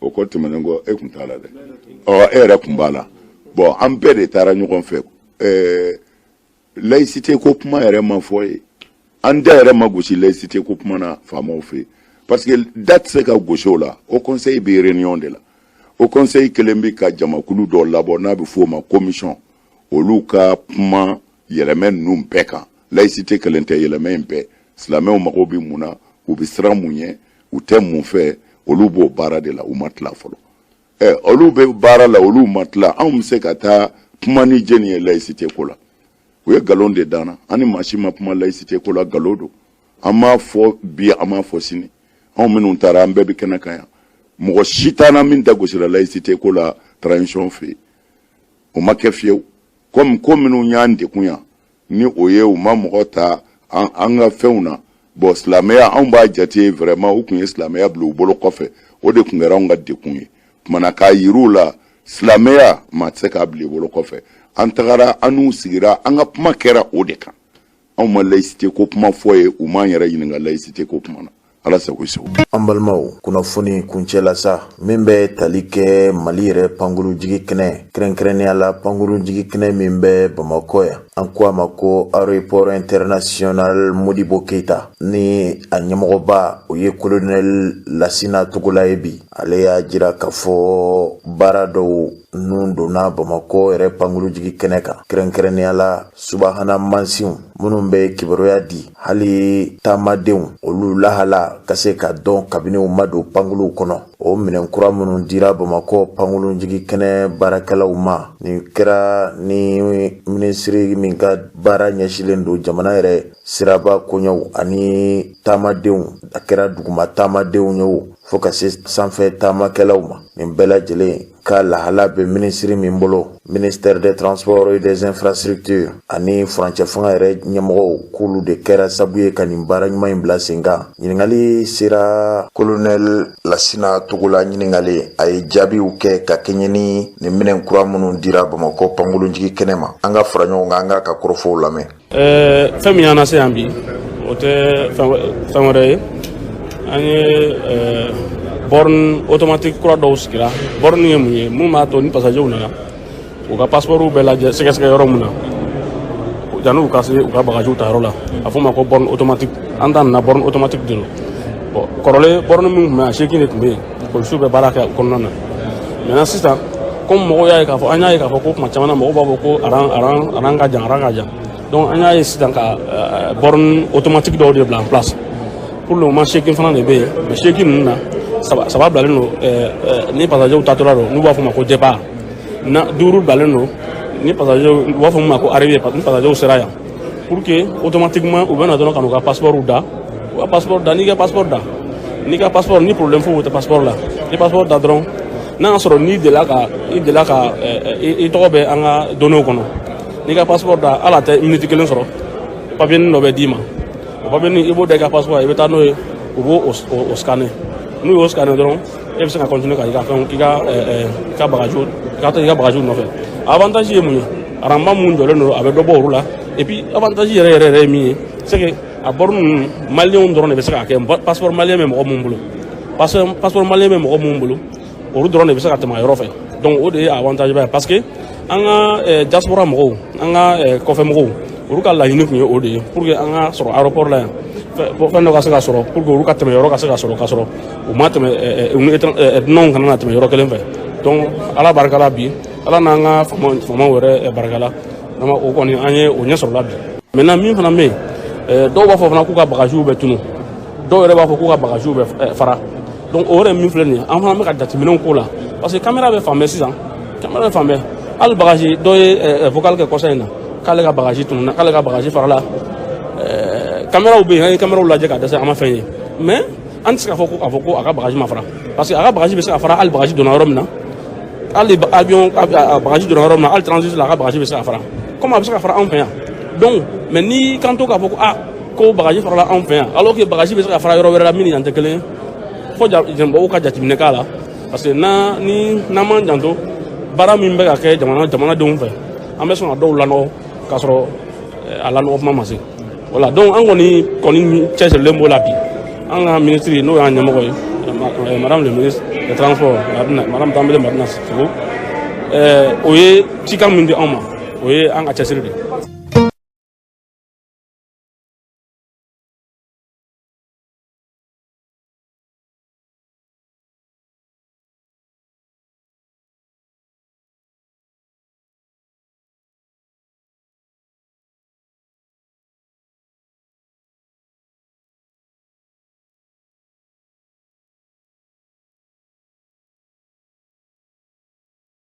O kɔ tɛmɛnen kɔ, e tun t'a la dɛ. Ɔ, e yɛrɛ tun b'a la. Bon, an bɛɛ de taara ɲɔgɔn fɛ. Laïcité ko kuma yɛrɛ ma fɔ ye, an da yɛrɛ ma gosi laïcité ko kuma na faamaw fɛ, parce que da tɛ se ka gosi o la. Haut Conseil bɛ réunion de la. Haut Conseil kelen bɛ ka jamakulu dɔ labɔ n'a bɛ f'o ma commission, olu ka kuma yɛlɛmɛ ninnu bɛɛ kan. Laïcité kelen tɛ, yɛlɛmɛ in bɛɛ, silamɛw mago bɛ mun na, u bɛ siran mun ɲɛ, u tɛ mun fɛ, olu b'o baara de la, u ma tila fɔlɔ. Ɛ, olu bɛ baara la, olu ma tila. Anw bɛ se ka taa kuma ni jɛni ye laïcité ko la? U ye nkalon de d'an na. An ni maa si ma kuma laïcité ko la, nkalon don. An m'a fɔ bi, an m'a fɔ sini. Anw minnu taara, an bɛɛ bɛ kɛnɛ kan yan, mɔgɔ si t'an na min da gosira laïcité ko la transition fɛ yen. O ma kɛ fiyewu. Komi ko minnu y'an degun yan, ni o ye u ma mɔgɔ ta an ka fɛnw na. Bon, silamɛya, anw b'a jate vraiment u tun ye silamɛya bila u bolo kɔfɛ. O de tun kɛra anw ka degun ye. Kumana k'a yir'u la, silamɛya, maa tɛ se k'a bila i bolo kɔfɛ. An tagara, an n'u sigira, an ka kuma kɛra o de kan. Anw ma laïcité ko kuma fɔ ye, u m'an yɛrɛ ɲininka laïcité ko kuma na. Ala sago i sago. An balimaw, kunnafoni kuncɛ la sa, min bɛ tali kɛ Mali yɛrɛ pankurunjigi kɛnɛ, kɛrɛnkɛrɛnnenya la pankurunjigi kɛnɛ min bɛ Bamakɔ yan, an ko a ma ko aéroport international Modibo Keyita, ni a ɲɛmɔgɔba o ye colonel Lasina Togola ye bi, ale y'a jira k'a fɔ baara dɔw nun donna Bamakɔ yɛrɛ pankurunjigi kɛnɛ kan, kɛrɛnkɛrɛnnenya la subahana mansinw minnu bɛ kibaruya di hali taamadenw olu lahala ka se ka dɔn kabini u ma don pankuluw kɔnɔ. O minɛn kura minnu dira Bamakɔ pankurunjigi kɛnɛ baarakɛlaw ma, nin kɛra ni minisiri min ka baara ɲɛsilen don jamana yɛrɛ siraba koɲɛw ani taamadenw, a kɛra duguma taamadenw ye o, fo ka se sanfɛ taamakɛlaw ma, nin bɛɛ lajɛlen ka lahala bɛ minisiri min bolo, ministère des Transports et des Infrastructures, ani furancɛ fanga yɛrɛ ɲɛmɔgɔw, k'olu de kɛra sabu ye ka nin baara ɲuman in bila sen kan. Ɲininkali sera colonel Lasina Togola ɲininkali, a ye jaabiw kɛ ka kɛɲɛ ni nin minɛn kura minnu dira Bamakɔ pankurunjigi kɛnɛ ma. An ka fara ɲɔgɔn kan, an k'a ka kɔrɔfɔw lamɛn. Fɛn min y'an lase yan bi, o tɛ fɛn wɛrɛ ye. An ye borne automatique kura dɔw sigira. Borne ye mun ye? Mun b'a to ni passagerw nana, u ka passeport bɛɛ lajɛ, sɛgɛsɛgɛ yɔrɔ mun na yanni u ka se u ka bagagew ta yɔrɔ la, a fɔ o ma ko borne automatique. An ta nana, borne automatique de don. Bon, kɔrɔlen, borne min tun bɛ yan, seegin de tun bɛ yen, polisiw bɛ baara kɛ o kɔnɔna na. Maintenant sisan, comme mɔgɔw y'a ye k'a fɔ, an y'a ye k'a fɔ ko kuma caman na mɔgɔw b'a fɔ ko rang ka jan, rang ka jan, donc an y'a ye sisan ka borne automatique dɔw de bila en place. Pour le moment, seegin fana de bɛ yen, mais seegin ninnu na, saba saba bilalen don ni passagerw taatɔla don, n'u b'a fɔ o ma ko départ na, duuru bilalen don ni passagerw, u b'a fɔ min ma ko arrivée, ni passagerw sera yan, pour que automatiquement u bɛ na dɔrɔn ka n'u ka passeport da, u ka passeport da. N'i ka passeport da, n'i ka passeport ni problème foyi tɛ passeport la, ni passeport da dɔrɔn, n'a y'a sɔrɔ n'i delila ka i delila ka i tɔgɔ bɛ an ka données kɔnɔ, n'i ka passeport da, hali a tɛ minute kelen sɔrɔ, papier dɔ bɛ d'i ma. O papier i b'o da i ka passeport, i bɛ taa n'o ye, u b'o o scanner. N'u y'o scanner dɔrɔn, e bɛ se ka continuer ka i ka fɛnw, i ka bagages, i ka taa i ka bagages nɔfɛ. Avantage ye mun ye? Rang ba mun jɔlen don, a bɛ dɔ bɔ olu la. Et puis avantage yɛrɛ yɛrɛ yɛrɛ ye min ye, c'est que a borne ninnu, maliyɛnw dɔrɔn de bɛ se k'a kɛ. Passeport malien bɛ mɔgɔ mun bolo, passeport malien bɛ mɔgɔ mun bolo, olu dɔrɔn de bɛ se ka tɛmɛ a yɔrɔ fɛ. Donc o de ye avantage ba ye, parce que an ka diaspora mɔgɔw, an ka kɔfɛ mɔgɔw, olu ka laɲini tun ye o de ye, pour que an ka sɔrɔ aéroport la yan, fɛn dɔ ka se ka sɔrɔ pour que olu ka tɛmɛ yɔrɔ ka se ka sɔrɔ, ka sɔrɔ u ma tɛmɛ, u ni dunanw kana na tɛmɛ yɔrɔ kelen fɛ. Donc Ala barika la bi, Ala n'an ka faamaw yɛrɛ barika la, o kɔni an ye o ɲɛ sɔrɔla bi. Maintenant, min fana bɛ yen, dɔw b'a fɔ fana k'u ka bagagew bɛ tunu, dɔw yɛrɛ b'a fɔ k'u ka bagagew bɛ fara. Donc o yɛrɛ min filɛ nin ye, an fana bɛ ka jateminɛw k'o la, parce que caméra bɛ fan bɛɛ sisan, caméra bɛ fan bɛɛ. Hali bagage dɔ ye vocal kɛ kɔsa in na k'ale ka bagage tununa, k'ale ka bagage farala. Caméraw bɛ yen, an ye caméraw lajɛ ka dɛsɛ, an ma fɛn ye. Mais an tɛ se k'a fɔ ko k'a fɔ ko a ka bagage ma fara, parce que a ka bagage bɛ se ka fara hali bagage donna yɔrɔ min na, hali avion a bagage donna yɔrɔ min na, hali transit la, a ka bagage bɛ se ka fara, comme a bɛ se ka fara anw fɛ yan. Donc mais n'i kan to k'a fɔ ko aa, ko bagage farala anw fɛ yan, alors que bagage bɛ se ka fara yɔrɔ wɛrɛ la min ni yan tɛ kelen ye, fo mɔgɔw ka jateminɛ k'a la, parce que n'a ni n'an m'an janto, baara min bɛ ka kɛ jamanadenw fɛ, an bɛ sɔn ka dɔw lanɔgɔ k'a sɔrɔ a lanɔgɔ kuma ma se. Voilà, donc an kɔni cɛsirilen b'o la bi. An ka ministre, n'o y'an ɲɛmɔgɔ ye, madame le ministre des Transports, madame Danbele Madina Sissoko, o ye cikan min di anw ma, o ye an ka cɛsiri de ye.